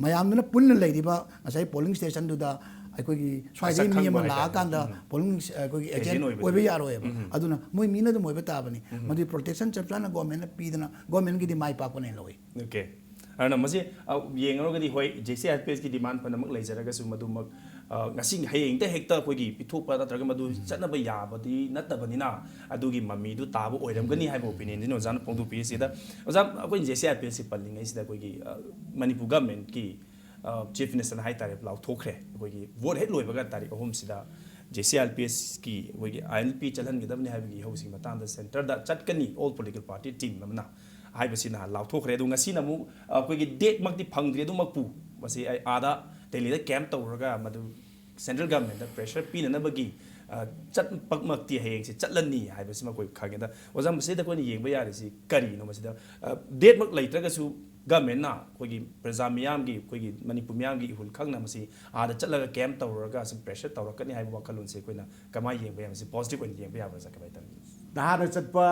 ꯃꯌꯥꯝꯗꯨꯅ ꯄꯨꯟꯅ ꯂꯩꯔꯤꯕ ꯉꯁꯥꯏ polling stationꯗꯨꯗ ꯑꯩꯈꯣꯏꯒꯤ ꯁ꯭ꯋꯥꯏꯗꯒꯤ ꯃꯤ ꯑꯃ ꯂꯥꯛꯑꯀꯥꯟꯗ polling, ꯑꯩꯈꯣꯏꯒꯤ agent ꯑꯣꯏꯕ ꯌꯥꯔꯣꯏꯕ꯫ ꯑꯗꯨꯅ ꯃꯣꯏ ꯃꯤꯅ ꯑꯗꯨꯝ ꯑꯣꯏꯕ ꯇꯥꯕꯅꯤ꯫ ꯃꯗꯨꯒꯤ protection ꯆꯞ ꯆꯥꯅ governmentꯅ ꯄꯤꯗꯅ governmentꯀꯤꯗꯤ ꯃꯥꯏ ꯄꯥꯛꯄꯅꯦꯅ ꯂꯧꯏ꯫ Okay꯫ ꯑꯗꯨꯅ ꯃꯁꯤ, ꯑ, ꯌꯦꯡꯉꯨꯔꯒꯗꯤ ꯍꯣꯏ, JCRPSꯀꯤ demand ꯐꯅꯃꯛ ꯂꯩꯖꯔꯒꯁꯨ ꯃꯗꯨꯃꯛ, ꯑ, ꯉꯁꯤ ꯍꯌꯦꯡꯇ ꯍꯦꯛꯇ ꯑꯩꯈꯣꯏꯒꯤ ꯄꯤꯊꯣꯛꯄ ꯅꯠꯇ꯭ꯔꯒ ꯃꯗꯨ ꯆꯠꯅꯕ ꯌꯥꯕꯗꯤ ꯅꯠꯇꯕꯅꯤꯅ ꯑꯗꯨꯒꯤ ꯃꯃꯤꯗꯨ ꯇꯥꯕ ꯑꯣꯏꯔꯝꯒꯅꯤ ꯍꯥꯏꯕ opinionꯗꯨꯅꯤ ꯑꯣꯖꯥꯅ ꯐꯣꯡꯗꯣꯛꯄꯤꯔꯤꯁꯤꯗ꯫ ꯑꯣꯖꯥ, ꯑꯩꯈꯣꯏꯅ JCRPSꯁꯤ ꯄꯜꯂꯤꯉꯩꯁꯤꯗ ꯑꯩꯈꯣꯏꯒꯤ, ꯑ, ꯃꯅꯤꯄꯨꯔ governmentꯀꯤ, ꯑ, Chief Ministerꯅ ꯍꯥꯏꯇꯥꯔꯦ ꯂꯥꯎꯊꯣꯛꯈ꯭ꯔꯦ꯫ ꯑꯩꯈꯣꯏꯒꯤ vote ꯍꯦꯛ ꯂꯣꯏꯕꯒ ꯇꯥꯔꯤꯛ ꯑꯍꯨꯝꯁꯤꯗ JCRPSꯀꯤ ꯑꯩꯈꯣꯏꯒꯤ ILP ꯆꯠꯍꯟꯒꯗꯕꯅꯤ ꯍꯥꯏꯕꯒꯤ ꯏꯍꯧꯁꯤꯒꯤ ꯃꯇꯥꯡꯗ centreꯗ ꯆꯠꯀꯅꯤ, all political party team ꯑꯃꯅ ꯍꯥꯏꯕꯁꯤ ꯅꯍꯥꯟ ꯂꯥꯎꯊꯣꯛꯈ꯭ꯔꯦ꯫ ꯑꯗꯨ ꯉꯁꯤꯅ ꯑꯃꯨꯛ ꯑꯩꯈꯣꯏꯒꯤ dateꯃꯛꯇꯤ ꯐꯪꯗ꯭ꯔꯤ꯫ ꯑꯗꯨꯃꯛꯄꯨ ꯃꯁꯤ ꯑꯩ ꯑꯥꯗ ꯗꯦꯜꯂꯤꯗ camp ꯇꯧꯔꯒ ꯃꯗꯨ central governmentꯇ pressure ꯄꯤꯅꯅꯕꯒꯤ, ꯑ, ꯆꯠꯄꯃꯛꯇꯤ ꯍꯌꯦꯡꯁꯦ ꯆꯠꯂꯅꯤ ꯍꯥꯏꯕꯁꯤꯃ ꯑꯩꯈꯣꯏ ꯈꯪꯉꯦ꯫ ꯑꯗ ꯑꯣꯖꯥ, ꯃꯁꯤꯗ ꯑꯩꯈꯣꯏꯅ ꯌꯦꯡꯕ ꯌꯥꯔꯤꯁꯤ ꯀꯔꯤꯅꯣ? ꯃꯁꯤꯗ, ꯑ, dateꯃꯛ ꯂꯩꯇ꯭ꯔꯒꯁꯨ governmentꯅ ꯑꯩꯈꯣꯏꯒꯤ ꯄ꯭ꯔꯖꯥ ꯃꯤꯌꯥꯝꯒꯤ, ꯑꯩꯈꯣꯏꯒꯤ ꯃꯅꯤꯄꯨꯔ ꯃꯤꯌꯥꯝꯒꯤ ꯏꯍꯨꯜ ꯈꯪꯅ ꯃꯁꯤ ꯑꯥꯗ ꯆꯠꯂꯒ camp ꯇꯧꯔꯒ ꯁꯨꯝ pressure ꯇꯧꯔꯛꯀꯅꯤ ꯍꯥꯏꯕ ꯋꯥꯈꯜꯂꯣꯟꯁꯦ ꯑꯩꯈꯣꯏꯅ ꯀꯃꯥꯏꯅ ꯌꯦꯡꯕ ꯌꯥꯏ? ꯃꯁꯤ positive ꯑꯣꯏꯅ ꯌꯦꯡꯕ ꯌꯥꯕ꯭ꯔꯥ? ꯀꯃꯥꯏꯅ ꯇꯧꯏ? ꯅꯍꯥꯟꯅ ꯆꯠꯄ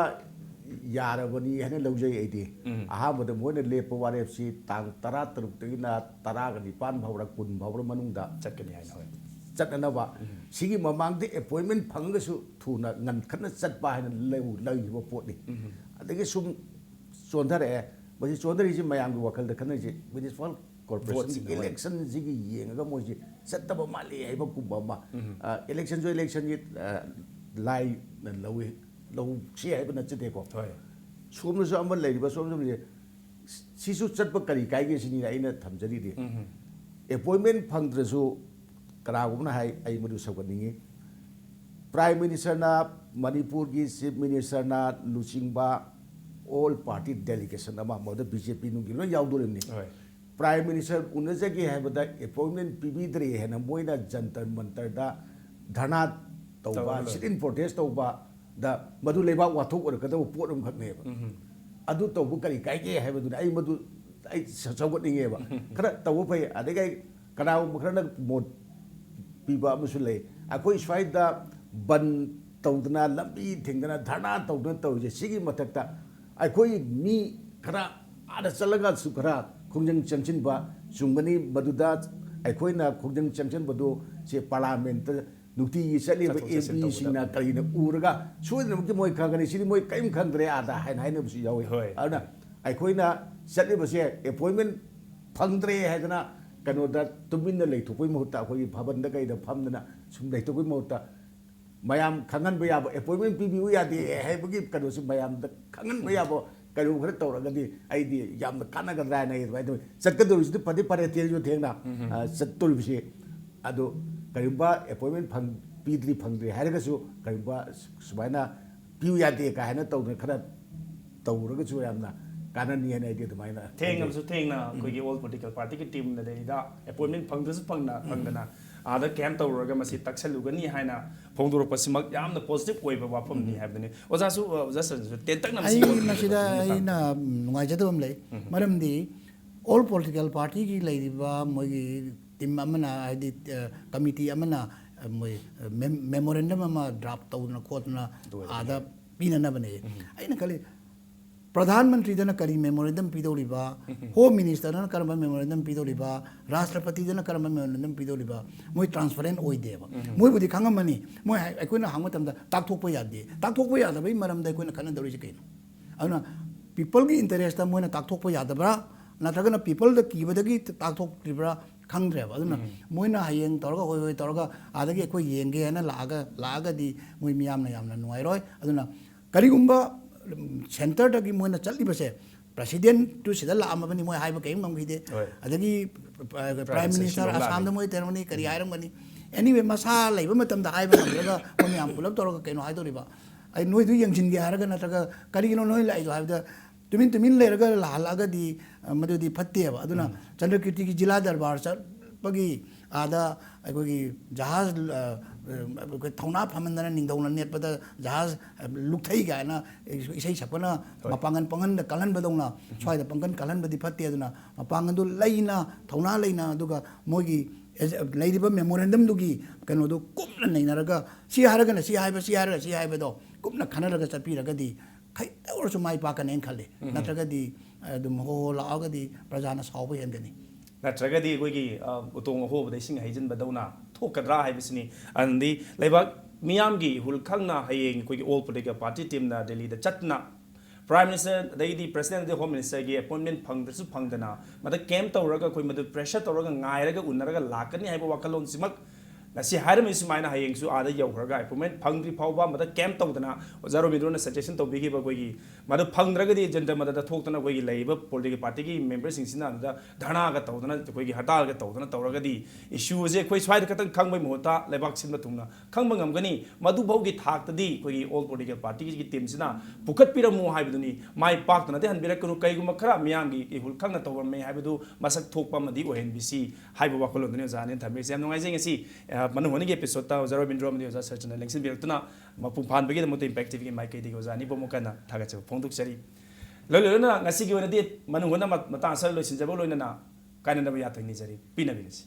ꯌꯥꯔꯕꯅꯤ ꯍꯥꯏꯅ ꯂꯧꯖꯩ ꯑꯩꯗꯤ꯫ ꯎꯝ꯫ ꯑꯍꯥꯟꯕꯗ ꯃꯣꯏꯅ ꯂꯦꯞꯄ ꯋꯥꯔꯦꯞꯁꯤ ꯇꯥꯡ ꯇꯔꯥ ꯇꯔꯨꯛꯇꯒꯤꯅ ꯇꯔꯥꯒ ꯅꯤꯄꯥꯟ ꯐꯥꯎꯔ, ꯀꯨꯟ ꯐꯥꯎꯔ ꯃꯅꯨꯡꯗ ꯆꯠꯀꯅꯤ ꯍꯥꯏꯅ, ꯍꯣꯏ꯫ ꯆꯠꯅꯅꯕ꯫ ꯎꯝ꯫ ꯁꯤꯒꯤ ꯃꯃꯥꯡꯗ appointment ꯐꯪꯉꯒꯁꯨ ꯊꯨꯅ ꯉꯟꯈꯠꯅ ꯆꯠꯄ ꯍꯥꯏꯅ ꯂꯧ-, ꯂꯩꯈꯤꯕ ꯄꯣꯠꯅꯤ꯫ ꯎꯝ꯫ ꯑꯗꯒꯤ ꯁꯨꯝ ꯆꯣꯟꯊꯔꯛꯑꯦ꯫ ꯃꯁꯤ ꯆꯣꯟꯊꯔꯤꯁꯤ ꯃꯌꯥꯝꯒꯤ ꯋꯥꯈꯜꯗ ꯈꯟꯅꯔꯤꯁꯤ municipal corporationꯒꯤ voteꯁꯤꯡꯗ, ꯍꯣꯏ꯫ Electionꯁꯤꯒꯤ ꯌꯦꯡꯉꯒ ꯃꯣꯏꯁꯤ ꯆꯠꯇꯕ ꯃꯥꯜꯂꯤ ꯍꯥꯏꯕꯒꯨꯝꯕ ꯑꯃ꯫ ꯎꯝ꯫ ꯑ, electionꯁꯨ electionꯒꯤ, ꯑ, ꯂꯥꯏꯅ ꯂꯧꯏ, ꯂꯧꯁꯤ ꯍꯥꯏꯕ ꯅꯠꯆꯗꯦꯀꯣ꯫ ꯍꯣꯏ꯫ ꯁꯣꯝꯗꯁꯨ ꯑꯃ ꯂꯩꯔꯤꯕ, ꯁꯣꯝꯗꯁꯨ ꯑꯃ ꯂꯩꯔꯤ꯫ ꯁꯤꯁꯨ ꯆꯠꯄ ꯀꯔꯤ ꯀꯥꯏꯒꯦ ꯁꯤꯅꯤ ꯑꯩꯅ ꯊꯝꯖꯔꯤꯗꯤ꯫ ꯎꯝ꯫ Appointment ꯐꯪꯗ꯭ꯔꯁꯨ ꯀꯅꯥꯒꯨꯝꯕꯅ ꯍꯥꯏ, ꯑꯩ ꯃꯗꯨ ꯁꯧꯒꯠꯅꯤꯡꯉꯤ꯫ Prime Ministerꯅ, ꯃꯅꯤꯄꯨꯔꯒꯤ Chief Ministerꯅ ꯂꯨꯆꯤꯡꯕ all party delegation ꯑꯃ, ꯃꯗꯨꯗ BJP ꯅꯨꯡꯒꯤ ꯂꯣꯏ ꯌꯥꯎꯗꯣꯔꯤꯕꯅꯤ꯫ ꯍꯣꯏ꯫ Prime Minister ꯎꯅꯖꯒꯦ ꯍꯥꯏꯕꯗ appointment ꯄꯤꯕꯤꯗ꯭ꯔꯦ ꯍꯥꯏꯅ ꯃꯣꯏꯅ ꯖꯟꯇꯔ ꯃꯟꯇꯔꯗ ꯙꯔꯅꯥ ꯇꯧꯕ, ꯇꯧꯔꯒ ꯂꯩ꯫ Sit-in protest ꯇꯧꯕꯗ ꯃꯗꯨ ꯂꯩꯕꯥꯛ ꯋꯥꯊꯣꯛ ꯑꯣꯏꯔꯛꯀꯗꯕ ꯄꯣꯠ ꯑꯃꯈꯛꯅꯦꯕ꯫ ꯑꯗꯨ ꯇꯧꯕ ꯀꯔꯤ ꯀꯥꯏꯒꯦ ꯍꯥꯏꯕꯗꯨꯅꯤ ꯑꯩ ꯃꯗꯨ ꯑꯩ ꯁ-, ꯁꯧꯒꯠꯅꯤꯡꯉꯦꯕ꯫ ꯈꯔ ꯇꯧꯕ ꯐꯩ꯫ ꯑꯗꯒꯤ ꯑꯩ ꯀꯅꯥꯒꯨꯝꯕ ꯈꯔꯅ ꯃꯣꯠ ꯄꯤꯕ ꯑꯃꯁꯨ ꯂꯩ꯫ ꯑꯩꯈꯣꯏ ꯁ꯭ꯋꯥꯏꯗ ꯕꯟ ꯇꯧꯗꯅ, ꯂꯝꯕꯤ ꯊꯤꯡꯗꯅ, ꯙꯔꯅꯥ ꯇꯧꯗꯅ ꯇꯧꯔꯤꯁꯦ, ꯁꯤꯒꯤ ꯃꯊꯛꯇ ꯑꯩꯈꯣꯏ ꯃꯤ ꯈꯔ ꯑꯥꯗ ꯆꯠꯂꯒꯁꯨ ꯈꯔ ꯈꯣꯡꯖꯪ ꯆꯪꯁꯤꯟꯕ ꯆꯨꯝꯒꯅꯤ꯫ ꯃꯗꯨꯗ ꯑꯩꯈꯣꯏꯅ ꯈꯣꯡꯖꯪ ꯆꯪꯁꯤꯟꯕꯗꯨ ꯁꯤ Parliamentꯇ ꯅꯨꯡꯇꯤꯒꯤ ꯆꯠꯂꯤꯕ ꯆꯠꯊꯣꯛ ꯆꯠꯁꯤꯟ MPꯁꯤꯡꯅ ꯀꯔꯤꯅ ꯎꯔꯒ ꯁꯣꯏꯗꯅꯃꯛꯀꯤ ꯃꯣꯏ ꯈꯪꯒꯅꯤ, "ꯁꯤꯗꯤ ꯃꯣꯏ ꯀꯔꯤꯝ ꯈꯪꯗ꯭ꯔꯦ ꯑꯥꯗ" ꯍꯥꯏꯅ ꯍꯥꯏꯅꯕꯁꯨ ꯌꯥꯎꯏ꯫ ꯍꯣꯏ꯫ ꯑꯗꯨꯅ ꯑꯩꯈꯣꯏꯅ ꯆꯠꯂꯤꯕꯁꯦ appointment ꯐꯪꯗ꯭ꯔꯦ ꯍꯥꯏꯗꯅ ꯀꯩꯅꯣꯗ ꯇꯨꯃꯤꯟꯅ ꯂꯩꯊꯣꯛꯄꯒꯤ ꯃꯍꯨꯠꯇ, ꯑꯩꯈꯣꯏꯒꯤ ꯚꯕꯟꯗ ꯀꯩꯗ ꯐꯝꯗꯅ ꯁꯨꯝ ꯂꯩꯊꯣꯛꯄꯒꯤ ꯃꯍꯨꯠꯇ, ꯃꯌꯥꯝ ꯈꯪꯍꯟꯕ ꯌꯥꯕ, appointment ꯄꯤꯕꯤꯌꯨ ꯌꯥꯗꯦ ꯍꯥꯏꯕꯒꯤ ꯀꯩꯅꯣꯁꯤ ꯃꯌꯥꯝꯗ ꯈꯪꯍꯟꯕ ꯌꯥꯕ ꯀꯩꯅꯣ ꯈꯔ ꯇꯧꯔꯒꯗꯤ ꯑꯩꯗꯤ ꯌꯥꯝꯅ ꯀꯥꯟꯅꯒꯗ꯭ꯔꯥ ꯍꯥꯏꯅ ꯑꯩ ꯑꯗꯨꯃꯥꯏꯅ ꯇꯧꯋꯤ꯫ ꯆꯠꯀꯗꯧꯔꯤꯁꯤꯗꯤ ꯐꯗꯤ ꯐꯔꯦ, ꯊꯦꯡꯁꯨ ꯊꯦꯡꯅ, ꯑ, ꯆꯠꯇꯧꯔꯤꯕꯁꯤ꯫ ꯑꯗꯣ ꯀꯔꯤꯒꯨꯝꯕ appointment ꯐꯪ-, ꯄꯤꯗ꯭ꯔꯤ ꯐꯪꯗ꯭ꯔꯤ ꯍꯥꯏꯔꯒꯁꯨ, ꯀꯔꯤꯒꯨꯝꯕ ꯁꯨꯃꯥꯏꯅ ꯄꯤꯌꯨ ꯌꯥꯗꯦ ꯀꯥꯏ ꯍꯥꯏꯅ ꯇꯧꯗꯅ ꯈꯔ ꯇꯧꯔꯒꯁꯨ ꯌꯥꯝꯅ ꯀꯥꯟꯅꯅꯤ ꯍꯥꯏꯅ ꯑꯩꯗꯤ ꯑꯗꯨꯃꯥꯏꯅ ꯈꯟꯖꯩ꯫ ꯊꯦꯡꯉꯕꯁꯨ ꯊꯦꯡꯅ ꯑꯩꯈꯣꯏꯒꯤ all political partyꯒꯤ teamꯅ ꯂꯩꯔꯤꯗ appointment ꯐꯪꯗ꯭ꯔꯁꯨ ꯐꯪꯅ ꯐꯪꯗꯅ ꯑꯥꯗ camp ꯇꯧꯔꯨꯔꯒ ꯃꯁꯤ ꯇꯛꯁꯜꯂꯨꯒꯅꯤ ꯍꯥꯏꯅ ꯐꯣꯡꯗꯣꯔꯛꯄꯁꯤꯃꯛ ꯌꯥꯝꯅ positive ꯑꯣꯏꯕ ꯋꯥꯐꯝꯅꯤ ꯍꯥꯏꯕꯗꯨꯅꯤ꯫ ꯑꯣꯖꯥꯁꯨ, ꯑ, ꯑꯣꯖꯥ ꯁꯟꯁꯨ ꯇꯦꯟꯇꯛꯅ ꯃꯁꯤ ꯑꯩ ꯑꯣꯏꯕꯤꯔꯕ ꯃꯁꯤꯗ ꯃꯇꯥꯡꯗ꯫ ꯑꯩꯅ ꯅꯨꯡꯉꯥꯏꯖꯗꯕ ꯑꯃ ꯂꯩ꯫ ꯃꯔꯝꯗꯤ all political partyꯒꯤ ꯂꯩꯔꯤꯕ ꯃꯣꯏꯒꯤ team ꯑꯃꯅ, ꯍꯥꯏꯗꯤ, ꯑ, committee ꯑꯃꯅ, ꯑ, ꯃꯣꯏ, ꯑ, mem-, memorandum ꯑꯃ draft ꯇꯧꯗꯅ ꯈꯣꯠꯇꯅ ꯑꯗꯨ ꯑꯣꯏꯔꯗꯤ ꯑꯥꯗ ꯄꯤꯅꯅꯕꯅꯦ꯫ ꯑꯩꯅ ꯈꯜꯂꯤ, ꯄ꯭ꯔꯙꯥꯟ ꯃꯟꯇ꯭ꯔꯤꯗꯅ ꯀꯔꯤ memorandum ꯄꯤꯗꯧꯔꯤꯕ, Home Ministerꯗꯅ ꯀꯔꯝꯕ memorandum ꯄꯤꯗꯧꯔꯤꯕ, ꯔꯥꯁꯇ꯭ꯔꯄꯇꯤꯗꯅ ꯀꯔꯝꯕ memorandum ꯄꯤꯗꯧꯔꯤꯕ, ꯃꯣꯏ transparent ꯑꯣꯏꯗꯦꯕ꯫ ꯃꯣꯏꯕꯨꯗꯤ ꯈꯪꯉꯝꯃꯅꯤ, ꯃꯣꯏ ꯍꯥꯏ-, ꯑꯩꯈꯣꯏꯅ ꯍꯪꯕ ꯃꯇꯝꯗ ꯇꯥꯛꯊꯣꯛꯄ ꯌꯥꯗꯦ꯫ ꯇꯥꯛꯊꯣꯛꯄ ꯌꯥꯗꯕꯒꯤ ꯃꯔꯝꯗ ꯑꯩꯈꯣꯏꯅ ꯈꯟꯅꯗꯧꯔꯤꯁꯦ ꯀꯩꯅꯣ? ꯑꯗꯨꯅ peopleꯒꯤ interestꯇ ꯃꯣꯏꯅ ꯇꯥꯛꯊꯣꯛꯄ ꯌꯥꯗꯕ꯭ꯔꯥ, ꯅꯠꯇ꯭ꯔꯒꯅ peopleꯗ ꯀꯤꯕꯗꯒꯤ ꯇꯥꯛꯊꯣꯛꯇ꯭ꯔꯤꯕ꯭ꯔꯥ ꯈꯪꯗ꯭ꯔꯦꯕ꯫ ꯑꯗꯨꯅ ꯃꯣꯏꯅ ꯍꯌꯦꯡ ꯇꯧꯔꯒ ꯍꯣꯏ ꯍꯣꯏ ꯇꯧꯔꯒ ꯑꯥꯗꯒꯤ ꯑꯩꯈꯣꯏ ꯌꯦꯡꯒꯦ ꯍꯥꯏꯅ ꯂꯥꯛꯑꯒ, ꯂꯥꯛꯑꯒꯗꯤ ꯃꯣꯏ ꯃꯤꯌꯥꯝꯅ ꯌꯥꯝꯅ ꯅꯨꯡꯉꯥꯏꯔꯣꯏ꯫ ꯑꯗꯨꯅ ꯀꯔꯤꯒꯨꯝꯕ centreꯗꯒꯤ ꯃꯣꯏꯅ ꯆꯠꯂꯤꯕꯁꯦ ꯄ꯭ꯔꯦꯁꯤꯗꯦꯟꯠꯇꯨ ꯁꯤꯗ ꯂꯥꯛꯑꯝꯃꯕꯅꯤ, ꯃꯣꯏ ꯍꯥꯏꯕ ꯀꯔꯤꯝ ꯉꯝꯈꯤꯗꯦ꯫ ꯍꯣꯏ꯫ ꯑꯗꯒꯤ ꯄ꯭ꯔꯥꯏꯝ ꯃꯤꯅꯤꯁꯇꯔ ꯃꯤꯅꯤꯁꯇꯔ ꯁꯤꯂꯣꯡ ꯑꯁꯥꯝꯗ ꯂꯥꯛꯑꯅꯤ꯫ ꯃꯣꯏ ꯇꯧꯔꯝꯒꯅꯤ, ꯀꯔꯤ ꯍꯥꯏꯔꯝꯒꯅꯤ? ꯑꯦꯅꯤꯋꯦ, ꯃꯁꯥ ꯂꯩꯕ ꯃꯇꯝꯗ ꯍꯥꯏꯕ ꯉꯝꯗ꯭ꯔꯒ ꯃꯣꯏ ꯃꯌꯥꯝ ꯄꯨꯂꯞ ꯇꯧꯔꯒ ꯀꯩꯅꯣ ꯍꯥꯏꯗꯣꯔꯤꯕ? ꯑꯩ ꯅꯣꯏꯗꯨ ꯌꯦꯡꯁꯤꯟꯒꯦ ꯍꯥꯏꯔꯒ, ꯅꯠꯇ꯭ꯔꯒ ꯀꯔꯤꯒꯤꯅꯣ ꯅꯣꯏ ꯂꯥꯛꯏꯗꯣ ꯍꯥꯏꯕꯗ ꯇꯨꯃꯤꯟ ꯇꯨꯃꯤꯟ ꯂꯩꯔꯒ ꯂꯥꯛꯍꯜꯂꯛꯑꯒꯗꯤ, ꯑ, ꯃꯗꯨꯗꯤ ꯐꯠꯇꯦꯕ꯫ ꯑꯗꯨꯅ ꯆꯟꯗ꯭ꯔꯀꯤꯔꯇꯤꯒꯤ ꯖꯤꯂꯥ ꯗꯔꯕꯥꯔ ꯆꯠꯄꯒꯤ ꯑꯥꯗ ꯑꯩꯈꯣꯏꯒꯤ ꯖꯍꯥꯖ, ꯑ, ꯑ, ꯑꯩꯈꯣꯏ ꯊꯧꯅꯥ ꯐꯃꯟꯗꯅ ꯅꯤꯡꯊꯧꯅ ꯅꯦꯠꯄꯗ ꯖꯍꯥꯖ, ꯑ, ꯂꯨꯞꯊꯩ ꯀꯥꯏꯅ ꯏꯁꯩ ꯁꯛꯄꯅ ꯍꯣꯏ꯫ ꯃꯄꯥꯡꯒꯜ ꯄꯪꯍꯟꯗ ꯀꯜꯍꯟꯕꯗꯧꯅ ꯁ꯭ꯋꯥꯏꯗ ꯄꯪꯀꯟ ꯀꯜꯍꯟꯕꯗꯤ ꯐꯠꯇꯦ꯫ ꯑꯗꯨꯅ ꯃꯄꯥꯡꯒꯜꯗꯨ ꯂꯩꯅ, ꯊꯧꯅꯥ ꯂꯩꯅ, ꯑꯗꯨꯒ ꯃꯣꯏꯒꯤ ꯑꯦꯖ-, ꯂꯩꯔꯤꯕ ꯃꯦꯃꯣꯔꯦꯟꯗꯝꯗꯨꯒꯤ ꯀꯩꯅꯣꯗꯨ ꯀꯨꯞꯅ ꯅꯩꯅꯔꯒ, ꯁꯤ ꯍꯥꯏꯔꯒꯅ ꯁꯤ ꯍꯥꯏꯕ, ꯁꯤ ꯍꯥꯏꯔꯒ ꯁꯤ ꯍꯥꯏꯕꯗꯣ ꯀꯨꯞꯅ ꯈꯟꯅꯔꯒ ꯆꯠꯄꯤꯔꯒꯗꯤ ꯈꯤꯇ ꯑꯣꯏꯔꯁꯨ ꯃꯥꯏ ꯄꯥꯛꯀꯅꯦꯅ ꯈꯜꯂꯤ꯫ ꯅꯠꯇ꯭ꯔꯒꯗꯤ ꯑꯗꯨꯝ ꯍꯣ ꯍꯣ ꯂꯥꯎꯔꯒꯗꯤ ꯄ꯭ꯔꯖꯥꯅ ꯁꯥꯎꯕ ꯍꯦꯟꯒꯅꯤ꯫ ꯅꯠꯇ꯭ꯔꯒꯗꯤ ꯑꯩꯈꯣꯏꯒꯤ, ꯑ, ꯎꯇꯣꯡ ꯑꯍꯣꯕꯗ ꯏꯁꯤꯡ ꯍꯩꯖꯤꯟꯕꯗꯧꯅ ꯊꯣꯛꯀꯗ꯭ꯔꯥ ꯍꯥꯏꯕꯁꯤꯅꯤ꯫ ꯑꯗꯨꯗꯤ ꯂꯩꯕꯥꯛ ꯃꯤꯌꯥꯝꯒꯤ ꯏꯍꯨꯜ ꯈꯪꯅ ꯍꯌꯦꯡ ꯑꯩꯈꯣꯏꯒꯤ all political party teamꯅ ꯗꯦꯜꯂꯤꯗ ꯆꯠꯇꯨꯅ Prime Minister ꯑꯗꯩꯗꯤ President ꯑꯗꯩ Home Ministerꯒꯤ appointment ꯐꯪꯗ꯭ꯔꯁꯨ ꯐꯪꯗꯅ ꯃꯗ camp ꯇꯧꯔꯒ ꯑꯩꯈꯣꯏ ꯃꯗꯨ pressure ꯇꯧꯔꯒ ꯉꯥꯏꯔꯒ ꯎꯅꯔꯒ ꯂꯥꯛꯀꯅꯤ ꯍꯥꯏꯕ ꯋꯥꯈꯜꯂꯣꯟꯁꯤꯃꯛ ꯉꯁꯤ ꯍꯥꯏꯔꯝꯃꯤ ꯁꯨꯃꯥꯏꯅ ꯍꯌꯦꯡꯁꯨ ꯑꯥꯗ ꯌꯧꯈ꯭ꯔꯒ appointment ꯐꯪꯗ꯭ꯔꯤ ꯐꯥꯎꯕ ꯃꯗ camp ꯇꯧꯗꯅ ꯑꯣꯖꯥ ꯔꯣꯕꯤꯟꯗ꯭ꯔꯣꯅ suggestion ꯇꯧꯕꯤꯈꯤꯕ ꯑꯩꯈꯣꯏꯒꯤ ꯃꯗꯨ ꯐꯪꯗ꯭ꯔꯒꯗꯤ ꯖꯟꯇꯔ ꯃꯟꯇꯔꯗ ꯊꯣꯛꯇꯅ ꯑꯩꯈꯣꯏꯒꯤ ꯂꯩꯔꯤꯕ political partyꯒꯤ memberꯁꯤꯡꯁꯤꯅ ꯑꯗꯨꯗ ꯙꯔꯅꯥꯒ ꯇꯧꯗꯅ, ꯑꯩꯈꯣꯏꯒꯤ ꯍꯔꯇꯥꯜꯒ ꯇꯧꯗꯅ ꯇꯧꯔꯒꯗꯤ issue ꯑꯁꯦ ꯑꯩꯈꯣꯏ ꯁ꯭ꯋꯥꯏꯗ ꯈꯛꯇꯪ ꯈꯪꯕꯒꯤ ꯃꯍꯨꯠꯇ ꯂꯩꯕꯥꯛ ꯁꯤꯟꯕ ꯊꯨꯡꯅ ꯈꯪꯕ ꯉꯝꯒꯅꯤ꯫ ꯃꯗꯨꯐꯥꯎꯒꯤ ꯊꯥꯛꯇꯗꯤ ꯑꯩꯈꯣꯏꯒꯤ all political partyꯒꯤ teamꯁꯤꯅ ꯄꯨꯈꯠꯄꯤꯔꯝꯃꯨ ꯍꯥꯏꯕꯗꯨꯅꯤ꯫ ꯃꯥꯏ ꯄꯥꯛꯇꯅꯗꯤ ꯍꯟꯕꯤꯔꯛꯀꯅꯨ, ꯀꯩꯒꯨꯝꯕ ꯈꯔ ꯃꯤꯌꯥꯝꯒꯤ ꯏꯍꯨꯜ ꯈꯪꯅ ꯇꯧꯔꯝꯃꯦ ꯍꯥꯏꯕꯗꯨ ꯃꯁꯛ ꯊꯣꯛꯄ ꯑꯃꯗꯤ ꯑꯣꯏꯍꯟꯕꯤꯁꯤ ꯍꯥꯏꯕ ꯋꯥꯈꯜꯂꯣꯟꯗꯨꯅꯤ ꯑꯣꯖꯥꯅ ꯊꯝꯕꯤꯔꯤꯁꯦ꯫ ꯌꯥꯝ ꯅꯨꯡꯉꯥꯏꯖꯩ ꯉꯁꯤ, ꯑ, ꯃꯅꯨꯡ ꯍꯨꯠꯅꯒꯤ episodeꯇ ꯑꯣꯖꯥ ꯔꯣꯕꯤꯟꯗ꯭ꯔꯣ ꯑꯃꯗꯤ ꯑꯣꯖꯥ ꯁꯔꯆꯟꯗ꯭ꯔ ꯂꯦꯡꯁꯤꯟꯕꯤꯔꯛꯇꯨꯅ ꯃꯄꯨꯡ ꯐꯥꯍꯟꯕꯒꯤꯗꯃꯛꯇ Impact TVꯒꯤ ꯃꯥꯏꯀꯩꯗꯒꯤ ꯑꯣꯖꯥ ꯑꯅꯤꯕꯨ ꯑꯃꯨꯛ ꯍꯟꯅ ꯊꯥꯒꯠꯆꯕ ꯐꯣꯡꯗꯣꯛꯆꯔꯤ꯫ ꯂꯣꯏ ꯂꯣꯏꯅꯅ ꯉꯁꯤꯒꯤ ꯑꯣꯏꯅꯗꯤ ꯃꯅꯨꯡ ꯍꯨꯠꯅ ꯃ-, ꯃꯇꯥꯡ ꯑꯁꯤꯗ ꯂꯣꯏꯁꯤꯟꯖꯕ ꯂꯣꯏꯅꯅ ꯀꯥꯏꯅꯅꯕ ꯌꯥꯊꯪ ꯅꯤꯖꯔꯤ꯫ ꯄꯤꯅꯕꯤꯔꯁꯤ꯫